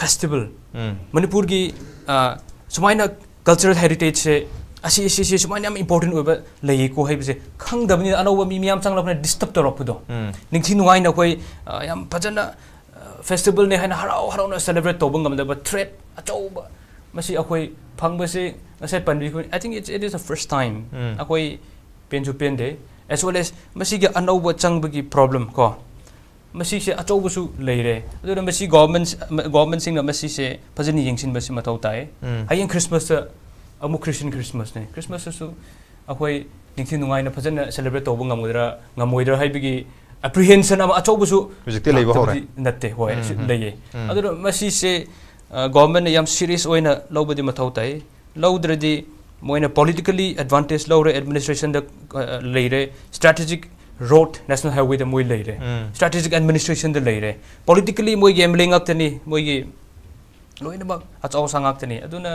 ꯐꯦꯁꯇꯤꯚꯦꯜ, ꯎꯝ꯫ ꯃꯅꯤꯄꯨꯔꯒꯤ ꯑ, ꯁꯨꯃꯥꯏꯅ ꯀꯜꯆꯔꯦꯜ ꯍꯦꯔꯤꯇꯦꯖꯁꯦ ꯑꯁꯤ ꯑꯁꯤꯁꯦ ꯁꯨꯃꯥꯏꯅ ꯌꯥꯝ ꯏꯝꯄꯣꯔꯇꯦꯟ ꯑꯣꯏꯕ ꯂꯩꯌꯦꯀꯣ ꯍꯥꯏꯕꯁꯦ ꯈꯪꯗꯕꯅꯤꯅ ꯑꯅꯧꯕ ꯃꯤ ꯃꯌꯥꯝ ꯆꯪꯂꯛꯄꯅ ꯗꯤꯁꯇꯔꯕ ꯇꯧꯔꯛꯄꯗꯣ꯫ ꯎꯝ꯫ ꯅꯤꯡꯊꯤ ꯅꯨꯡꯉꯥꯏꯅ ꯑꯩꯈꯣꯏ ꯑ, ꯌꯥꯝ ꯐꯖꯅ ꯐꯦꯁꯇꯤꯚꯦꯜꯅꯦ ꯍꯥꯏꯅ ꯍꯔꯥꯎ ꯍꯔꯥꯎꯅ ꯁꯦꯂꯦꯕ꯭ꯔꯦꯠ ꯇꯧꯕ ꯉꯝꯗꯕ ꯊ꯭ꯔꯦꯠ ꯑꯆꯧꯕ ꯃꯁꯤ ꯑꯩꯈꯣꯏ ꯐꯪꯕꯁꯤ ꯉꯁꯥꯏ ꯄꯟꯕꯤꯈꯤꯕꯅꯤ꯫ I think it's, it is the first time ꯎꯝ꯫ ꯑꯩꯈꯣꯏ ꯄꯦꯟꯁꯨ ꯄꯦꯟꯗꯦ꯫ As well as ꯃꯁꯤꯒꯤ ꯑꯅꯧꯕ ꯆꯪꯕꯒꯤ ꯄ꯭ꯔꯣꯕ꯭ꯂꯦꯝ ꯀꯣ, ꯃꯁꯤꯁꯦ ꯑꯆꯧꯕꯁꯨ ꯂꯩꯔꯦ꯫ ꯑꯗꯨꯅ ꯃꯁꯤ ꯒꯣꯚꯔꯟꯃꯦꯟꯠ ꯒꯣꯚꯔꯟꯃꯦꯟꯠꯁꯤꯡꯅ ꯃꯁꯤꯁꯦ ꯐꯖꯅ ꯌꯦꯡꯁꯤꯟꯕꯁꯤ ꯃꯊꯧ ꯇꯥꯏ꯫ ꯎꯝ꯫ ꯍꯌꯦꯡ ꯈ꯭ꯔꯤꯁꯃꯥꯁꯇ ꯑꯃꯨꯛ ꯈ꯭ꯔꯤꯁꯇꯤꯌꯟ ꯈ꯭ꯔꯤꯁꯃꯥꯁꯅꯦ꯫ ꯈ꯭ꯔꯤꯁꯃꯥꯁꯇꯁꯨ ꯑꯩꯈꯣꯏ ꯅꯤꯡꯊꯤ ꯅꯨꯡꯉꯥꯏꯅ ꯐꯖꯅ ꯁꯦꯂꯦꯕ꯭ꯔꯦꯠ ꯇꯧꯕ ꯉꯝꯒꯗ꯭ꯔꯥ ꯉꯝꯃꯣꯏꯗ꯭ꯔꯥ ꯍꯥꯏꯕꯒꯤ ꯑꯦꯄ꯭ꯔꯤꯍꯦꯟꯁꯟ ꯑꯃ ꯑꯆꯧꯕꯁꯨ ꯍꯧꯖꯤꯛꯇꯤ ꯂꯩꯕ ꯍꯧꯔꯦ꯫ ꯂꯥꯛꯇꯕꯗꯤ ꯅꯠꯇꯦ꯫ ꯍꯣꯏ, ꯎꯝ, ꯑꯁꯤ ꯎꯝ꯫ ꯂꯩꯌꯦ꯫ ꯎꯝ꯫ ꯑꯗꯨꯅ ꯃꯁꯤꯁꯦ ꯒꯣꯚꯔꯟꯃꯦꯟꯠꯅ ꯌꯥꯝ ꯁꯤꯔꯤꯌꯁ ꯑꯣꯏꯅ ꯂꯧꯕꯗꯤ ꯃꯊꯧ ꯇꯥꯏ꯫ ꯂꯧꯗ꯭ꯔꯗꯤ ꯃꯣꯏꯅ ꯄꯣꯂꯤꯇꯤꯀꯦꯜꯂꯤ ꯑꯦꯗꯚꯥꯟꯇꯦꯖ ꯂꯧꯔꯦ, ꯑꯦꯗꯃꯤꯅꯤꯁꯇ꯭ꯔꯦꯁꯟꯗ ꯂꯩꯔꯦ, ꯁ꯭ꯇ꯭ꯔꯦꯇꯦꯖꯤꯛ ꯔꯣꯗ ꯅꯦꯁꯅꯦꯜ ꯍꯥꯏꯋꯦꯗ ꯃꯣꯏ ꯂꯩꯔꯦ, ꯎꯝ꯫ ꯁ꯭ꯇ꯭ꯔꯦꯇꯦꯖꯤꯛ ꯑꯦꯗꯃꯤꯅꯤꯁꯇ꯭ꯔꯦꯁꯟꯗ ꯂꯩꯔꯦ꯫ ꯄꯣꯂꯤꯇꯤꯀꯦꯜꯂꯤ ꯃꯣꯏꯒꯤ ꯑꯦꯝ ꯑꯦꯜ ꯑꯦ ꯉꯥꯛꯇꯅꯤ, ꯃꯣꯏꯒꯤ ꯂꯣꯏꯅꯃꯛ ꯑꯆꯧ ꯑꯁꯥꯡ ꯉꯥꯛꯇꯅꯤ꯫ ꯑꯗꯨꯅ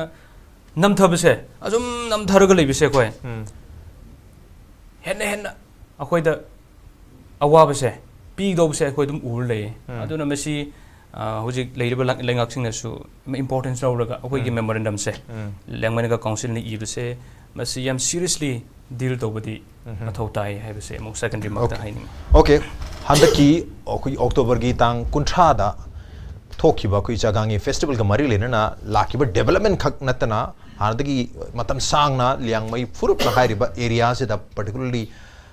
ꯅꯝꯊꯕꯁꯦ, ꯑꯗꯨꯝ ꯅꯝꯊꯔꯒ ꯂꯩꯕꯁꯦ ꯑꯩꯈꯣꯏ ꯎꯝ꯫ ꯍꯦꯟꯅ ꯍꯦꯟꯅ ꯑꯩꯈꯣꯏꯗ ꯑꯋꯥꯕꯁꯦ ꯄꯤꯒꯗꯧꯕꯁꯦ ꯑꯩꯈꯣꯏ ꯑꯗꯨꯝ ꯎꯔ ꯂꯩꯌꯦ꯫ ꯎꯝ꯫ ꯑꯗꯨꯅ ꯃꯁꯤ ꯑ, ꯍꯧꯖꯤꯛ ꯂꯩꯔꯤꯕ ꯂꯩ- ꯂꯩꯉꯥꯛꯁꯤꯡꯅꯁꯨ importance ꯂꯧꯔꯒ ꯑꯩꯈꯣꯏꯒꯤ memorandum ꯁꯦ ꯂꯤꯌꯥꯡꯃꯩ ꯅꯥꯒꯥ council ꯅ ꯏꯕꯁꯦ, ꯃꯁꯤ ꯌꯥꯝ seriously deal ꯇꯧꯕꯗꯤ ꯃꯊꯧ ꯇꯥꯏ ꯍꯥꯏꯕꯁꯦ ꯑꯃꯨꯛ second remark ꯇ ꯍꯥꯏꯅꯤꯡꯉꯤ꯫ Okay, ꯍꯟꯗꯛꯀꯤ ꯑꯩꯈꯣꯏ October ꯒꯤ ꯇꯥꯡ ꯀꯨꯟꯊ꯭ꯔꯥꯗ ꯊꯣꯛꯈꯤꯕ ꯑꯩꯈꯣꯏ ꯆꯥꯒꯥꯡꯒꯤ festival ꯒ ꯃꯔꯤ ꯂꯩꯅꯅ ꯂꯥꯛꯈꯤꯕ development ꯈꯛ ꯅꯠꯇꯅ ꯍꯥꯟꯅꯗꯒꯤ ꯃꯇꯝ ꯁꯥꯡꯅ ꯂꯤꯌꯥꯡꯃꯩ ꯐꯨꯔꯨꯞꯅ ꯍꯥꯏꯔꯤꯕ area ꯁꯤꯗ, particularly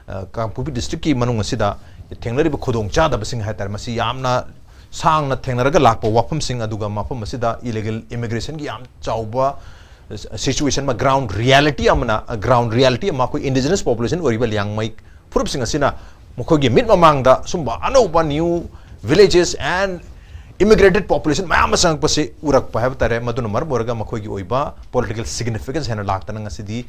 ꯑ, ꯀꯥꯡꯄꯣꯛꯄꯤ district ꯀꯤ ꯃꯅꯨꯡ ꯑꯁꯤꯗ ꯊꯦꯡꯅꯔꯤꯕ ꯈꯨꯗꯣꯡꯆꯥꯗꯕꯁꯤꯡ ꯍꯥꯏꯇꯥꯔꯦ, ꯃꯁꯤ ꯌꯥꯝꯅ ꯁꯥꯡꯅ ꯊꯦꯡꯅꯔꯒ ꯂꯥꯛꯄ ꯋꯥꯐꯝꯁꯤꯡ, ꯑꯗꯨꯒ ꯃꯐꯝ ꯑꯁꯤꯗ illegal immigration ꯒꯤ ꯌꯥꯝ ꯆꯥꯎꯕ situation ꯑꯃ, ground reality ꯑꯃꯅ, ground reality ꯑꯃ ꯑꯩꯈꯣꯏ indigenous population ꯑꯣꯏꯔꯤꯕ ꯂꯤꯌꯥꯡꯃꯩ ꯐꯨꯔꯨꯞꯁꯤꯡ ꯑꯁꯤꯅ ꯃꯈꯣꯏꯒꯤ ꯃꯤꯠ ꯃꯃꯥꯡꯗ ꯁꯨꯝꯕ ꯑꯅꯧꯕ new villages and immigrated population ꯃꯌꯥꯝ ꯑꯃ ꯆꯪꯉꯛꯄꯁꯤ ꯎꯔꯛꯄ ꯍꯥꯏꯕ ꯇꯥꯔꯦ꯫ ꯃꯗꯨꯅ ꯃꯔꯝ ꯑꯣꯏꯔꯒ ꯃꯈꯣꯏꯒꯤ ꯑꯣꯏꯕ political significance ꯍꯦꯟꯅ ꯂꯥꯛꯇꯅ ꯉꯁꯤꯗꯤ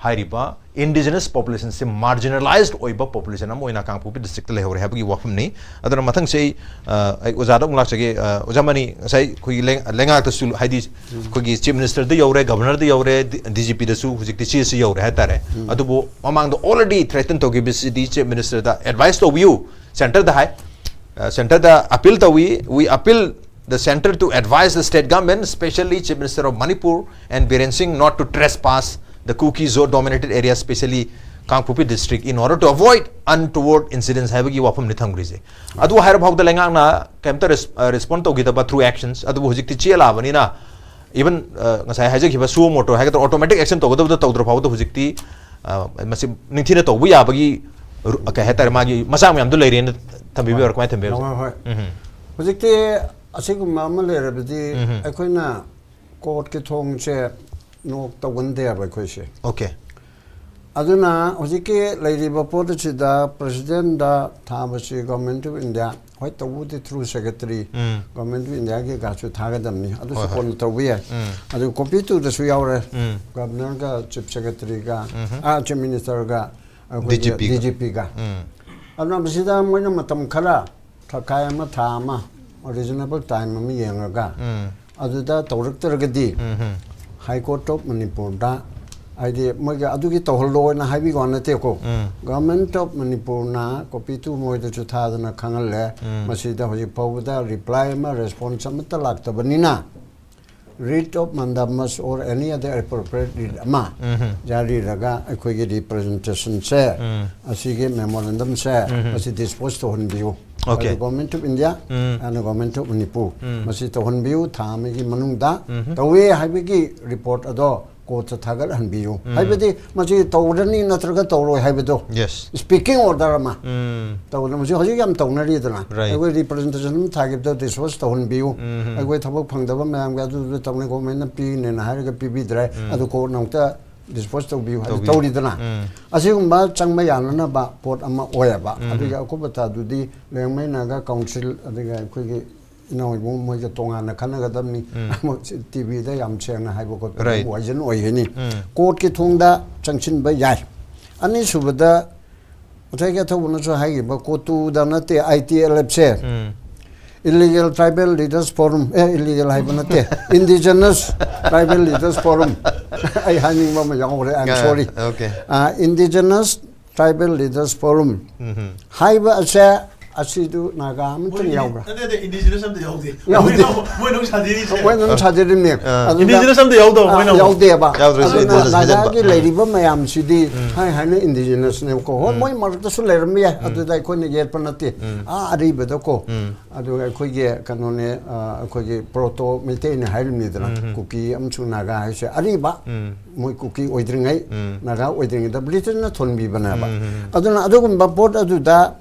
ꯍꯥꯏꯔꯤꯕ indigenous population ꯁꯤ marginalized ꯑꯣꯏꯕ population ꯑꯃ ꯑꯣꯏꯅ ꯀꯥꯡꯄꯣꯛꯄꯤ district ꯇ ꯂꯩꯍꯧꯔꯦ ꯍꯥꯏꯕꯒꯤ ꯋꯥꯐꯝꯅꯤ꯫ ꯑꯗꯨꯅ ꯃꯊꯪꯁꯤ ꯑꯩ, ꯑ, ꯑꯩ ꯑꯣꯖꯥꯗ ꯑꯃꯨꯛ ꯂꯥꯛꯆꯒꯦ꯫ ꯑ, ꯑꯣꯖꯥ ꯃꯅꯤ, ꯉꯁꯥꯏ ꯑꯩꯈꯣꯏꯒꯤ ꯂꯩ-, ꯂꯩꯉꯥꯛꯇꯁꯨ, ꯍꯥꯏꯗꯤ ꯑꯩꯈꯣꯏꯒꯤ chief minister ꯗ ꯌꯧꯔꯦ, governor ꯗ ꯌꯧꯔꯦ, D-, D G P ꯗꯁꯨ ꯍꯧꯖꯤꯛꯇꯤ ꯆꯦꯁꯤ ꯌꯧꯔꯦ ꯍꯥꯏꯇꯥꯔꯦ꯫ ꯑꯗꯨꯕꯨ ꯃꯃꯥꯡꯗ already threaten ꯇꯧꯈꯤꯕꯁꯤꯗꯤ chief minister ꯗ advice ꯇꯧꯕꯤꯌꯨ, centre ꯗ ꯍꯥꯏ꯫ ꯑ, centre ꯗ appeal ꯇꯧꯏ, we appeal the centre to advise the state government, especially Chief Minister of Manipur and Biren Singh, not to trespass the Kuki Zo dominated area, especially Kangpokpi district, in order to avoid untoward incidents ꯍꯥꯏꯕꯒꯤ ꯋꯥꯐꯝꯅꯤ ꯊꯝꯈ꯭ꯔꯤꯁꯦ꯫ ꯑꯗꯨ ꯍꯥꯏꯔ ꯐꯥꯎꯗ ꯂꯩꯉꯥꯛꯅ ꯀꯩꯝꯇ race-, ꯑ, respond ꯇꯧꯈꯤꯗꯕ through actions, ꯑꯗꯨꯕꯨ ꯍꯧꯖꯤꯛꯇꯤ ꯆꯦꯜꯂꯛꯑꯕꯅꯤꯅ, even, ꯑ, ꯉꯁꯥꯏ ꯍꯥꯏꯖꯈꯤꯕ suo motu ꯍꯥꯏꯒꯗ꯭ꯔꯥ, automatic action ꯇꯧꯒꯗꯕꯗ ꯇꯧꯗ꯭ꯔ ꯐꯥꯎꯕꯗ ꯍꯧꯖꯤꯛꯇꯤ, ꯑ, ꯃꯁꯤ ꯅꯤꯡꯊꯤꯅ ꯇꯧꯕ ꯌꯥꯕꯒꯤ ꯔꯨ-, ꯀꯩ ꯍꯥꯏꯇꯥꯔꯦ, ꯃꯥꯒꯤ ꯃꯆꯥꯛ ꯃꯌꯥꯝꯗꯣ ꯂꯩꯔꯦꯅ ꯊꯝꯕꯤꯕ ꯌꯥꯔꯣꯏ, ꯀꯃꯥꯏꯅ ꯊꯝꯕꯤꯕ? ꯍꯣꯏ, ꯍꯣꯏ꯫ ꯎꯝ꯫ ꯍꯧꯖꯤꯛꯇꯤ ꯑꯁꯤꯒꯨꯝꯕ ꯑꯃ ꯂꯩꯔꯕꯗꯤ ꯎꯝ꯫ ꯑꯩꯈꯣꯏꯅ court ꯀꯤ ꯊꯣꯡꯁꯦ knock ꯇꯧꯒꯟꯗꯦꯕ ꯑꯩꯈꯣꯏꯁꯦ꯫ Okay꯫ ꯑꯗꯨꯅ ꯍꯧꯖꯤꯛꯀꯤ ꯂꯩꯔꯤꯕ ꯄꯣꯠ ꯑꯁꯤꯗ president the ꯊꯥꯕꯁꯤ Government of India, ꯍꯣꯏ, ꯇꯧꯕꯕꯨꯗꯤ through secretary, um. Government of India ꯒꯤ ꯒꯥꯁꯨ ꯊꯥꯒꯗꯕꯅꯤ, ꯑꯗꯨꯁꯨ ꯍꯣꯏ, ꯍꯣꯏ꯫ ꯀꯣꯟꯅ ꯇꯧꯕ ꯌꯥꯏ꯫ ꯎꯝ꯫ ꯑꯗꯨ copy two ꯗꯁꯨ ꯌꯥꯎꯔꯦ, ꯎꯝ꯫ Governor ꯒ Chief Secretary ꯒ, ꯎꯝ꯫ ꯑꯥ, Chief Minister ꯒ ꯑꯩꯈꯣꯏꯒꯤ D G P ꯒ꯫ D G P ꯒ꯫ ꯎꯝ꯫ ꯑꯗꯨꯅ ꯃꯁꯤꯗ ꯃꯣꯏꯅ ꯃꯇꯝ ꯈꯔ, ꯊꯥꯈꯥꯏ ꯑꯃ, ꯊꯥ ꯑꯃ, reasonable time ꯑꯃ ꯌꯦꯡꯉꯒ, ꯎꯝ꯫ ꯑꯗꯨꯗ ꯇꯧꯔꯛꯇ꯭ꯔꯒꯗꯤ, ꯎꯝ꯫ High Court of Manipur ꯗ ꯍꯥꯏꯗꯤ ꯃꯣꯏꯒꯤ ꯑꯗꯨꯒꯤ ꯇꯧꯍꯜꯂꯣꯅ ꯍꯥꯏꯕꯤꯕ ꯋꯥ ꯅꯠꯇꯦꯀꯣ꯫ Government of ꯃꯅꯤꯄꯨꯔꯅ copy two ꯃꯣꯏꯗꯁꯨ ꯊꯥꯗꯅ ꯈꯪꯍꯜꯂꯦ꯫ ꯃꯁꯤꯗ ꯍꯧꯖꯤꯛ ꯐꯥꯎꯕꯗ reply ꯑꯃ, response ꯑꯃꯠꯇ ꯂꯥꯛꯇꯕꯅꯤꯅ, writ of mandamus or any other appropriate writ ꯑꯃ ꯖꯥꯔꯤꯔꯒ ꯑꯩꯈꯣꯏꯒꯤ representationꯁꯦ, ꯑꯁꯤꯒꯤ memorandumꯁꯦ, ꯃꯁꯤ dispose ꯇꯧꯍꯟꯕꯤꯌꯨ꯫ Okay. ꯑꯗꯨ Government of India and Government of Manipur ꯃꯁꯤ ꯇꯧꯍꯟꯕꯤꯌꯨ, ꯊꯥ ꯑꯃꯒꯤ ꯃꯅꯨꯡꯗ ꯇꯧꯋꯦ ꯍꯥꯏꯕꯒꯤ report ꯑꯗꯣ courtꯇ ꯊꯥꯒꯠꯍꯟꯕꯤꯌꯨ꯫ ꯍꯥꯏꯕꯗꯤ ꯃꯁꯤ ꯇꯧꯔꯅꯤ ꯅꯠꯇ꯭ꯔꯒ ꯇꯧꯔꯣꯏ ꯍꯥꯏꯕꯗꯣ, Yes. speaking order ꯑꯃ ꯎꯝ. ꯇꯧꯗꯅ, ꯃꯁꯤ ꯍꯧꯖꯤꯛ ꯌꯥꯝ ꯇꯧꯅꯔꯤꯗꯅ, Right. ꯑꯩꯈꯣꯏ representation ꯑꯃ ꯊꯥꯈꯤꯕꯗꯣ dispose ꯇꯧꯍꯟꯕꯤꯌꯨ, ꯑꯩꯈꯣꯏ ꯊꯕꯛ ꯐꯪꯗꯕ ꯃꯌꯥꯝꯒꯤ ꯑꯗꯨꯗꯨ ꯇꯧꯅꯤ, governmentꯅ ꯄꯤꯅꯦꯅ ꯍꯥꯏꯔꯒ ꯄꯤꯕꯤꯗ꯭ꯔꯦ, ꯑꯗꯨ courtꯅ ꯑꯃꯨꯛꯇ dispose ꯇꯧꯕꯤꯌꯨ ꯍꯥꯏꯅ ꯇꯧꯕꯤꯌꯨ꯫ ꯇꯧꯔꯤꯗꯅ, ꯎꯝ. ꯑꯁꯤꯒꯨꯝꯕ ꯆꯪꯕ ꯌꯥꯅꯅꯕ ꯄꯣꯠ ꯑꯃ ꯑꯣꯏꯌꯦꯕ꯫ ꯑꯗꯨꯒꯤ ꯑꯀꯨꯞꯄ ꯇꯥꯗꯨꯗꯤ ꯂꯦꯡꯃꯩ ꯅꯥꯒꯥ council, ꯑꯗꯒꯤ ꯑꯩꯈꯣꯏꯒꯤ ꯏꯅꯥꯎ ꯏꯕꯨꯡ ꯃꯣꯏꯒ ꯇꯣꯉꯥꯟꯅ ꯈꯟꯅꯒꯗꯕꯅꯤ꯫ ꯇꯤꯚꯤꯗ ꯌꯥꯝ ꯁꯦꯡꯅ ꯍꯥꯏꯕ ꯈꯣꯠꯄ Right. ꯋꯥꯏꯖꯟ ꯑꯣꯏꯒꯅꯤ꯫ ꯎꯝ. Courtꯀꯤ ꯊꯣꯡꯗ ꯆꯪꯁꯤꯟꯕ ꯌꯥꯏ꯫ ꯑꯅꯤꯁꯨꯕꯗ, ꯉꯁꯥꯏꯒꯤ ꯑꯊꯧꯕꯅꯁꯨ ꯍꯥꯏꯈꯤꯕ, ꯀꯣꯇꯨꯗ ꯅꯠꯇꯦ, ITLFꯁꯦ ꯎꯝ. Illegal Tribal Leaders Forum, ꯑꯦ, illegal ꯍꯥꯏꯕ ꯅꯠꯇꯦ, Indigenous Tribal Leaders Forum꯫ ꯑꯩ ꯍꯥꯏꯅꯤꯡꯕ ꯑꯃ ꯌꯥꯎꯈ꯭ꯔꯦ, I am Ah, sorry꯫ okay. ꯑ, Indigenous Tribal Leaders Forum ꯎꯝ. ꯍꯥꯏꯕ ꯑꯁꯦ, ꯑꯁꯤꯗꯨ ꯅꯥꯒꯥ ꯑꯃꯇꯪ ꯌꯥꯎꯕ꯭ꯔꯥ? ꯅꯠꯇꯦ, ꯅꯠꯇꯦ, indigenous ꯑꯝꯇ ꯌꯥꯎꯗꯦ꯫ ꯌꯥꯎꯗꯦ꯫ ꯃꯣꯏꯅ ꯑꯃꯨꯛ- ꯃꯣꯏꯅ ꯑꯃꯨꯛ ꯁꯥꯗꯣꯏꯔꯤꯁꯦ꯫ ꯃꯣꯏ ꯑꯗꯨꯝ ꯁꯥꯖꯔꯤꯕꯅꯦ꯫ ꯑꯥ. ꯑꯗꯨꯅ Indigenous ꯑꯝꯇ ꯌꯥꯎꯗꯕ, ꯃꯣꯏꯅ ꯑꯃꯨꯛ꯫ ꯌꯥꯎꯗꯦꯕ꯫ ꯌꯥꯎꯗ꯭ꯔꯁꯨ ꯑꯗꯨꯅ indigenous ꯅꯥꯒꯥꯒꯤ ꯍꯥꯏꯖꯟꯕ꯫ ꯂꯩꯔꯤꯕ ꯃꯌꯥꯝꯁꯤꯗꯤ ꯍꯥꯏ ꯍꯥꯏꯅ Indigenousꯅꯦꯕꯀꯣ꯫ ꯍꯣꯏ, ꯃꯣꯏ ꯃꯔꯛꯇꯁꯨ ꯂꯩꯔꯝꯕ ꯌꯥꯏ꯫ ꯑꯗꯨꯗ ꯑꯩꯈꯣꯏꯅ ꯌꯦꯠꯄ ꯅꯠꯇꯦ꯫ ꯑꯥ ꯑꯔꯤꯕꯗꯀꯣ꯫ ꯑꯗꯨꯒ ꯑꯩꯈꯣꯏꯒꯤ ꯀꯩꯅꯣꯅꯦ, ꯑ, ꯑꯩꯈꯣꯏꯒꯤ Proto ꯃꯩꯇꯩꯅ ꯍꯥꯏꯔꯤꯕꯅꯤꯗꯅ, ꯀꯨꯀꯤ ꯑꯃꯁꯨꯡ ꯅꯥꯒꯥ ꯍꯥꯏꯁꯦ ꯑꯔꯤꯕ, ꯃꯣꯏ ꯀꯨꯀꯤ ꯑꯣꯏꯗ꯭ꯔꯤꯉꯩ, ꯅꯥꯒꯥ ꯑꯣꯏꯗ꯭ꯔꯤꯉꯩꯗ Britainꯅ ꯊꯣꯟꯕꯤꯕꯅꯦꯕ꯫ ꯑꯗꯨꯅ ꯑꯗꯨꯒꯨꯝꯕ ꯄꯣꯠ ꯑꯗꯨꯗ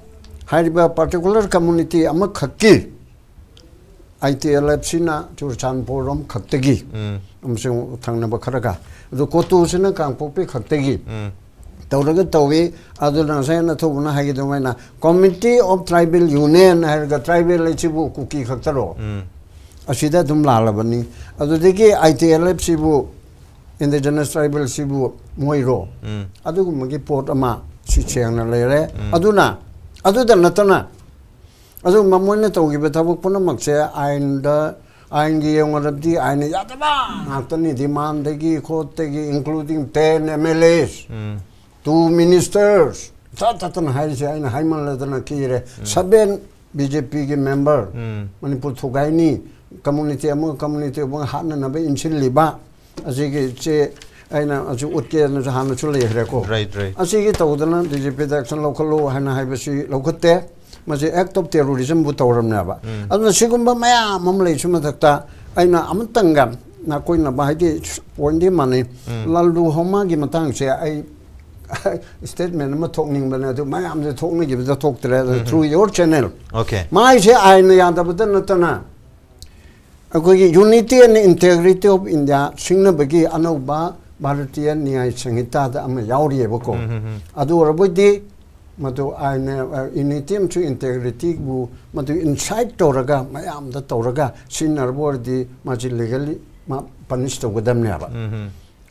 ꯍꯥꯏꯔꯤꯕ particular community ꯑꯃꯈꯛꯀꯤ, ITLFꯁꯤꯅ ꯆꯨꯔꯆꯥꯟꯄꯨꯔ ꯔꯣꯝ ꯈꯛꯇꯒꯤ, ꯑꯃꯁꯨꯡ ꯊꯪꯅꯕ ꯈꯔꯒ, ꯑꯗꯨ ꯀꯣꯇꯨꯁꯤꯅ ꯀꯥꯡꯄꯣꯛꯄꯤ ꯈꯛꯇꯒꯤ ꯇꯧꯔꯒ ꯇꯧꯏ꯫ ꯑꯗꯨꯅ ꯉꯁꯥꯏ ꯑꯩꯅ ꯊꯧꯕꯅ ꯍꯥꯏꯈꯤꯗꯨꯃꯥꯏꯅ, Committee of Tribal Union ꯍꯥꯏꯔꯒ tribal ꯑꯁꯤꯕꯨ ꯀꯨꯀꯤ ꯈꯛꯇꯔꯣ? ꯑꯁꯤꯗ ꯑꯗꯨꯝ ꯂꯥꯜꯂꯕꯅꯤ꯫ ꯑꯗꯨꯗꯒꯤ ITLFꯁꯤꯕꯨ, Indigenous Tribalꯁꯤꯕꯨ ꯃꯣꯏꯔꯣ? ꯑꯗꯨꯒꯨꯝꯕꯒꯤ ꯄꯣꯠ ꯑꯃ ꯁꯤ ꯁꯦꯡꯅ ꯂꯩꯔꯦ꯫ ꯑꯗꯨꯅ, ꯑꯗꯨꯗ ꯅꯠꯇꯅ, ꯑꯗꯨꯒꯨꯝꯕ ꯃꯣꯏꯅ ꯇꯧꯈꯤꯕ ꯊꯕꯛ ꯄꯨꯝꯅꯃꯛꯁꯦ ꯑꯥꯏꯟꯗ ꯑꯥꯏꯟꯒꯤ ꯌꯦꯡꯉꯨꯔꯕꯗꯤ ꯑꯥꯏꯟꯅ ꯌꯥꯗꯕ ꯉꯥꯛꯇꯅꯤ, ꯗꯤꯃꯥꯟꯗꯒꯤ ꯈꯣꯠꯇꯒꯤ, including ten MLAs, two ministers, ꯊꯥ ꯊꯥꯇꯅ ꯍꯥꯏꯔꯤꯁꯦ ꯑꯩꯅ ꯍꯥꯏꯃꯜꯂꯗꯅ ꯀꯤꯔꯦ꯫ Seven BJPꯒꯤ member, ꯃꯅꯤꯄꯨꯔ ꯊꯨꯒꯥꯏꯅꯤ, community ꯑꯃꯒ community ꯑꯃꯒ ꯍꯥꯠꯅꯅꯕ ꯏꯟꯁꯤꯜꯂꯤꯕ, ꯑꯁꯤꯒꯤ ꯆꯦ ꯑꯩꯅ ꯑꯁꯤ ꯎꯠꯀꯦꯅꯁꯨ ꯍꯥꯟꯅꯁꯨ ꯂꯩꯈ꯭ꯔꯦꯀꯣ꯫ Right, right. ꯑꯁꯤꯒꯤ ꯇꯧꯗꯅ BJPꯗ action ꯂꯧꯈꯠꯂꯨ ꯍꯥꯏꯅ ꯍꯥꯏꯕꯁꯤ ꯂꯧꯈꯠꯇꯦ꯫ ꯃꯁꯤ act of terrorismꯕꯨ ꯇꯧꯔꯕꯅꯦꯕ꯫ ꯑꯗꯨꯅ ꯁꯤꯒꯨꯝꯕ ꯃꯌꯥꯝ ꯑꯃ ꯂꯩꯁꯨ ꯃꯊꯛꯇ ꯑꯩꯅ ꯑꯃꯇꯪꯒ ꯅꯥꯀꯣꯏꯅꯕ ꯍꯥꯏꯗꯤ pointꯗꯤ ꯃꯥꯟꯅꯩ꯫ ꯂꯥꯜꯗꯨ ꯍꯣꯃꯥꯒꯤ ꯃꯇꯥꯡꯁꯦ ꯑꯩ statement ꯑꯃ ꯊꯣꯛꯅꯤꯡꯕꯅꯦ, ꯑꯗꯨ ꯃꯌꯥꯝꯁꯦ ꯊꯣꯛꯅꯈꯤꯕꯗ ꯊꯣꯛꯇ꯭ꯔꯦ꯫ ꯑꯗꯨ through your channel, Okay. ꯃꯥꯏꯁꯦ ꯑꯥꯏꯟꯅ ꯌꯥꯗꯕꯗ ꯅꯠꯇꯅ ꯑꯩꯈꯣꯏꯒꯤ Unity and Integrity of India ꯁꯤꯡꯅꯕꯒꯤ ꯑꯅꯧꯕ ꯚꯥꯔꯇꯤꯌ ꯅ꯭ꯌꯥꯌ ꯁꯪꯍꯤꯇꯥꯗ ꯑꯃ ꯌꯥꯎꯔꯤꯑꯕꯀꯣ꯫ ꯑꯗꯨ ꯑꯣꯏꯔꯕꯣꯏꯗꯤ ꯃꯗꯨ ꯑꯥꯏꯟꯅ, ꯑ, unity ꯑꯃꯁꯨꯡ integrityꯕꯨ ꯃꯗꯨ incite ꯇꯧꯔꯒ, ꯃꯌꯥꯝꯗ ꯇꯧꯔꯒ ꯁꯤꯖꯤꯟꯅꯔꯕ ꯑꯣꯏꯔꯗꯤ ꯃꯥꯁꯤ legally ꯃꯥ punish ꯇꯧꯒꯗꯕꯅꯦꯕ꯫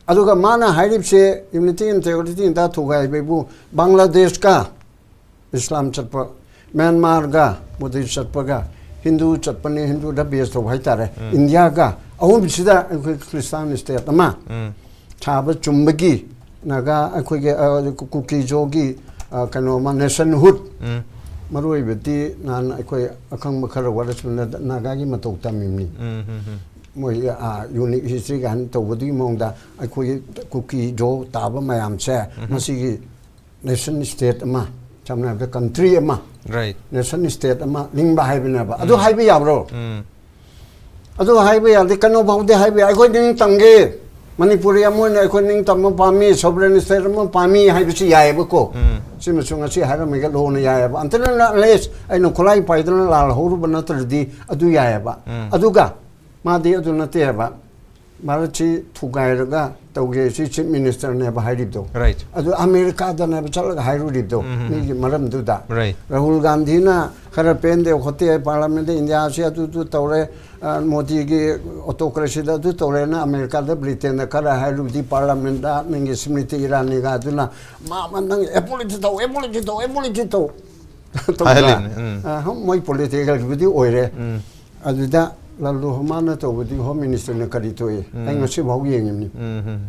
ꯑꯗꯨꯒ ꯃꯥꯅ ꯍꯥꯏꯔꯤꯕꯁꯦ unity integrity ꯏꯟꯗꯤꯌꯥ ꯊꯨꯒꯥꯏꯕꯕꯨ ꯕꯪꯒ꯭ꯂꯥꯗꯦꯁꯀ ꯏꯁꯂꯥꯝ ꯆꯠꯄ, ꯃ꯭ꯌꯥꯟꯃꯥꯔꯒ ꯕꯨꯙꯤꯁ ꯆꯠꯄꯒ, ꯍꯤꯟꯗꯨ ꯆꯠꯄꯅꯤ, ꯍꯤꯟꯗꯨꯗ base ꯇꯧꯕ ꯍꯥꯏꯇꯥꯔꯦ, ꯏꯟꯗꯤꯌꯥꯒ ꯑꯍꯨꯝꯁꯤꯗ ꯑꯩꯈꯣꯏ ꯈ꯭ꯔꯤꯁꯇꯥꯟ state ꯑꯃ ꯁꯥꯕ ꯆꯨꯝꯕꯒꯤ ꯅꯥꯒꯥ ꯑꯩꯈꯣꯏꯒꯤ, ꯑ, ꯀꯨꯀꯤꯖꯣꯒꯤ, ꯑ, ꯀꯩꯅꯣ ꯑꯃ nationhood, ꯃꯔꯨ ꯑꯣꯏꯕꯗꯤ ꯅꯍꯥꯟ ꯑꯩꯈꯣꯏ ꯑꯈꯪꯕ ꯈꯔ ꯋꯥꯔꯁꯨꯅ ꯅꯥꯒꯥꯒꯤ ꯃꯇꯧ ꯇꯝꯃꯤꯕꯅꯤ꯫ ꯃꯣꯏ, ꯑ, unique history ꯀꯥꯏꯅ ꯇꯧꯕꯗꯨꯒꯤ ꯃꯑꯣꯡꯗ ꯑꯩꯈꯣꯏꯒꯤ ꯀꯨꯀꯤꯖꯣ ꯇꯥꯕ ꯃꯌꯥꯝꯁꯦ ꯃꯁꯤꯒꯤ nation state ꯑꯃ, ꯁꯝꯅ ꯍꯥꯏꯔꯕꯗ country ꯑꯃ, Right. nation state ꯑꯃ ꯅꯤꯡꯕ ꯍꯥꯏꯕꯅꯦꯕ꯫ ꯑꯗꯨ ꯍꯥꯏꯕ ꯌꯥꯕ꯭ꯔꯣ? ꯑꯗꯨ ꯍꯥꯏꯕ ꯌꯥꯗꯦ꯫ ꯀꯩꯅꯣ ꯐꯥꯎꯗꯤ ꯍꯥꯏꯕ ꯌꯥꯏ, ꯑꯩꯈꯣꯏ ꯅꯤꯡ ꯇꯝꯒꯦ, ꯃꯅꯤꯄꯨꯔꯤ ꯑꯃ ꯑꯣꯏꯅ ꯑꯩꯈꯣꯏ ꯅꯤꯡ ꯇꯝꯕ ꯄꯥꯝꯃꯤ, sovereign state ꯑꯃ ꯄꯥꯝꯃꯤ ꯍꯥꯏꯕꯁꯤ ꯌꯥꯏꯑꯕꯀꯣ꯫ ꯁꯤꯃꯁꯨ ꯉꯁꯤ ꯍꯥꯏꯔꯝꯃꯒ ꯂꯣꯟꯅ ꯌꯥꯏꯑꯕ꯫ Until and unless ꯑꯩꯅ ꯈꯨꯠꯂꯥꯏ ꯄꯥꯏꯗꯅ ꯂꯥꯜ ꯍꯧꯔꯨꯕ ꯅꯠꯇ꯭ꯔꯗꯤ ꯑꯗꯨ ꯌꯥꯏꯑꯕ꯫ ꯑꯗꯨꯒ ꯃꯥꯗꯤ ꯑꯗꯨ ꯅꯠꯇꯦ ꯍꯥꯏꯕ꯫ ꯚꯥꯔꯠꯁꯤ ꯊꯨꯒꯥꯏꯔꯒ ꯇꯧꯒꯦ ꯁꯤ chief ministerꯅꯦꯕ ꯍꯥꯏꯔꯤꯕꯗꯣ꯫ Right. ꯑꯗꯨ ꯑꯃꯦꯔꯤꯀꯥꯗꯅꯦꯕ ꯆꯠꯂꯒ ꯍꯥꯏꯔꯨꯔꯤꯕꯗꯣ, ꯃꯤꯒꯤ ꯃꯔꯝꯗꯨꯗ꯫ Right. ꯔꯥꯍꯨꯜ ꯒꯥꯟꯙꯤꯅ ꯈꯔ ꯄꯦꯟꯗꯦ ꯈꯣꯠꯇꯦ, parliamentꯇ ꯏꯟꯗꯤꯌꯥꯁꯤ ꯑꯗꯨꯗꯨ ꯇꯧꯔꯦ, ꯑ, ꯃꯣꯗꯤꯒꯤ autocracyꯗ ꯑꯗꯨ ꯇꯧꯔꯦꯅ ꯑꯃꯦꯔꯤꯀꯥꯗ, ꯕ꯭ꯔꯤꯇꯦꯟꯗ ꯈꯔ ꯍꯥꯏꯔꯨꯕꯗꯤ parliamentꯇ ꯅꯪꯒꯤ ꯁ꯭ꯃ꯭ꯔꯤꯇꯤ ꯏꯔꯥꯅꯤꯒ ꯑꯗꯨꯅ ꯃꯥ, ꯃꯥ ꯅꯪ apology ꯇꯧ, apology ꯇꯧ, apology ꯇꯧ꯫ ꯇꯧꯗ꯭ꯔꯥ? ꯍꯥꯏꯍꯜꯂꯤꯕꯅꯤ, ꯎꯝ꯫ ꯑ, ꯍꯝ, ꯃꯣꯏ politicalꯒꯤꯕꯨꯗꯤ ꯑꯣꯏꯔꯦ꯫ ꯑꯗꯨꯗ ꯂꯥꯜꯗꯨ ꯍꯣꯃꯥꯅ ꯇꯧꯕꯗꯤ ꯍꯣꯝ ꯃꯤꯅꯤꯁꯇꯔꯅ ꯀꯔꯤ ꯊꯣꯛꯏ? ꯑꯩ ꯉꯁꯤꯐꯥꯎ ꯌꯦꯡꯉꯤꯕꯅꯤ꯫ ꯎꯝ, ꯎꯝ,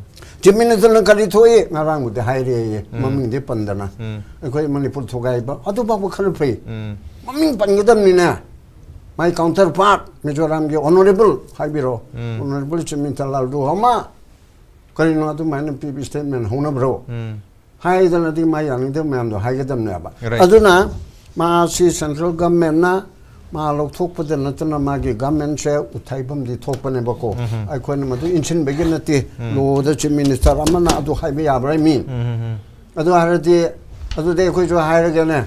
ꯆꯤꯐ ꯃꯤꯅꯤꯁꯇꯔꯅ ꯀꯔꯤ ꯊꯣꯛꯏ? ꯉꯔꯥꯡꯕꯨꯗꯤ ꯍꯥꯏꯔꯦꯌꯦ, ꯎꯝ, ꯃꯃꯤꯡꯗꯤ ꯄꯟꯗꯅ꯫ ꯎꯝ, ꯑꯩꯈꯣꯏ ꯃꯅꯤꯄꯨꯔ ꯊꯨꯒꯥꯏꯕ ꯑꯗꯨ ꯐꯥꯎꯕ ꯈꯔ ꯐꯩ꯫ ꯎꯝ, ꯃꯃꯤꯡ ꯄꯟꯒꯗꯕꯅꯤꯅꯦ꯫ ꯃꯥꯏ ꯀꯥꯎꯟꯇꯔ ꯄꯥꯔꯠ ꯃꯤꯖꯣꯔꯥꯝꯒꯤ ꯑꯣꯅꯔꯦꯕꯜ ꯍꯥꯏꯕꯤꯔꯣ, ꯎꯝ, ꯑꯣꯅꯔꯦꯕꯜ ꯆꯤꯐ ꯃꯤꯅꯤꯁꯇꯔ ꯂꯥꯜꯗꯨ ꯍꯣꯃꯥ꯫ ꯀꯔꯤꯅꯣ ꯑꯗꯨꯃꯥꯏꯅ ꯄꯤꯕ ꯁ꯭ꯇꯦꯠꯃꯦꯟ ꯍꯧꯅꯕ꯭ꯔꯣ? ꯎꯝ, ꯍꯥꯏꯗꯅꯗꯤ ꯃꯥ ꯌꯥꯅꯤꯡꯗꯕ ꯃꯌꯥꯝꯗꯣ ꯍꯥꯏꯒꯗꯕꯅꯦꯕ꯫ Right. ꯑꯗꯨꯅ ꯃꯥꯁꯤ ꯁꯦꯟꯇ꯭ꯔꯦꯜ ꯒꯚꯔꯟꯃꯦꯟꯅ ꯃꯥ ꯂꯧꯊꯣꯛꯄꯗ ꯅꯠꯇꯅ ꯃꯥꯒꯤ ꯒꯚꯔꯟꯃꯦꯟꯁꯦ ꯎꯠꯊꯩꯐꯝꯗꯤ ꯊꯣꯛꯄꯅꯦꯕꯀꯣ꯫ ꯎꯝ, ꯎꯝ, ꯑꯩꯈꯣꯏꯅ ꯃꯗꯨ ꯏꯟꯁꯤꯟꯕꯒꯤ ꯅꯠꯇꯦ꯫ ꯎꯝ, ꯂꯣꯗ ꯆꯤꯐ ꯃꯤꯅꯤꯁꯇꯔ ꯑꯃꯅ ꯑꯗꯨ ꯍꯥꯏꯕ ꯌꯥꯕ꯭ꯔꯥ ꯃꯤ? ꯎꯝ, ꯎꯝ, ꯎꯝ, ꯑꯗꯨ ꯍꯥꯏꯔꯗꯤ, ꯑꯗꯨꯗꯤ ꯑꯩꯈꯣꯏꯁꯨ ꯍꯥꯏꯔꯒꯦꯅꯦ,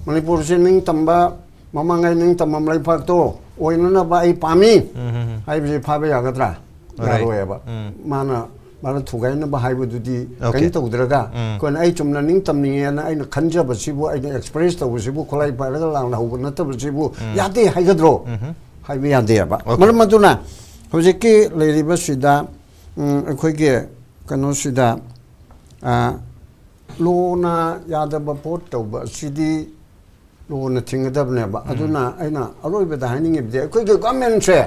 ꯃꯅꯤꯄꯨꯔꯁꯦ ꯅꯤꯡꯇꯝꯕ, ꯃꯃꯥꯡꯉꯩ ꯅꯤꯡꯇꯝꯕ ꯂꯩꯄꯥꯛꯇꯣ ꯑꯣꯏꯅꯅꯕ ꯑꯩ ꯄꯥꯝꯃꯤ, ꯎꯝ, ꯎꯝ, ꯎꯝ, ꯍꯥꯏꯕꯁꯤ ꯐꯥꯕ ꯌꯥꯒꯗ꯭ꯔꯥ? Right. ꯌꯥꯔꯣꯏꯕ꯫ ꯎꯝ, ꯃꯥꯅ, ꯃꯥꯅ ꯊꯨꯒꯥꯏꯅꯕ ꯍꯥꯏꯕꯗꯨꯗꯤ, okay, ꯀꯩꯅꯣ ꯇꯧꯗ꯭ꯔꯒ, ꯎꯝ, ꯑꯩꯈꯣꯏꯅ ꯑꯩ ꯆꯨꯝꯅ ꯅꯤꯡꯇꯝꯅꯤꯡꯉꯦꯅ ꯑꯩꯅ ꯈꯟꯖꯕꯁꯤꯕꯨ, ꯑꯩꯅ ꯑꯦꯛꯁꯄ꯭ꯔꯦꯁ ꯇꯧꯕꯁꯤꯕꯨ, ꯈꯣꯂꯥꯏ ꯄꯥꯏꯔꯒ ꯂꯥꯡꯅ ꯍꯧꯕ ꯅꯠꯇꯕꯁꯤꯕꯨ, ꯎꯝ, ꯌꯥꯗꯦ ꯍꯥꯏꯒꯗ꯭ꯔꯣ? ꯎꯝ, ꯍꯥꯏꯕ ꯌꯥꯗꯦꯕ꯫ Okay. ꯃꯔꯝ ꯑꯗꯨꯅ ꯍꯧꯖꯤꯛꯀꯤ ꯂꯩꯔꯤꯕꯁꯤꯗ, ꯎꯝ, ꯑꯩꯈꯣꯏꯒꯤ ꯀꯩꯅꯣꯁꯤꯗ, ꯑ, ꯂꯣꯅ ꯌꯥꯗꯕ ꯄꯣꯠ ꯇꯧꯕ ꯑꯁꯤꯗꯤ ꯂꯣꯅ ꯊꯤꯡꯒꯗꯕꯅꯦꯕ꯫ ꯎꯝ, ꯑꯗꯨꯅ ꯑꯩꯅ ꯑꯔꯣꯏꯕꯗ ꯍꯥꯏꯅꯤꯡꯉꯤꯕꯗꯤ, ꯑꯩꯈꯣꯏꯒꯤ ꯒꯚꯔꯟꯃꯦꯟꯁꯦ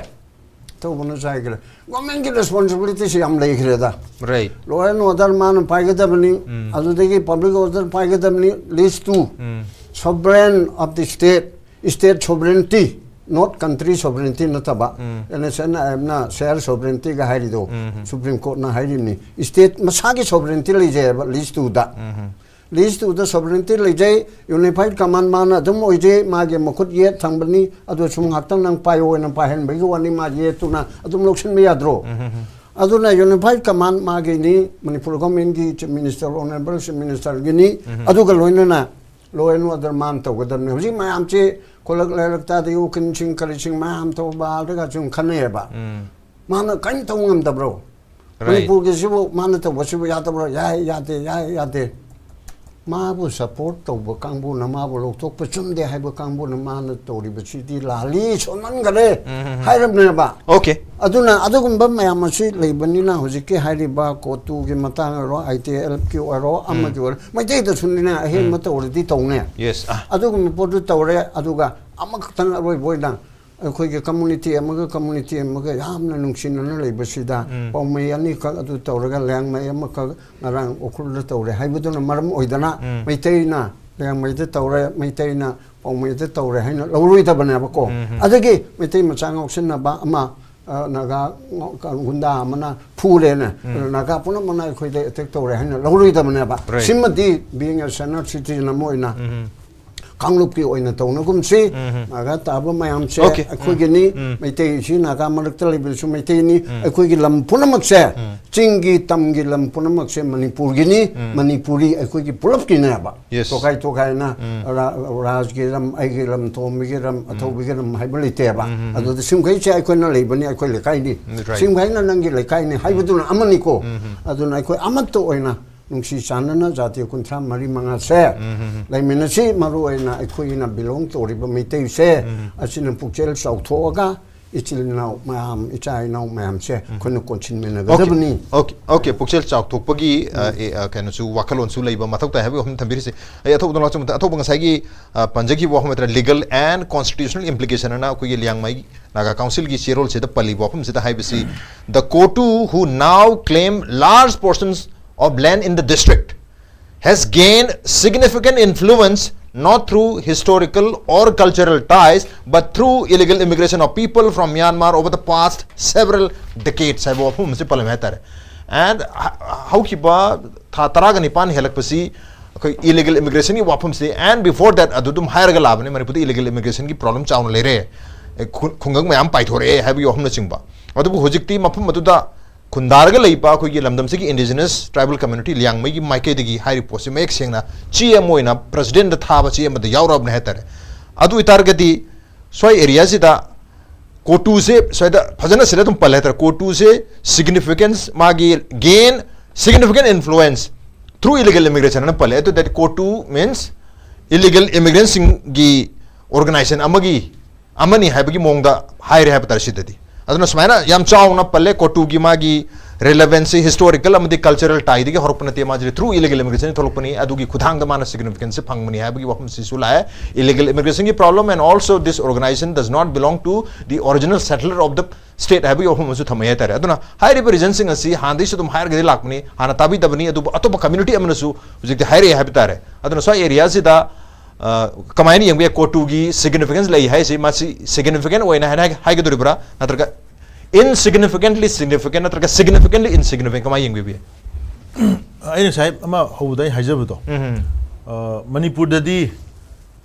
ꯇꯧꯕꯅ ꯆꯥꯏꯈ꯭ꯔꯦ꯫ ꯒꯚꯔꯟꯃꯦꯟꯒꯤ ꯔꯦꯁꯄꯣꯟꯁꯤꯕꯤꯂꯤꯇꯤꯁꯤ ꯌꯥꯝ ꯂꯩꯈ꯭ꯔꯦꯗ꯫ Right. Law and order ꯃꯥꯅ ꯄꯥꯏꯒꯗꯕꯅꯤ, ꯎꯝ, ꯑꯗꯨꯗꯒꯤ public order ꯄꯥꯏꯒꯗꯕꯅꯤ, lease to, um, sovereign of the state, state sovereignty, not country sovereignty ꯅꯠꯇꯕ, ꯎꯝ, NSNIM ꯅ share sovereignty ꯒ ꯍꯥꯏꯔꯤꯗꯣ, ꯎꯝ, ꯎꯝ, Supreme Court ꯅ ꯍꯥꯏꯔꯤꯕꯅꯤ꯫ State ꯃꯁꯥꯒꯤ sovereignty ꯂꯩꯖꯩꯑꯕ lease to the. Um, um, lease to the sovereignty ꯂꯩꯖꯩ, unified command ꯃꯥꯅ ꯑꯗꯨꯝ ꯑꯣꯏꯖꯩ, ꯃꯥꯒꯤ ꯃꯈꯨꯠ ꯌꯦꯠ ꯊꯪꯕꯅꯤ, ꯑꯗꯨ ꯁꯨꯝ ꯉꯥꯛꯇꯪ ꯅꯪ ꯄꯥꯏꯌꯣ ꯍꯥꯏꯅ ꯄꯥꯏꯍꯟꯕꯒꯤ ꯋꯥꯅꯤ, ꯃꯥ ꯌꯦꯠꯇꯨꯅ ꯑꯗꯨꯝ ꯂꯧꯁꯤꯟꯕ ꯌꯥꯗ꯭ꯔꯣ? ꯎꯝ, ꯎꯝ, ꯎꯝ, ꯑꯗꯨꯅ unified command ꯃꯥꯒꯤꯅꯤ, ꯃꯅꯤꯄꯨꯔ ꯒꯚꯔꯟꯃꯦꯟꯒꯤ ꯆꯤꯐ ꯃꯤꯅꯤꯁꯇꯔ, ꯑꯣꯅꯔꯦꯕꯜ ꯆꯤꯐ ꯃꯤꯅꯤꯁꯇꯔꯒꯤꯅꯤ, ꯎꯝ, ꯑꯗꯨꯒ ꯂꯣꯏꯅꯅ law and order ꯃꯥꯅ ꯇꯧꯒꯗꯕꯅꯤ꯫ ꯍꯧꯖꯤꯛ ꯃꯌꯥꯝꯁꯦ ꯈꯨꯂꯛ ꯂꯩꯔꯛꯇꯗꯒꯤ ꯎꯀꯤꯜꯁꯤꯡ ꯀꯔꯤꯁꯤꯡ ꯃꯌꯥꯝ ꯊꯧꯕꯥꯜꯗꯒ ꯁꯨꯝ ꯈꯟꯅꯩꯌꯦꯕ꯫ ꯎꯝ, ꯃꯥꯅ ꯀꯔꯤꯝ ꯇꯧ ꯉꯝꯗꯕ꯭ꯔꯣ? Right. ꯃꯅꯤꯄꯨꯔꯒꯤꯁꯤꯕꯨ ꯃꯥꯅ ꯇꯧꯕꯁꯤꯕꯨ ꯌꯥꯗꯕ꯭ꯔꯣ? ꯌꯥꯏ, ꯌꯥꯗꯦ, ꯌꯥꯏ, ꯌꯥꯗꯦ꯫ ꯃꯥꯕꯨ support ꯇꯧꯕ ꯀꯥꯡꯕꯨꯅ ꯃꯥꯕꯨ ꯂꯧꯊꯣꯛꯄ ꯆꯨꯝꯗꯦ ꯍꯥꯏꯕ ꯀꯥꯡꯕꯨꯅ ꯃꯥꯅ ꯇꯧꯔꯤꯕꯁꯤꯗꯤ ꯂꯥꯜꯂꯤ, ꯁꯣꯟꯃꯟꯈꯔꯦ, ꯎꯝ, ꯎꯝ, ꯎꯝ, ꯍꯥꯏꯔꯕꯅꯦꯕ꯫ Okay. ꯑꯗꯨꯅ ꯑꯗꯨꯒꯨꯝꯕ ꯃꯌꯥꯝ ꯑꯁꯤ ꯂꯩꯕꯅꯤꯅ ꯍꯧꯖꯤꯛꯀꯤ ꯍꯥꯏꯔꯤꯕ ꯀꯣꯇꯨꯒꯤ ꯃꯇꯥꯡ ꯑꯣꯏꯔꯣ, ITLF ꯀꯤ ꯑꯣꯏꯔꯣ, ꯎꯝ, ꯑꯃꯒꯤ ꯑꯣꯏꯔꯣ, ꯃꯩꯇꯩꯗꯁꯨꯅꯤꯅꯦ ꯑꯍꯦꯟꯕ, ꯎꯝ, ꯇꯧꯔꯗꯤ ꯇꯧꯅꯦ꯫ Yes. ꯑꯥ꯫ ꯑꯗꯨꯒꯨꯝꯕ ꯄꯣꯠꯇꯨ ꯇꯧꯔꯦ, ꯑꯗꯨꯒ ꯑꯃꯈꯛꯇꯪ ꯑꯔꯣꯏꯕ ꯑꯣꯏꯅ ꯑꯩꯈꯣꯏꯒꯤ ꯀꯝꯃꯨꯅꯤꯇꯤ ꯑꯃꯒ ꯀꯝꯃꯨꯅꯤꯇꯤ ꯑꯃꯒ ꯌꯥꯝꯅ ꯅꯨꯡꯁꯤꯅꯅ ꯂꯩꯕꯁꯤꯗ, ꯎꯝ. ꯄꯥꯎꯃꯩ ꯑꯅꯤꯈꯛ ꯑꯗꯨ ꯇꯧꯔꯒ ꯂꯦꯡꯃꯩ ꯑꯃꯈꯛ ꯉꯔꯥꯡ ꯎꯈ꯭ꯔꯨꯜꯗ ꯇꯧꯔꯦ ꯍꯥꯏꯕꯗꯨꯅ ꯃꯔꯝ ꯑꯣꯏꯗꯅ, ꯎꯝ. ꯃꯩꯇꯩꯅ ꯂꯦꯡꯃꯩꯗ ꯇꯧꯔꯦ, ꯃꯩꯇꯩꯅ ꯄꯥꯎꯃꯩꯗ ꯇꯧꯔꯦ ꯍꯥꯏꯅ ꯂꯧꯔꯣꯏꯗꯕꯅꯦꯕꯀꯣ꯫ ꯎꯝ. ꯑꯗꯒꯤ ꯃꯩꯇꯩ ꯃꯆꯥ ꯉꯥꯎꯁꯤꯟꯅꯕ ꯑꯃ, ꯑ, ꯅꯥꯒꯥ ꯉꯥꯎ-, ꯒꯨꯟꯗꯥ ꯑꯃꯅ ꯐꯨꯔꯦꯅ, ꯎꯝ. ꯑꯗꯨ ꯅꯥꯒꯥ ꯄꯨꯝꯅꯃꯛꯅ ꯑꯩꯈꯣꯏꯗ ꯑꯦꯇꯦꯛ ꯇꯧꯔꯦ ꯍꯥꯏꯅ ꯂꯧꯔꯣꯏꯗꯕꯅꯦꯕ꯫ Right. ꯁꯤꯃꯗꯤ being a senior citizen ꯑꯃ ꯑꯣꯏꯅ ꯎꯝ. ꯀꯥꯡꯂꯨꯞꯀꯤ ꯑꯣꯏꯅ ꯇꯧꯅꯒꯨꯝꯁꯤ꯫ ꯎꯝ. ꯅꯥꯒꯥ ꯇꯥꯕ ꯃꯌꯥꯝꯁꯦ Okay. ꯑꯩꯈꯣꯏꯒꯤꯅꯤ, ꯎꯝ. ꯃꯩꯇꯩꯁꯤ ꯅꯥꯒꯥ ꯃꯔꯛꯇ ꯂꯩꯕꯁꯨ ꯃꯩꯇꯩꯅꯤ, ꯎꯝ. ꯑꯩꯈꯣꯏꯒꯤ ꯂꯝ ꯄꯨꯝꯅꯃꯛꯁꯦ, ꯎꯝ. ꯆꯤꯡꯒꯤ ꯇꯝꯒꯤ ꯂꯝ ꯄꯨꯝꯅꯃꯛꯁꯦ ꯃꯅꯤꯄꯨꯔꯒꯤꯅꯤ, ꯎꯝ. ꯃꯅꯤꯄꯨꯔꯤ ꯑꯩꯈꯣꯏꯒꯤ ꯄꯨꯂꯞꯀꯤꯅꯦꯕ꯫ Yes. ꯇꯣꯈꯥꯏ ꯇꯣꯈꯥꯏꯅ ꯎꯝ. ꯔꯥ-, ꯔꯥꯖꯒꯤ ꯂꯝ, ꯑꯩꯒꯤ ꯂꯝ, ꯇꯣꯝꯕꯤꯒꯤ ꯂꯝ, ꯑꯊꯧꯕꯤꯒꯤ ꯂꯝ ꯍꯥꯏꯕ ꯂꯩꯇꯦꯕ꯫ ꯎꯝ, ꯎꯝ, ꯎꯝ. ꯑꯗꯨꯗ ꯁꯤꯃꯈꯩꯁꯦ ꯑꯩꯈꯣꯏꯅ ꯂꯩꯕꯅꯤ, ꯑꯩꯈꯣꯏ ꯂꯩꯀꯥꯏꯅꯤ꯫ That's right. ꯁꯤꯃꯈꯩꯅ ꯅꯪꯒꯤ ꯂꯩꯀꯥꯏꯅꯤ ꯍꯥꯏꯕꯗꯨꯅ ꯑꯃꯅꯤꯀꯣ꯫ ꯎꯝ, ꯎꯝ. ꯑꯗꯨꯅ ꯑꯩꯈꯣꯏ ꯑꯃꯠꯇ ꯑꯣꯏꯅ ꯅꯨꯡꯁꯤ ꯆꯥꯟꯅꯅ ꯖꯥꯇꯤ ꯀꯨꯟꯊ꯭ꯔꯥ ꯃꯔꯤ ꯃꯉꯥꯁꯦ ꯎꯝ, ꯎꯝ, ꯎꯝ. ꯂꯩꯃꯤꯟꯅꯁꯤ꯫ ꯃꯔꯨ ꯑꯣꯏꯅ ꯑꯩꯈꯣꯏꯅ belong ꯇꯧꯔꯤꯕ ꯃꯩꯇꯩꯁꯦ, ꯎꯝ. ꯑꯁꯤꯅ ꯄꯨꯛꯆꯦꯜ ꯆꯥꯎꯊꯣꯛꯑꯒ ꯏꯆꯤꯜ ꯏꯅꯥꯎ ꯃꯌꯥꯝ, ꯏꯆꯥ ꯏꯅꯥꯎ ꯃꯌꯥꯝꯁꯦ ꯑꯩꯈꯣꯏꯅ ꯀꯣꯟꯁꯤꯟꯃꯤꯟꯅꯒꯗꯕꯅꯤ꯫ Okay, okay, ꯄꯨꯛꯆꯦꯜ ꯆꯥꯎꯊꯣꯛꯄꯒꯤ, ꯑ, ꯑꯦ, ꯑ, ꯀꯩꯅꯣꯁꯨ, ꯋꯥꯈꯜꯂꯣꯟꯁꯨ ꯂꯩꯕ ꯃꯊꯧ ꯇꯥꯏ ꯍꯥꯏꯕꯒꯤ ꯋꯥꯐꯝ ꯊꯝꯕꯤꯔꯤꯁꯦ꯫ ꯑꯩ ꯑꯊꯧꯕꯗ ꯂꯥꯛꯆ ꯃꯇꯝꯗ, ꯑꯊꯧꯕ ꯉꯁꯥꯏꯒꯤ, ꯑ, ꯄꯟꯖꯈꯤꯕ ꯋꯥꯐꯝ ꯍꯥꯏꯇꯥꯔꯦ, legal and constitutional implication ꯑꯅ ꯑꯩꯈꯣꯏꯒꯤ ꯂꯤꯌꯥꯡꯃꯩ ꯅꯥꯒꯥ council ꯒꯤ ꯆꯦꯔꯣꯜꯁꯤꯗ ꯄꯜꯂꯤꯕ ꯋꯥꯐꯝꯁꯤꯗ ꯍꯥꯏꯕꯁꯤ, "The COTU who now claim large portions of land in the district has gained significant influence not through historical or cultural ties but through illegal immigration of people from Myanmar over the past several decades" ꯍꯥꯏꯕ ꯋꯥꯐꯝ ꯑꯃꯁꯤ ꯄꯜꯂꯝꯃꯦ ꯍꯥꯏꯇꯥꯔꯦ꯫ And ꯍ-, ꯍꯧꯈꯤꯕ ꯊꯥ ꯇꯔꯥꯒ ꯅꯤꯄꯥꯟ ꯍꯦꯜꯂꯛꯄꯁꯤ ꯑꯩꯈꯣꯏ illegal immigration ꯒꯤ ꯋꯥꯐꯝꯁꯤ, and before that ꯑꯗꯨ ꯑꯗꯨꯝ ꯍꯥꯏꯔꯒ ꯂꯥꯛꯑꯕꯅꯤ, ꯃꯅꯤꯄꯨꯔꯗ illegal immigration ꯒꯤ problem ꯆꯥꯎꯅ ꯂꯩꯔꯦ, ꯑꯦ, ꯈꯨ-, ꯈꯨꯡꯒꯪ ꯃꯌꯥꯝ ꯄꯥꯏꯊꯣꯔꯛꯑꯦ ꯍꯥꯏꯕꯒꯤ ꯋꯥꯐꯝꯅꯆꯤꯡꯕ꯫ ꯑꯗꯨꯕꯨ ꯍꯧꯖꯤꯛꯇꯤ ꯃꯐꯝ ꯑꯗꯨꯗ ꯈꯨꯟꯗꯥꯔꯒ ꯂꯩꯕ ꯑꯩꯈꯣꯏꯒꯤ ꯂꯝꯗꯝꯁꯤꯒꯤ indigenous tribal community ꯂꯤꯌꯥꯡꯃꯩꯒꯤ ꯃꯥꯏꯀꯩꯗꯒꯤ ꯍꯥꯏꯔꯤꯕ ꯄꯣꯠꯁꯤ ꯃꯌꯦꯛ ꯁꯦꯡꯅ ꯆꯦ ꯑꯃ ꯑꯣꯏꯅ president ꯗ ꯊꯥꯕ ꯆꯦ ꯑꯃꯗ ꯌꯥꯎꯔꯕꯅꯦ ꯍꯥꯏꯇꯥꯔꯦ꯫ ꯑꯗꯨ ꯑꯣꯏꯇꯥꯔꯒꯗꯤ ꯁ꯭ꯋꯥꯏ area ꯁꯤꯗ COTU ꯁꯦ ꯁ꯭ꯋꯥꯏꯗ ꯐꯖꯅ ꯁꯤꯗ ꯑꯗꯨꯝ ꯄꯜꯂꯦ ꯍꯥꯏꯇꯥꯔꯦ꯫ COTU ꯁꯦ significance, ꯃꯥꯒꯤ gain significant influence through illegal immigration ꯍꯥꯏꯅ ꯄꯜꯂꯦ꯫ ꯑꯗꯨ that COTU means illegal immigrant ꯁꯤꯡꯒꯤ organization ꯑꯃꯒꯤ, ꯑꯃꯅꯤ ꯍꯥꯏꯕꯒꯤ ꯃꯑꯣꯡꯗ ꯍꯥꯏꯔꯦ ꯍꯥꯏꯕ ꯇꯥꯔꯦ ꯁꯤꯗꯗꯤ꯫ ꯑꯗꯨꯅ ꯁꯨꯃꯥꯏꯅ ꯌꯥꯝ ꯆꯥꯎꯅ ꯄꯜꯂꯦ COTU ꯒꯤ ꯃꯥꯒꯤ, ꯔꯤꯂꯦꯚꯦꯟꯁꯤ ꯍꯤꯁꯇꯣꯔꯤꯀꯦꯜ ꯑꯃꯗꯤ ꯀꯜꯆꯔꯦꯜ ꯇꯥꯏꯗꯒꯤ ꯍꯧꯔꯛꯄ ꯅꯠꯇꯦ, ꯃꯥꯁꯤ ꯊ꯭ꯔꯨ ꯏꯂꯤꯒꯦꯜ ꯏꯃꯤꯒ꯭ꯔꯦꯁꯟ ꯊꯣꯛꯂꯛꯄꯅꯤ, ꯑꯗꯨꯒꯤ ꯈꯨꯊꯥꯡꯗ ꯃꯥꯅ ꯁꯤꯒꯅꯤꯐꯤꯀꯦꯟꯁꯤ ꯐꯪꯕꯅꯤ ꯍꯥꯏꯕꯒꯤ ꯋꯥꯐꯝꯁꯤꯁꯨ ꯂꯥꯛꯑꯦ꯫ Illegal immigration ꯒꯤ problem, and also this organization does not belong to the original settler of the state ꯍꯥꯏꯕꯒꯤ ꯋꯥꯐꯝ ꯑꯃꯁꯨ ꯊꯝꯃꯛꯏ ꯍꯥꯏꯇꯥꯔꯦ꯫ ꯑꯗꯨꯅ ꯍꯥꯏꯔꯤꯕ ꯔꯤꯖꯟꯁꯤꯡ ꯑꯁꯤ ꯍꯥꯟꯅꯗꯒꯤꯁꯨ ꯑꯗꯨꯝ ꯍꯥꯏꯔꯒꯗꯤ ꯂꯥꯛꯄꯅꯤ, ꯍꯥꯟꯅ ꯇꯥꯕꯤꯗꯕꯅꯤ, ꯑꯗꯨꯕꯨ ꯑꯇꯣꯞꯄ ꯀꯝꯃ꯭ꯌꯨꯅꯤꯇꯤ ꯑꯃꯅꯁꯨ ꯍꯧꯖꯤꯛꯇꯤ ꯍꯥꯏꯔꯛꯑꯦ ꯍꯥꯏꯕ ꯇꯥꯔꯦ꯫ ꯑꯗꯨꯅ ꯁ꯭ꯋꯥꯏ ꯑꯦꯔꯤꯌꯥꯁꯤꯗ, ꯑ, ꯀꯃꯥꯏꯅ ꯌꯦꯡꯕ ꯌꯥꯏ? ꯀꯣꯇꯨꯒꯤ ꯁꯤꯒꯅꯤꯐꯤꯀꯦꯟꯁ ꯂꯩ ꯍꯥꯏꯁꯤ ꯃꯁꯤ ꯁꯤꯒꯅꯤꯐꯤꯀꯦꯟ ꯑꯣꯏꯅ ꯍꯥꯏꯅ ꯍꯥꯏꯒꯗꯣꯔꯤꯕ꯭ꯔꯥ, ꯅꯠꯇ꯭ꯔꯒ insignificantly significant ꯅꯠꯇ꯭ꯔꯒ significantly insignificant, ꯀꯃꯥꯏꯅ ꯌꯦꯡꯕꯤꯕ ꯌꯥꯏ? ꯑꯩꯅ ꯉꯁꯥꯏ ꯑꯃ ꯍꯧꯕꯗ ꯑꯩ ꯍꯥꯏꯖꯕꯗꯣ, ꯎꯝ. ꯑ, ꯃꯅꯤꯄꯨꯔꯗꯗꯤ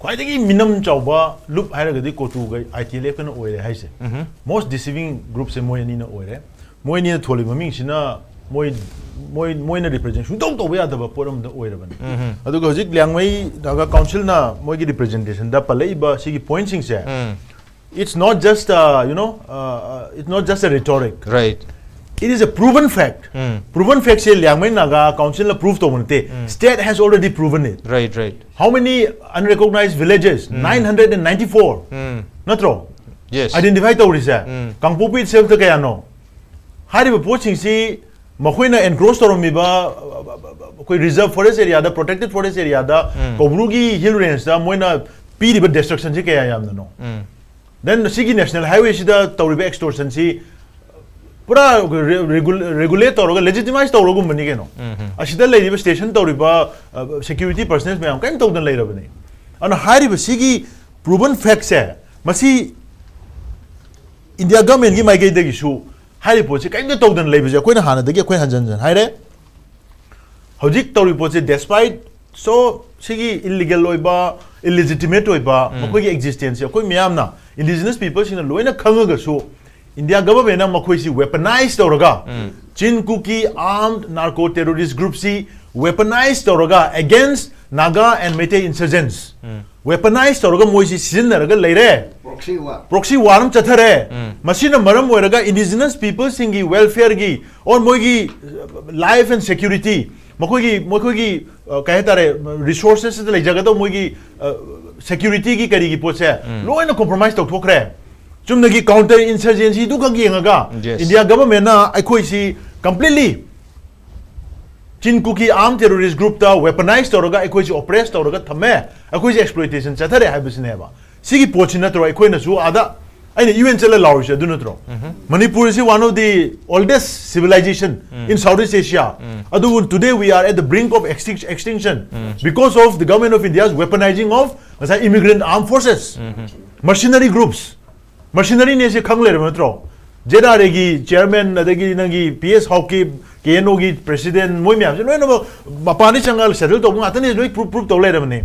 ꯈ꯭ꯋꯥꯏꯗꯒꯤ ꯃꯤꯅꯝ ꯆꯥꯎꯕ ꯂꯨꯞ ꯍꯥꯏꯔꯒꯗꯤ ꯀꯣꯇꯨꯒ ꯑꯥꯏ ꯇꯤ ꯑꯦꯜ ꯑꯦꯐꯀꯅ ꯑꯣꯏꯔꯦ ꯍꯥꯏꯁꯦ꯫ ꯎꯝ. Most deceiving group ꯁꯦ ꯃꯣꯏ ꯑꯅꯤꯅ ꯑꯣꯏꯔꯦ꯫ ꯃꯣꯏ ꯑꯅꯤꯅ ꯊꯣꯜꯂꯤꯕ ꯃꯃꯤꯡꯁꯤꯅ ꯃꯣꯏ ꯃꯣꯏ ꯃꯣꯏꯅ ꯔꯤꯄ꯭ꯔꯖꯦꯟ ꯁꯨꯡꯇꯧ ꯇꯧꯕ ꯌꯥꯗꯕ ꯄꯣꯠ ꯑꯃꯗ ꯑꯣꯏꯔꯕꯅꯤ꯫ ꯎꯝ. ꯑꯗꯨꯒ ꯍꯧꯖꯤꯛ ꯂꯤꯌꯥꯡꯃꯩ ꯅꯥꯒꯥ ꯀꯥꯎꯟꯁꯤꯜꯅ ꯃꯣꯏꯒꯤ ꯔꯤꯄ꯭ꯔꯖꯦꯟꯇꯦꯁꯟꯗ ꯄꯜꯂꯛꯏꯕ ꯁꯤꯒꯤ ꯄꯣꯏꯟꯠꯁꯤꯡꯁꯦ, ꯎꯝ. it's not just, uh, you know, uh, uh, it's not just a rhetoric. Right. It is a proven fact. Um. Proven fact ꯁꯦ ꯂꯤꯌꯥꯡꯃꯩ ꯅꯥꯒꯥ ꯀꯥꯎꯟꯁꯤꯜꯅ ꯄ꯭ꯔꯨꯐ ꯇꯧꯕ ꯅꯠꯇꯦ꯫ State has already proven it. Right, right. How many unrecognized villages? Nine hundred and ninety-four. ꯎꯝ. ꯅꯠꯇ꯭ꯔꯣ? Yes. Identify ꯇꯧꯔꯤꯁꯦ꯫ ꯎꯝ. ꯀꯥꯡꯄꯣꯛꯄꯤ itself ꯇ ꯀꯌꯥꯅꯣ? ꯍꯥꯏꯔꯤꯕ ꯄꯣꯠꯁꯤꯡꯁꯤ ꯃꯈꯣꯏꯅ ꯑꯦꯟꯀ꯭ꯔꯣꯁ ꯇꯧꯔꯝꯃꯤꯕ, ꯑ, ꯑ, ꯑ, ꯑꯩꯈꯣꯏ ꯔꯤꯖꯔꯚ ꯐꯣꯔꯦꯁ ꯑꯦꯔꯤꯌꯥꯗ, ꯄ꯭ꯔꯣꯇꯦꯛꯇꯦꯗ ꯐꯣꯔꯦꯁ ꯑꯦꯔꯤꯌꯥꯗ, ꯎꯝ. ꯀꯧꯕ꯭ꯔꯨꯒꯤ ꯍꯤꯜ ꯔꯦꯟꯖꯇ ꯃꯣꯏꯅ ꯄꯤꯔꯤꯕ ꯗꯤꯁꯇ꯭ꯔꯛꯁꯟꯁꯤ ꯀꯌꯥ ꯌꯥꯝꯅꯅꯣ? ꯎꯝ. Then ꯁꯤꯒꯤ ꯅꯦꯁꯅꯦꯜ ꯍꯥꯏꯋꯦꯁꯤꯗ ꯇꯧꯔꯤꯕ ꯑꯦꯛꯁꯇꯣꯔꯁꯟꯁꯤ ꯄꯨꯔꯥ ꯔꯦꯒꯨꯂꯦꯠ ꯇꯧꯔꯒ, ꯂꯦꯖꯤꯇꯤꯃꯥꯏꯁ ꯇꯧꯔꯒꯨꯝꯕꯅꯤ ꯀꯩꯅꯣ꯫ ꯎꯝ. ꯑꯁꯤꯗ ꯂꯩꯔꯤꯕ ꯁ꯭ꯇꯦꯁꯟ ꯇꯧꯔꯤꯕ ꯁꯦꯀ꯭ꯌꯨꯔꯤꯇꯤ ꯄꯔꯁꯅꯦꯜ ꯃꯌꯥꯝ ꯀꯔꯤꯝ ꯇꯧꯗꯅ ꯂꯩꯔꯕꯅꯤ꯫ ꯑꯗꯨꯅ ꯍꯥꯏꯔꯤꯕ ꯁꯤꯒꯤ ꯄ꯭ꯔꯨꯚꯟ ꯐꯦꯛꯁꯦ, ꯃꯁꯤ ꯏꯟꯗꯤꯌꯥ ꯒꯚꯔꯟꯃꯦꯟꯒꯤ ꯃꯥꯏꯀꯩꯗꯒꯤꯁꯨ ꯍꯥꯏꯔꯤꯕ ꯄꯣꯠꯁꯤ ꯀꯔꯤꯝꯇ ꯇꯧꯗꯅ ꯂꯩꯕꯁꯦ ꯑꯩꯈꯣꯏꯅ ꯍꯥꯟꯅꯗꯒꯤ ꯑꯩꯈꯣꯏ ꯍꯟꯖꯟ ꯍꯟꯖꯟ ꯍꯥꯏꯔꯦ꯫ ꯍꯧꯖꯤꯛ ꯇꯧꯔꯤꯕ ꯄꯣꯠꯁꯦ, despite, so, ꯁꯤꯒꯤ ꯏꯜꯂꯤꯒꯦꯜ ꯑꯣꯏꯕ, ꯏꯂꯤꯖꯤꯇꯤꯃꯦꯠ ꯑꯣꯏꯕ ꯃꯈꯣꯏꯒꯤ ꯑꯦꯛꯖꯤꯁꯇꯦꯟꯁꯁꯦ ꯑꯩꯈꯣꯏ ꯃꯤꯌꯥꯝꯅ, ꯏꯟꯗꯤꯖꯤꯅꯁ ꯄꯤꯄꯜꯁꯤꯡꯅ ꯂꯣꯏꯅ ꯈꯪꯉꯒꯁꯨ, ꯏꯟꯗꯤꯌꯥ ꯒꯚꯔꯟꯃꯦꯟꯅ ꯃꯈꯣꯏꯁꯤ ꯋꯦꯄꯅꯥꯏꯖ ꯇꯧꯔꯒ, ꯆꯤꯟ ꯀꯨꯀꯤ ꯑꯥꯔꯝ ꯅꯥꯔꯀꯣ ꯇꯦꯔꯣꯔꯤꯁ ꯒ꯭ꯔꯨꯞꯁꯤ ꯋꯦꯄꯅꯥꯏꯖ ꯇꯧꯔꯒ, against Naga and Meitei insurgents, ꯋꯦꯄꯅꯥꯏꯖ ꯇꯧꯔꯒ ꯃꯣꯏꯁꯤ ꯁꯤꯖꯤꯟꯅꯔꯒ ꯂꯩꯔꯦ꯫ Proxy war. Proxy war ꯑꯃ ꯆꯠꯊꯔꯦ꯫ ꯃꯁꯤꯅ ꯃꯔꯝ ꯑꯣꯏꯔꯒ ꯏꯟꯗꯤꯖꯤꯅꯁ ꯄꯤꯄꯜꯁꯤꯡꯒꯤ ꯋꯦꯜꯐꯤꯌꯔꯒꯤ, or ꯃꯣꯏꯒꯤ ꯂꯥꯏꯐ ꯑꯦꯟ ꯁꯦꯀ꯭ꯌꯨꯔꯤꯇꯤ, ꯃꯈꯣꯏꯒꯤ, ꯃꯈꯣꯏꯒꯤ, ꯑ, ꯀꯩ ꯍꯥꯏꯇꯥꯔꯦ, ꯔꯤꯁꯣꯔꯁꯦꯁꯇ ꯂꯩꯖꯒꯗꯧꯕ ꯃꯣꯏꯒꯤ, ꯑ, ꯁꯦꯀ꯭ꯌꯨꯔꯤꯇꯤꯒꯤ ꯀꯔꯤꯒꯤ ꯄꯣꯠꯁꯦ ꯂꯣꯏꯅ ꯀꯣꯝꯄ꯭ꯔꯣꯃꯥꯏꯁ ꯇꯧꯊꯣꯛꯈ꯭ꯔꯦ꯫ ꯆꯨꯝꯅꯒꯤ ꯀꯥꯎꯟꯇꯔ ꯏꯟꯁꯔꯖꯦꯟꯁꯤꯗꯨꯈꯛ ꯌꯦꯡꯉꯒ, Yes. ꯏꯟꯗꯤꯌꯥ ꯒꯚꯔꯟꯃꯦꯟꯅ ꯑꯩꯈꯣꯏꯁꯤ Completely Chin Kuki armed terrorist group ꯇ weaponize ꯇꯧꯔꯒ ꯑꯩꯈꯣꯏꯁꯦ oppress ꯇꯧꯔꯒ ꯊꯝꯃꯦ, ꯑꯩꯈꯣꯏꯁꯦ exploitation ꯆꯠꯊꯔꯦ ꯍꯥꯏꯕꯁꯤꯅꯦꯕ꯫ ꯁꯤꯒꯤ ꯄꯣꯠꯁꯤ ꯅꯠꯇ꯭ꯔꯣ ꯑꯩꯈꯣꯏꯅꯁꯨ ꯑꯥꯗ, ꯑꯩꯅ U N ꯆꯠꯂ ꯂꯥꯎꯔꯤꯁꯦ ꯑꯗꯨ ꯅꯠꯇ꯭ꯔꯣ? Manipur is one of the oldest civilization in Southeast Asia. ꯑꯗꯨꯕꯨ today we are at the brink of extinct- extinction because of the government of India's weaponizing of ꯉꯁꯥꯏ immigrant armed forces, mercenary groups, mercenary ꯅꯦꯁꯦ ꯈꯪ ꯂꯩꯔꯕ ꯅꯠꯇ꯭ꯔꯣ? Z R ꯑꯦꯒꯤ chairman, ꯑꯗꯒꯤ ꯅꯪꯒꯤ P S Haokip, K N O ꯒꯤ president, ꯃꯣꯏ ꯃꯌꯥꯝꯁꯦ ꯂꯣꯏꯅꯃꯛ ꯃꯄꯥꯟꯗ ꯆꯪꯉꯒ settle ꯇꯧꯕ ꯉꯥꯛꯇꯅꯤ, ꯂꯣꯏ proof proof ꯇꯧ ꯂꯩꯔꯕꯅꯤ꯫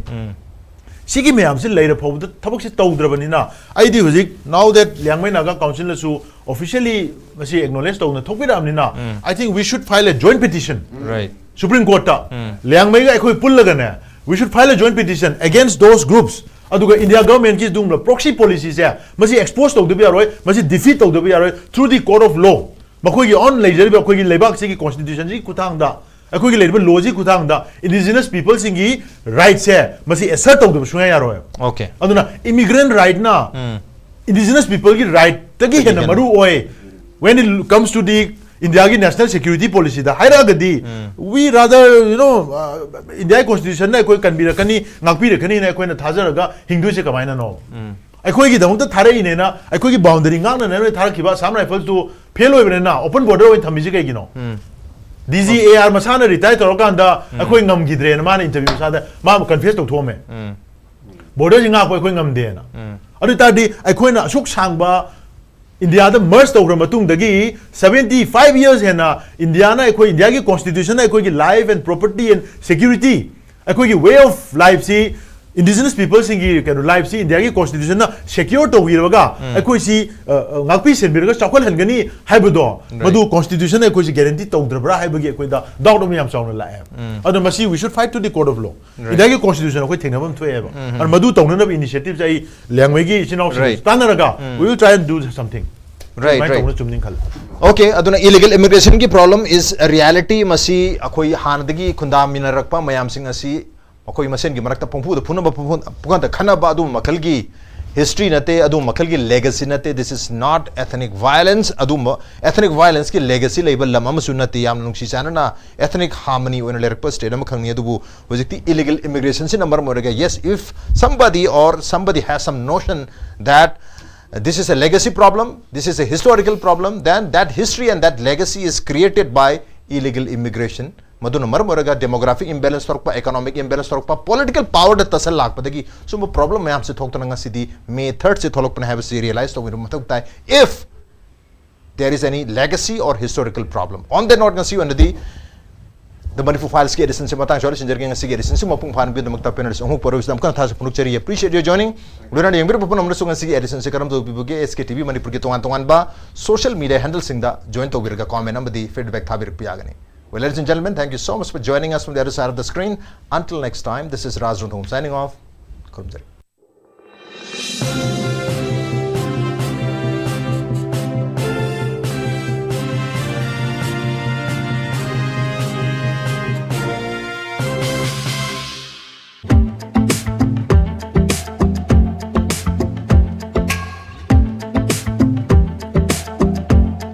ꯁꯤꯒꯤ ꯃꯌꯥꯝꯁꯤ ꯂꯩꯔ ꯐꯥꯎꯕꯗ ꯊꯕꯛꯁꯤ ꯇꯧꯗ꯭ꯔꯕꯅꯤꯅ, ꯑꯩꯗꯤ ꯍꯧꯖꯤꯛ, now that Liangmai Naga council ꯅꯁꯨ officially ꯃꯁꯤ acknowledge ꯇꯧꯅ ꯊꯣꯛꯄꯤꯔꯛꯑꯕꯅꯤꯅ, I think we should file a joint petition Right. Supreme Court ꯇ꯫ ꯂꯤꯌꯥꯡꯃꯩꯒ ꯑꯩꯈꯣꯏ ꯄꯨꯜꯂꯒꯅꯦ, we should file a joint petition against those groups. ꯑꯗꯨꯒ India government ꯀꯤ ꯑꯗꯨꯒꯨꯝꯕ proxy policy ꯁꯦ ꯃꯁꯤ expose ꯇꯧꯗꯕ ꯌꯥꯔꯣꯏ, ꯃꯁꯤ defeat ꯇꯧꯗꯕ ꯌꯥꯔꯣꯏ through the court of law. ꯃꯈꯣꯏꯒꯤ own ꯂꯩꯖꯔꯤꯕ ꯑꯩꯈꯣꯏꯒꯤ ꯂꯩꯕꯥꯛꯁꯤꯒꯤ constitution ꯁꯤꯒꯤ ꯈꯨꯠꯊꯥꯡꯗ, ꯑꯩꯈꯣꯏꯒꯤ ꯂꯩꯔꯤꯕ law ꯁꯤꯒꯤ ꯈꯨꯠꯊꯥꯡꯗ indigenous people ꯁꯤꯡꯒꯤ right ꯁꯦ ꯃꯁꯤ assert ꯇꯧꯗꯕ ꯁꯨꯡꯌꯥ ꯌꯥꯔꯣꯏ꯫ Okay. ꯑꯗꯨꯅ immigrant right ꯅ indigenous people ꯒꯤ right ꯇꯒꯤ ꯍꯦꯟꯅ ꯍꯦꯟꯅ꯫ ꯃꯔꯨ ꯑꯣꯏ when it comes to the India ꯒꯤ national security policy the ꯍꯥꯏꯔꯛꯑꯒꯗꯤ, we rather, you know, uh, India constitution ꯅ ꯑꯩꯈꯣꯏ ꯀꯟꯕꯤꯔꯛꯀꯅꯤ, ꯉꯥꯛꯄꯤꯔꯛꯀꯅꯤꯅ ꯑꯩꯈꯣꯏꯅ ꯊꯥꯖꯔꯒ ꯍꯤꯡꯗꯣꯏꯁꯦ ꯀꯃꯥꯏꯅꯅꯣ? ꯑꯩꯈꯣꯏꯒꯤꯗꯃꯛꯇ ꯊꯥꯔꯛꯏꯅꯦꯅ, ꯑꯩꯈꯣꯏꯒꯤ boundary ꯉꯥꯛꯅꯅ ꯅꯣꯏ ꯊꯥꯔꯛꯈꯤꯕ Assam Rifles ꯇꯨ fail ꯑꯣꯏꯕꯅꯤꯅ open border ꯑꯣꯏꯅ ꯊꯝꯃꯤꯁꯦ ꯀꯩꯒꯤꯅꯣ? D G A R ꯃꯁꯥꯅ retire ꯇꯧꯔꯀꯥꯟꯗ ꯑꯩꯈꯣꯏ ꯉꯝꯈꯤꯗ꯭ꯔꯦꯅ ꯃꯥꯅ interview ꯃꯁꯥꯗ ꯃꯥ confess ꯇꯧꯊꯣꯛꯑꯝꯃꯦ꯫ Border ꯁꯤ ꯉꯥꯛꯄ ꯑꯩꯈꯣꯏ ꯉꯝꯗꯦꯅ꯫ ꯑꯗꯨ ꯑꯣꯏ ꯇꯥꯔꯗꯤ ꯑꯩꯈꯣꯏꯅ ꯑꯁꯨꯛ ꯁꯥꯡꯕ India ꯗ merge ꯇꯧꯈ꯭ꯔ ꯃꯇꯨꯡꯗꯒꯤ seventy five years ꯍꯦꯟꯅ India ꯅ ꯑꯩꯈꯣꯏ, India ꯒꯤ constitution ꯅ ꯑꯩꯈꯣꯏꯒꯤ life and property and security, ꯑꯩꯈꯣꯏꯒꯤ way of life ꯁꯤ, indigenous people ꯁꯤꯡꯒꯤ ꯀꯩꯅꯣ life ꯁꯤ India ꯒꯤ constitution ꯅ secure ꯇꯧꯕꯤꯔꯒ ꯑꯩꯈꯣꯏꯁꯤ, ꯑ, ꯑ, ꯉꯥꯛꯄꯤ ꯁꯦꯟꯕꯤꯔꯒ ꯆꯥꯎꯈꯠꯍꯟꯒꯅꯤ ꯍꯥꯏꯕꯗꯣ, Right. ꯃꯗꯨ constitution ꯅ ꯑꯩꯈꯣꯏꯁꯤ guarantee ꯇꯧꯗ꯭ꯔꯕ꯭ꯔꯥ ꯍꯥꯏꯕꯒꯤ ꯑꯩꯈꯣꯏꯗ doubt ꯑꯃ ꯌꯥꯝ ꯆꯥꯎꯅ ꯂꯥꯛꯑꯦ꯫ ꯑꯗꯣ ꯃꯁꯤ we should fight to the court of law. Right. India ꯒꯤ constitution ꯑꯩꯈꯣꯏ ꯊꯦꯡꯅꯕ ꯑꯃ ꯊꯣꯛꯑꯦꯕ꯫ ꯑꯗꯨꯅ ꯃꯗꯨ ꯇꯧꯅꯅꯕ initiative ꯁꯦ ꯑꯩ ꯂꯤꯌꯥꯡꯃꯩꯒꯤ ꯏꯆꯤꯟ ꯏꯅꯥꯎꯁꯤꯡ Right. ꯇꯥꯟꯅꯔꯒ we will try and do something. Right, ꯑꯗꯨꯃꯥꯏꯅ right. ꯇꯧꯅ ꯆꯨꯝꯅꯤꯡ ꯈꯜꯂꯦ꯫ Okay, ꯑꯗꯨꯅ illegal immigration ꯒꯤ problem is a reality. ꯃꯁꯤ ꯑꯩꯈꯣꯏ ꯍꯥꯟꯅꯗꯒꯤ ꯈꯨꯟꯗꯥꯃꯤꯟꯅꯔꯛꯄ ꯃꯌꯥꯝꯁꯤꯡ ꯑꯁꯤ ꯃꯈꯣꯏ ꯃꯁꯦꯟꯒꯤ ꯃꯔꯛꯇ ꯄꯪꯐꯨꯗ ꯐꯨꯅꯕ, ꯄꯪꯐꯨ-, ꯄꯪꯈꯟꯗ ꯈꯟꯅꯕ ꯑꯗꯨꯒꯨꯝꯕ ꯃꯈꯜꯒꯤ ꯍꯤꯁꯇ꯭ꯔꯤ ꯅꯠꯇꯦ, ꯑꯗꯨ ꯃꯈꯜꯒꯤ ꯂꯦꯒꯁꯤ ꯅꯠꯇꯦ꯫ This is not ethnic violence. ꯑꯗꯨꯝꯕ ethnic violence ꯀꯤ ꯂꯦꯒꯁꯤ ꯂꯩꯕ ꯂꯝ ꯑꯃꯁꯨ ꯅꯠꯇꯦ꯫ ꯌꯥꯝꯅ ꯅꯨꯡꯁꯤ ꯆꯥꯟꯅꯅ ethnic harmony ꯑꯣꯏꯅ ꯂꯩꯔꯛꯄ state ꯑꯃꯈꯛꯅꯤ꯫ ꯑꯗꯨꯕꯨ ꯍꯧꯖꯤꯛꯇꯤ illegal immigration ꯁꯤꯅ ꯃꯔꯝ ꯑꯣꯏꯔꯒ, yes, if somebody or somebody has some notion that this is a legacy problem, this is a historical problem, then that history and that legacy is created by illegal immigration. ꯃꯗꯨꯅ ꯃꯔꯝ ꯑꯣꯏꯔꯒ demographic imbalance ꯊꯣꯛꯂꯛꯄ, economic imbalance ꯊꯣꯛꯂꯛꯄ, political power ꯗ ꯇꯁꯜ ꯂꯥꯛꯄꯗꯒꯤ ꯁꯨꯝꯕ problem ꯃꯌꯥꯝꯁꯦ ꯊꯣꯛꯇꯅ ꯉꯁꯤꯗꯤ May third ꯁꯦ ꯊꯣꯛꯂꯛꯄꯅꯦ ꯍꯥꯏꯕꯁꯤ realize ꯇꯧꯕꯤꯕ ꯃꯊꯧ ꯇꯥꯏ, if there is any legacy or historical problem. On that note, ꯉꯁꯤ ꯑꯣꯏꯅꯗꯤ The Manipur Files ꯀꯤ edition ꯁꯦ ꯃꯇꯥꯡ ꯁ꯭ꯋꯥꯏꯗ ꯂꯣꯏꯁꯤꯟꯖꯔꯒꯦ꯫ ꯉꯁꯤꯒꯤ edition ꯁꯤꯕꯨ ꯃꯄꯨꯡ ꯐꯥꯍꯟꯕꯒꯤꯗꯃꯛꯇ panelist ꯑꯍꯨꯝ ꯄꯨꯔꯛꯄꯁꯤꯗ ꯑꯃꯨꯛꯀ ꯍꯟꯅ ꯊꯥꯖꯕ ꯐꯣꯡꯗꯣꯛꯆꯔꯤ꯫ Appreciate your joining. ꯂꯣꯏꯅꯅ ꯌꯦꯡꯕꯤꯔꯤꯕ ꯄꯨꯝꯅꯃꯛꯅꯁꯨ ꯉꯁꯤꯒꯤ edition ꯁꯦ ꯀꯔꯝ ꯇꯧꯕꯤꯕꯒꯦ? S K T V ꯃꯅꯤꯄꯨꯔꯒꯤ ꯇꯣꯉꯥꯟ ꯇꯣꯉꯥꯟꯕ social media handle ꯁꯤꯡꯗ join ꯇꯧꯕꯤꯔꯒ comment ꯑꯃꯗꯤ feedback ꯊꯥꯕꯤꯔꯛꯄ ꯌꯥꯒꯅꯤ꯫ Well, ladies and gentlemen, thank you so much for joining us from the other side of the screen. Until next time, this is Raj Rundhom signing off. ꯈꯨꯔꯨꯝꯖꯔꯤ꯫